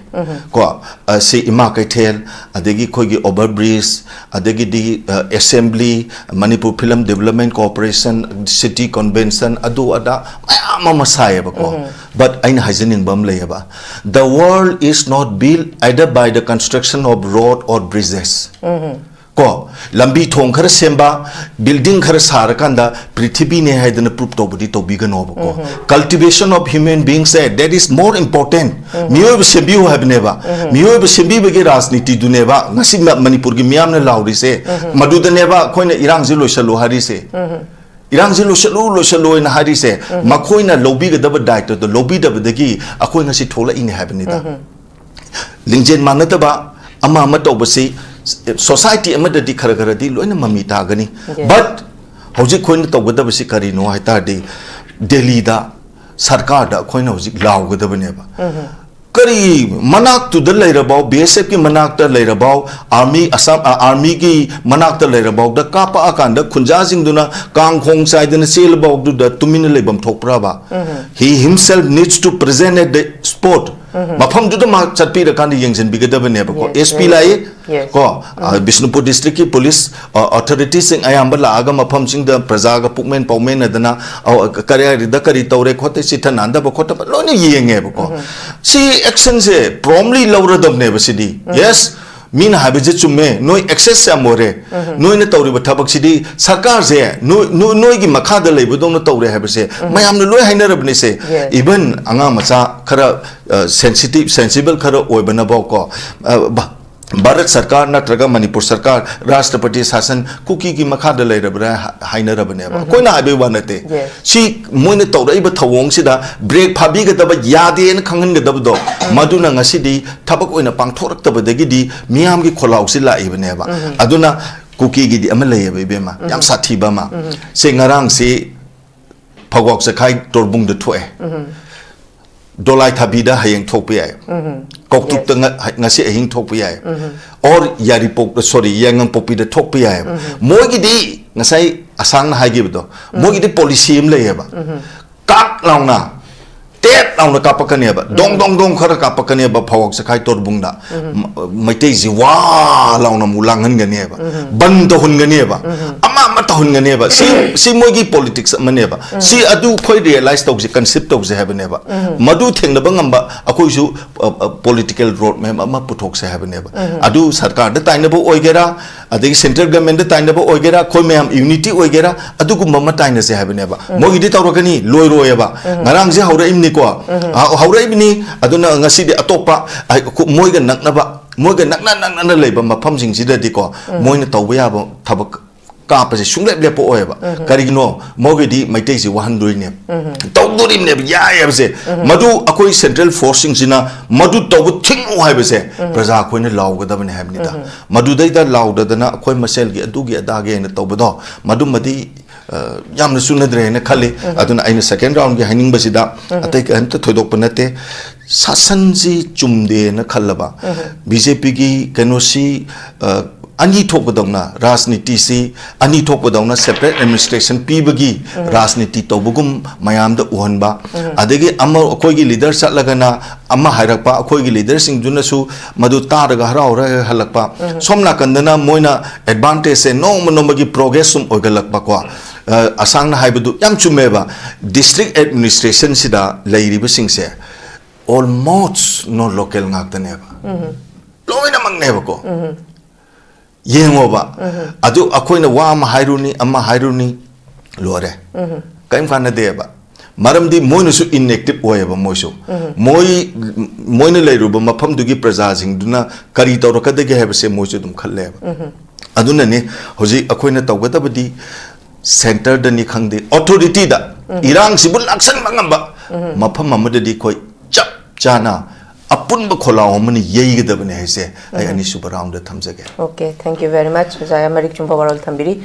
ꯀꯣ, ꯑ, ꯁꯤ ꯏꯃꯥ ꯀꯩꯊꯦꯜ, ꯑꯗꯒꯤ ꯑꯩꯈꯣꯏꯒꯤ over bridge, ꯑꯗꯒꯤꯗꯤ, ꯑ, assembly, Manipur Film Development Corporation, city convention, ꯑꯗꯨ ꯑꯗꯥ ꯃꯌꯥꯝ ꯑꯃ ꯁꯥꯏꯌꯦꯕꯀꯣ꯫ But ꯑꯩꯅ ꯍꯥꯏꯖꯅꯤꯡꯕ ꯑꯃ ꯂꯩꯌꯦꯕ, the world is not built either by the construction of road or bridges. ꯀꯣ, ꯂꯝꯕꯤ ꯊꯣꯡ ꯈꯔ ꯁꯦꯝꯕ, building ꯈꯔ ꯁꯥꯔꯀꯥꯟꯗ ꯄ꯭ꯔꯤꯊꯤꯕꯤꯅꯦ ꯍꯥꯏꯗꯅ prove ꯇꯧꯕꯗꯤ ꯇꯧꯕꯤꯒꯅꯣꯕꯀꯣ꯫ Cultivation of human beings say, that is more important. ꯃꯤꯑꯣꯏꯕ ꯁꯦꯝꯕꯤꯌꯨ ꯍꯥꯏꯕꯅꯦꯕ꯫ ꯃꯤꯑꯣꯏꯕ ꯁꯦꯝꯕꯤꯕꯒꯤ ꯔꯥꯖꯅꯤꯇꯤꯗꯨꯅꯦꯕ ꯉꯁꯤ ꯃ-, ꯃꯅꯤꯄꯨꯔꯒꯤ ꯃꯤꯌꯥꯝꯅ ꯂꯥꯎꯔꯤꯁꯦ꯫ ꯃꯗꯨꯗꯅꯦꯕ ꯑꯩꯈꯣꯏꯅ ꯏꯔꯥꯡꯁꯦ ꯂꯣꯏꯁꯜꯂꯨ ꯍꯥꯏꯔꯤꯁꯦ꯫ ꯏꯔꯥꯡꯁꯦ ꯂꯣꯏꯁꯜꯂꯨ, ꯂꯣꯏꯁꯜꯂꯨ ꯍꯥꯏꯅ ꯍꯥꯏꯔꯤꯁꯦ꯫ ꯃꯈꯣꯏꯅ ꯂꯧꯕꯤꯒꯗꯕ ꯗꯥꯏꯇꯗꯣ ꯂꯧꯕꯤꯗꯕꯗꯒꯤ ꯑꯩꯈꯣꯏ ꯉꯁꯤ ꯊꯣꯛꯂꯛꯏꯅꯦ ꯍꯥꯏꯕꯅꯤꯗ꯫ ꯂꯤꯡꯖꯦꯜ ꯃꯥꯟꯅꯗꯕ ꯑꯃ ꯑꯃ ꯇꯧꯕꯁꯤ society ꯑꯃꯗꯗꯤ ꯈꯔ ꯈꯔꯗꯤ ꯂꯣꯏꯅ ꯃꯃꯤ ꯇꯥꯒꯅꯤ꯫ Yes. But ꯍꯧꯖꯤꯛ ꯑꯩꯈꯣꯏꯅ ꯇꯧꯒꯗꯕꯁꯤ ꯀꯔꯤꯅꯣ ꯍꯥꯏ ꯇꯥꯔꯗꯤ, ꯗꯦꯜꯂꯤꯗ ꯁꯔꯀꯥꯔꯗ ꯑꯩꯈꯣꯏꯅ ꯍꯧꯖꯤꯛ ꯂꯥꯎꯒꯗꯕꯅꯦꯕ꯫ ꯀꯔꯤ ꯃꯅꯥꯛꯇꯨꯗ ꯂꯩꯔꯕꯥꯎ, BSFꯀꯤ ꯃꯅꯥꯛꯇ ꯂꯩꯔꯕꯥꯎ, army, Assam, ꯑ, armyꯒꯤ ꯃꯅꯥꯛꯇ ꯂꯩꯔꯕꯥꯎꯗ ꯀꯥꯞꯄꯛꯑꯀꯥꯟꯗ ꯈꯨꯟꯖꯥꯁꯤꯡꯗꯨꯅ ꯀꯥꯡꯈꯣꯡ ꯆꯥꯏꯗꯅ ꯆꯦꯜꯂꯕꯥꯎꯗꯨꯗ ꯇꯨꯃꯤꯟꯅ ꯂꯩꯐꯝ ꯊꯣꯛꯄ꯭ꯔꯕ? He himself needs to present at the spot. ꯃꯐꯝꯗꯨꯗ ꯃꯍꯥꯛ ꯆꯠꯄꯤꯔꯀꯥꯟꯗ ꯌꯦꯡꯁꯤꯟꯕꯤꯒꯗꯕꯅꯦꯕ ꯀꯣ꯫ Yes, ꯑꯦꯁ ꯄꯤ very ꯂꯥꯛꯏ good. Yes. ꯀꯣ, ꯕꯤꯁꯅꯨꯄꯨꯔ ꯗꯤꯁꯇ꯭ꯔꯤꯛꯀꯤ ꯄꯨꯂꯤꯁ ꯑꯣꯊꯣꯔꯤꯇꯤꯁꯤꯡ ꯑꯌꯥꯝꯕ ꯂꯥꯛꯑꯒ ꯃꯐꯝꯁꯤꯡꯗ ꯄ꯭ꯔꯖꯥꯒ ꯄꯨꯛꯃꯦꯟ ꯄꯥꯎꯃꯦꯟꯅꯗꯅ, ꯑ, ꯀꯗꯥꯏꯗ ꯀꯔꯤ ꯇꯧꯔꯦ ꯈꯣꯠꯇꯦ, ꯆꯤꯠꯊ ꯅꯥꯟꯗꯕ ꯈꯣꯠꯇꯕ ꯂꯣꯏꯅ ꯌꯦꯡꯉꯦꯕꯀꯣ꯫ ꯁꯤ ꯑꯦꯛꯁꯟꯁꯦ ꯄ꯭ꯔꯣꯝꯂꯤ ꯂꯧꯔꯗꯕꯅꯦꯕ ꯁꯤꯗꯤ꯫ ꯌꯦꯁ, ꯃꯤꯅ ꯍꯥꯏꯕꯁꯦ ꯆꯨꯝꯃꯦ, ꯅꯣꯏ ꯑꯦꯛꯁꯦꯁ ꯌꯥꯝ ꯑꯣꯏꯔꯦ, ꯅꯣꯏꯅ ꯇꯧꯔꯤꯕ ꯊꯕꯛꯁꯤꯗꯤ ꯁꯔꯀꯥꯔꯁꯦ ꯅꯣꯏ-, ꯅꯣꯏ-, ꯅꯣꯏꯒꯤ ꯃꯈꯥꯗ ꯂꯩꯕꯗꯧꯅ ꯇꯧꯔꯦ ꯍꯥꯏꯕꯁꯦ ꯃꯌꯥꯝꯅ ꯂꯣꯏ ꯍꯥꯏꯅꯔꯕꯅꯤꯁꯦ꯫ Yes. ꯏꯚꯟ ꯑꯉꯥꯡ ꯃꯆꯥ ꯈꯔ ꯁꯦꯟꯁꯤꯇꯤꯚ, ꯁꯦꯟꯁꯤꯕꯜ ꯈꯔ ꯑꯣꯏꯕꯅꯐꯥꯎ ꯀꯣ, ꯑ, ꯚ-, ꯚꯥꯔꯠ ꯁꯔꯀꯥꯔ ꯅꯠꯇ꯭ꯔꯒ ꯃꯅꯤꯄꯨꯔ ꯁꯔꯀꯥꯔ, ꯔꯥꯁꯇ꯭ꯔꯄꯇꯤ ꯁꯥꯁꯟ ꯀꯨꯀꯤꯒꯤ ꯃꯈꯥꯗ ꯂꯩꯔꯕ꯭ꯔꯥ ꯍꯥ-, ꯍꯥꯏꯅꯔꯕꯅꯦꯕ꯫ ꯑꯩꯈꯣꯏꯅ ꯍꯥꯏꯕꯒꯤ ꯋꯥ ꯅꯠꯇꯦ꯫ Yes. ꯁꯤ ꯃꯣꯏꯅ ꯇꯧꯔꯛꯏꯕ ꯊꯧꯑꯣꯡꯁꯤꯗ ꯕ꯭ꯔꯦꯛ ꯐꯥꯕꯤꯒꯗꯕ, ꯌꯥꯗꯦꯅ ꯈꯪꯍꯟꯒꯗꯕꯗꯣ, ꯃꯗꯨꯅ ꯉꯁꯤꯗꯤ ꯊꯕꯛ ꯑꯣꯏꯅ ꯄꯥꯡꯊꯣꯔꯛꯇꯕꯗꯒꯤꯗꯤ ꯃꯤꯌꯥꯝꯒꯤ ꯈꯣꯜꯂꯥꯎꯁꯤ ꯂꯥꯛꯏꯕꯅꯦꯕ꯫ ꯑꯗꯨꯅ ꯀꯨꯀꯤꯒꯤꯗꯤ ꯑꯃ ꯂꯩꯌꯦꯕ, ꯏꯕꯦꯝꯃ, ꯌꯥꯝ ꯁꯥꯊꯤꯕ ꯑꯃ꯫ ꯁꯦ, ꯉꯔꯥꯡꯁꯤ ꯐꯧꯒꯥꯎ ꯆꯈꯥꯏ ꯇꯣꯔꯕꯨꯡꯗ ꯊꯣꯛꯑꯦ꯫ ꯗꯣꯂꯥꯏ ꯊꯥꯕꯤꯗ ꯍꯌꯦꯡ ꯊꯣꯛꯄ ꯌꯥꯏ꯫ ꯀꯧꯇꯨꯛꯇ ꯉ-, ꯉꯁꯤ ꯑꯍꯤꯡ ꯊꯣꯛꯄ ꯌꯥꯏ꯫ ꯑꯣꯔ ꯌꯥꯏꯔꯤꯄꯣꯛꯇ, ꯁꯣꯔꯤ, ꯌꯥꯏꯉꯪꯄꯣꯛꯄꯤꯗ ꯊꯣꯛꯄ ꯌꯥꯏ꯫ ꯃꯣꯏꯒꯤꯗꯤ ꯉꯁꯥꯏ ꯑꯁꯥꯡꯅ ꯍꯥꯏꯈꯤꯕꯗꯣ, ꯃꯣꯏꯒꯤꯗꯤ ꯄꯣꯂꯤꯁꯤ ꯑꯃ ꯂꯩꯌꯦꯕ꯫ ꯀꯥꯛ ꯂꯥꯎꯅ, ꯇꯦꯠ ꯂꯥꯎꯅ ꯀꯥꯞꯄꯛꯀꯅꯦꯕ, ꯗꯣꯡ ꯗꯣꯡ ꯗꯣꯡ ꯈꯔ ꯀꯥꯞꯄꯛꯀꯅꯦꯕ ꯐꯧꯒꯥꯎ ꯆꯈꯥꯏ ꯇꯣꯔꯕꯨꯡꯗ꯫ ꯃ-, ꯃꯩꯇꯩꯁꯤ ꯋꯥ ꯂꯥꯎꯅ ꯑꯃꯨꯛ ꯂꯥꯡꯍꯟꯒꯅꯦꯕ, ꯕꯟ ꯇꯧꯍꯟꯒꯅꯦꯕ, ꯑꯃ ꯑꯃ ꯇꯧꯍꯟꯒꯅꯦꯕ꯫ ꯁꯤ, ꯁꯤ ꯃꯣꯏꯒꯤ ꯄꯣꯂꯤꯇꯤꯛꯁ ꯑꯃꯅꯦꯕ꯫ ꯁꯤ ꯑꯗꯨ ꯑꯩꯈꯣꯏ ꯔꯤꯌꯦꯂꯥꯏꯁ ꯇꯧꯁꯦ, ꯀꯟꯁꯤꯞ ꯇꯧꯁꯦ ꯍꯥꯏꯕꯅꯦꯕ꯫ ꯃꯗꯨ ꯊꯦꯡꯅꯕ ꯉꯝꯕ ꯑꯩꯈꯣꯏꯁꯨ, ꯑ, ꯑ, ꯄꯣꯂꯤꯇꯤꯀꯦꯜ ꯔꯣꯗ ꯃꯦꯞ ꯑꯃ ꯄꯨꯊꯣꯛꯁꯦ ꯍꯥꯏꯕꯅꯦꯕ꯫ ꯑꯗꯨ ꯁꯔꯀꯥꯔꯗ ꯇꯥꯏꯅꯕ ꯑꯣꯏꯒꯦꯔꯥ, ꯑꯗꯒꯤ ꯁꯦꯟꯇ꯭ꯔꯦꯜ ꯒꯚꯔꯟꯃꯦꯟꯗ ꯇꯥꯏꯅꯕ ꯑꯣꯏꯒꯦꯔꯥ, ꯑꯩꯈꯣꯏ ꯃꯌꯥꯝ ꯌꯨꯅꯤꯇꯤ ꯑꯣꯏꯒꯦꯔꯥ, ꯑꯗꯨꯒꯨꯝꯕ ꯑꯃ ꯇꯥꯏꯅꯁꯦ ꯍꯥꯏꯕꯅꯦꯕ꯫ ꯃꯣꯏꯒꯤꯗꯤ ꯇꯧꯔꯛꯀꯅꯤ, ꯂꯣꯏꯔꯣꯏꯌꯦꯕ꯫ ꯉꯔꯥꯡꯁꯦ ꯍꯧꯔꯛꯏꯕꯅꯤꯀꯣ, ꯑ, ꯍꯧꯔꯛꯏꯕꯅꯤ꯫ ꯑꯗꯨꯅ ꯉꯁꯤꯗꯤ ꯑꯇꯣꯞꯄ, ꯑ, ꯃꯣꯏꯒ ꯅꯛꯅꯕ, ꯃꯣꯏꯒ ꯅꯛꯅ ꯅꯛꯅꯅ ꯂꯩꯕ ꯃꯐꯝꯁꯤꯡꯁꯤꯗꯗꯤꯀꯣ, ꯃꯣꯏꯅ ꯇꯧꯕ ꯌꯥꯕ ꯊꯕꯛ ꯀꯥꯞꯄꯁꯦ ꯁꯨꯡꯂꯦꯞ ꯂꯦꯞꯄꯛꯑꯣꯏꯕ꯫ ꯀꯔꯤꯒꯤꯅꯣ? ꯃꯣꯏꯒꯤꯗꯤ ꯃꯩꯇꯩꯁꯤ ꯋꯥꯍꯟꯗꯣꯏꯅꯦꯕ, ꯇꯧꯗꯣꯔꯤꯕꯅꯦꯕ, ꯌꯥꯏ ꯍꯥꯏꯕꯁꯦ꯫ ꯃꯗꯨ ꯑꯩꯈꯣꯏ ꯁꯦꯟꯇ꯭ꯔꯦꯜ ꯐꯣꯔꯁꯁꯤꯡꯁꯤꯅ ꯃꯗꯨ ꯇꯧꯕ ꯊꯤꯡꯉꯨ ꯍꯥꯏꯕꯁꯦ ꯄ꯭ꯔꯖꯥ ꯑꯩꯈꯣꯏꯅ ꯂꯥꯎꯒꯗꯕꯅꯦ ꯍꯥꯏꯕꯅꯤꯗ꯫ ꯃꯗꯨꯗꯩꯗ ꯂꯥꯎꯗꯗꯅ ꯑꯩꯈꯣꯏ ꯃꯁꯦꯜꯒꯤ ꯑꯗꯨꯒꯤ ꯑꯗꯥꯒꯤ ꯍꯥꯏꯅ ꯇꯧꯕꯗꯣ, ꯃꯗꯨꯃꯗꯤ, ꯑ, ꯌꯥꯝꯅ ꯆꯨꯅꯗ꯭ꯔꯦꯅ ꯈꯜꯂꯤ꯫ ꯑꯗꯨꯅ ꯑꯩꯅ ꯁꯦꯀꯦꯟ ꯔꯥꯎꯟꯒꯤ ꯍꯥꯏꯅꯤꯡꯕꯁꯤꯗ ꯑꯇꯩ ꯀꯔꯤꯝꯇ ꯊꯣꯏꯗꯣꯛꯄ ꯅꯠꯇꯦ꯫ ꯁꯥꯁꯟꯁꯤ ꯆꯨꯝꯗꯦꯅ ꯈꯜꯂꯕ, ꯕꯤ ꯖꯦ ꯄꯤꯒꯤ ꯀꯩꯅꯣꯁꯤ, ꯑ, ꯑꯅꯤ ꯊꯣꯛꯄꯗꯧꯅ ꯔꯥꯖꯅꯤꯇꯤꯁꯤ, ꯑꯅꯤ ꯊꯣꯛꯄꯗꯧꯅ separate administration ꯄꯤꯕꯒꯤ ꯔꯥꯖꯅꯤꯇꯤ ꯇꯧꯕꯒꯨꯝ ꯃꯌꯥꯝꯗ ꯎꯍꯟꯕ, ꯑꯗꯒꯤ ꯑꯃ ꯑꯩꯈꯣꯏꯒꯤ leader ꯆꯠꯂꯒꯅ ꯑꯃ ꯍꯥꯏꯔꯛꯄ, ꯑꯩꯈꯣꯏꯒꯤ leaderꯁꯤꯡꯗꯨꯅꯁꯨ ꯃꯗꯨ ꯇꯥꯔꯒ ꯍꯔꯥꯎ ꯍꯔꯥꯎ ꯍꯜꯂꯛꯄ, ꯁꯣꯝ ꯅꯥꯀꯟꯗꯅ ꯃꯣꯏꯅ advantageꯁꯦ ꯅꯣꯡꯃ ꯅꯣꯡꯃꯒꯤ progress ꯁꯨꯝ ꯑꯣꯏꯒꯠꯂꯛꯄꯀꯣ꯫ ꯑ, ꯑꯁꯥꯡꯅ ꯍꯥꯏꯕꯗꯨ ꯌꯥꯝ ꯆꯨꯝꯃꯦꯕ꯫ District administrationꯁꯤꯗ ꯂꯩꯔꯤꯕꯁꯤꯡꯁꯦ almost non-local ꯉꯥꯛꯇꯅꯦꯕ, ꯂꯣꯏꯅꯃꯛꯅꯦꯕꯀꯣ꯫ ꯌꯦꯡꯉꯣꯕ, ꯑꯗꯨ ꯑꯩꯈꯣꯏꯅ ꯋꯥ ꯑꯃ ꯍꯥꯏꯔꯨꯅꯤ, ꯑꯃ ꯍꯥꯏꯔꯨꯅꯤ, ꯂꯣꯏꯔꯦ, ꯀꯔꯤꯝ ꯀꯥꯟꯅꯗꯦꯕ꯫ ꯃꯔꯝꯗꯤ ꯃꯣꯏꯅꯁꯨ inactive ꯑꯣꯏꯌꯦꯕ, ꯃꯣꯏꯁꯨ ꯃꯣꯏ, ꯃꯣꯏꯅ ꯂꯩꯔꯨꯕ ꯃꯐꯝꯗꯨꯒꯤ ꯄ꯭ꯔꯖꯥꯁꯤꯡꯗꯨꯅ ꯀꯔꯤ ꯇꯧꯔꯛꯀꯗꯒꯦ ꯍꯥꯏꯕꯁꯦ ꯃꯣꯏꯁꯨ ꯑꯗꯨꯝ ꯈꯜꯂꯦꯕ꯫ ꯑꯗꯨꯅꯅꯤ ꯍꯧꯖꯤꯛ ꯑꯩꯈꯣꯏꯅ ꯇꯧꯒꯗꯕꯗꯤ centreꯗꯅꯤ ꯈꯪꯗꯦ, authorityꯗ ꯏꯔꯥꯡꯁꯤꯕꯨ ꯂꯥꯛꯁꯟꯕ ꯉꯝꯕ ꯃꯐꯝ ꯑꯃꯗꯗꯤ ꯑꯩꯈꯣꯏ ꯆꯞ ꯆꯥꯅ ꯑꯄꯨꯟꯕ ꯈꯣꯜꯂꯥꯎ ꯑꯃꯅ ꯌꯩꯒꯗꯕꯅꯤ ꯍꯥꯏꯁꯦ ꯑꯩ ꯑꯅꯤꯁꯨꯕ roundꯗ ꯊꯝꯖꯒꯦ꯫ Okay, thank you very much, ꯑꯣꯖꯥ ꯌꯥꯝ ꯃꯔꯤꯛ ꯆꯨꯝꯕ ꯋꯥꯔꯣꯜ ꯊꯝꯕꯤꯔꯤ꯫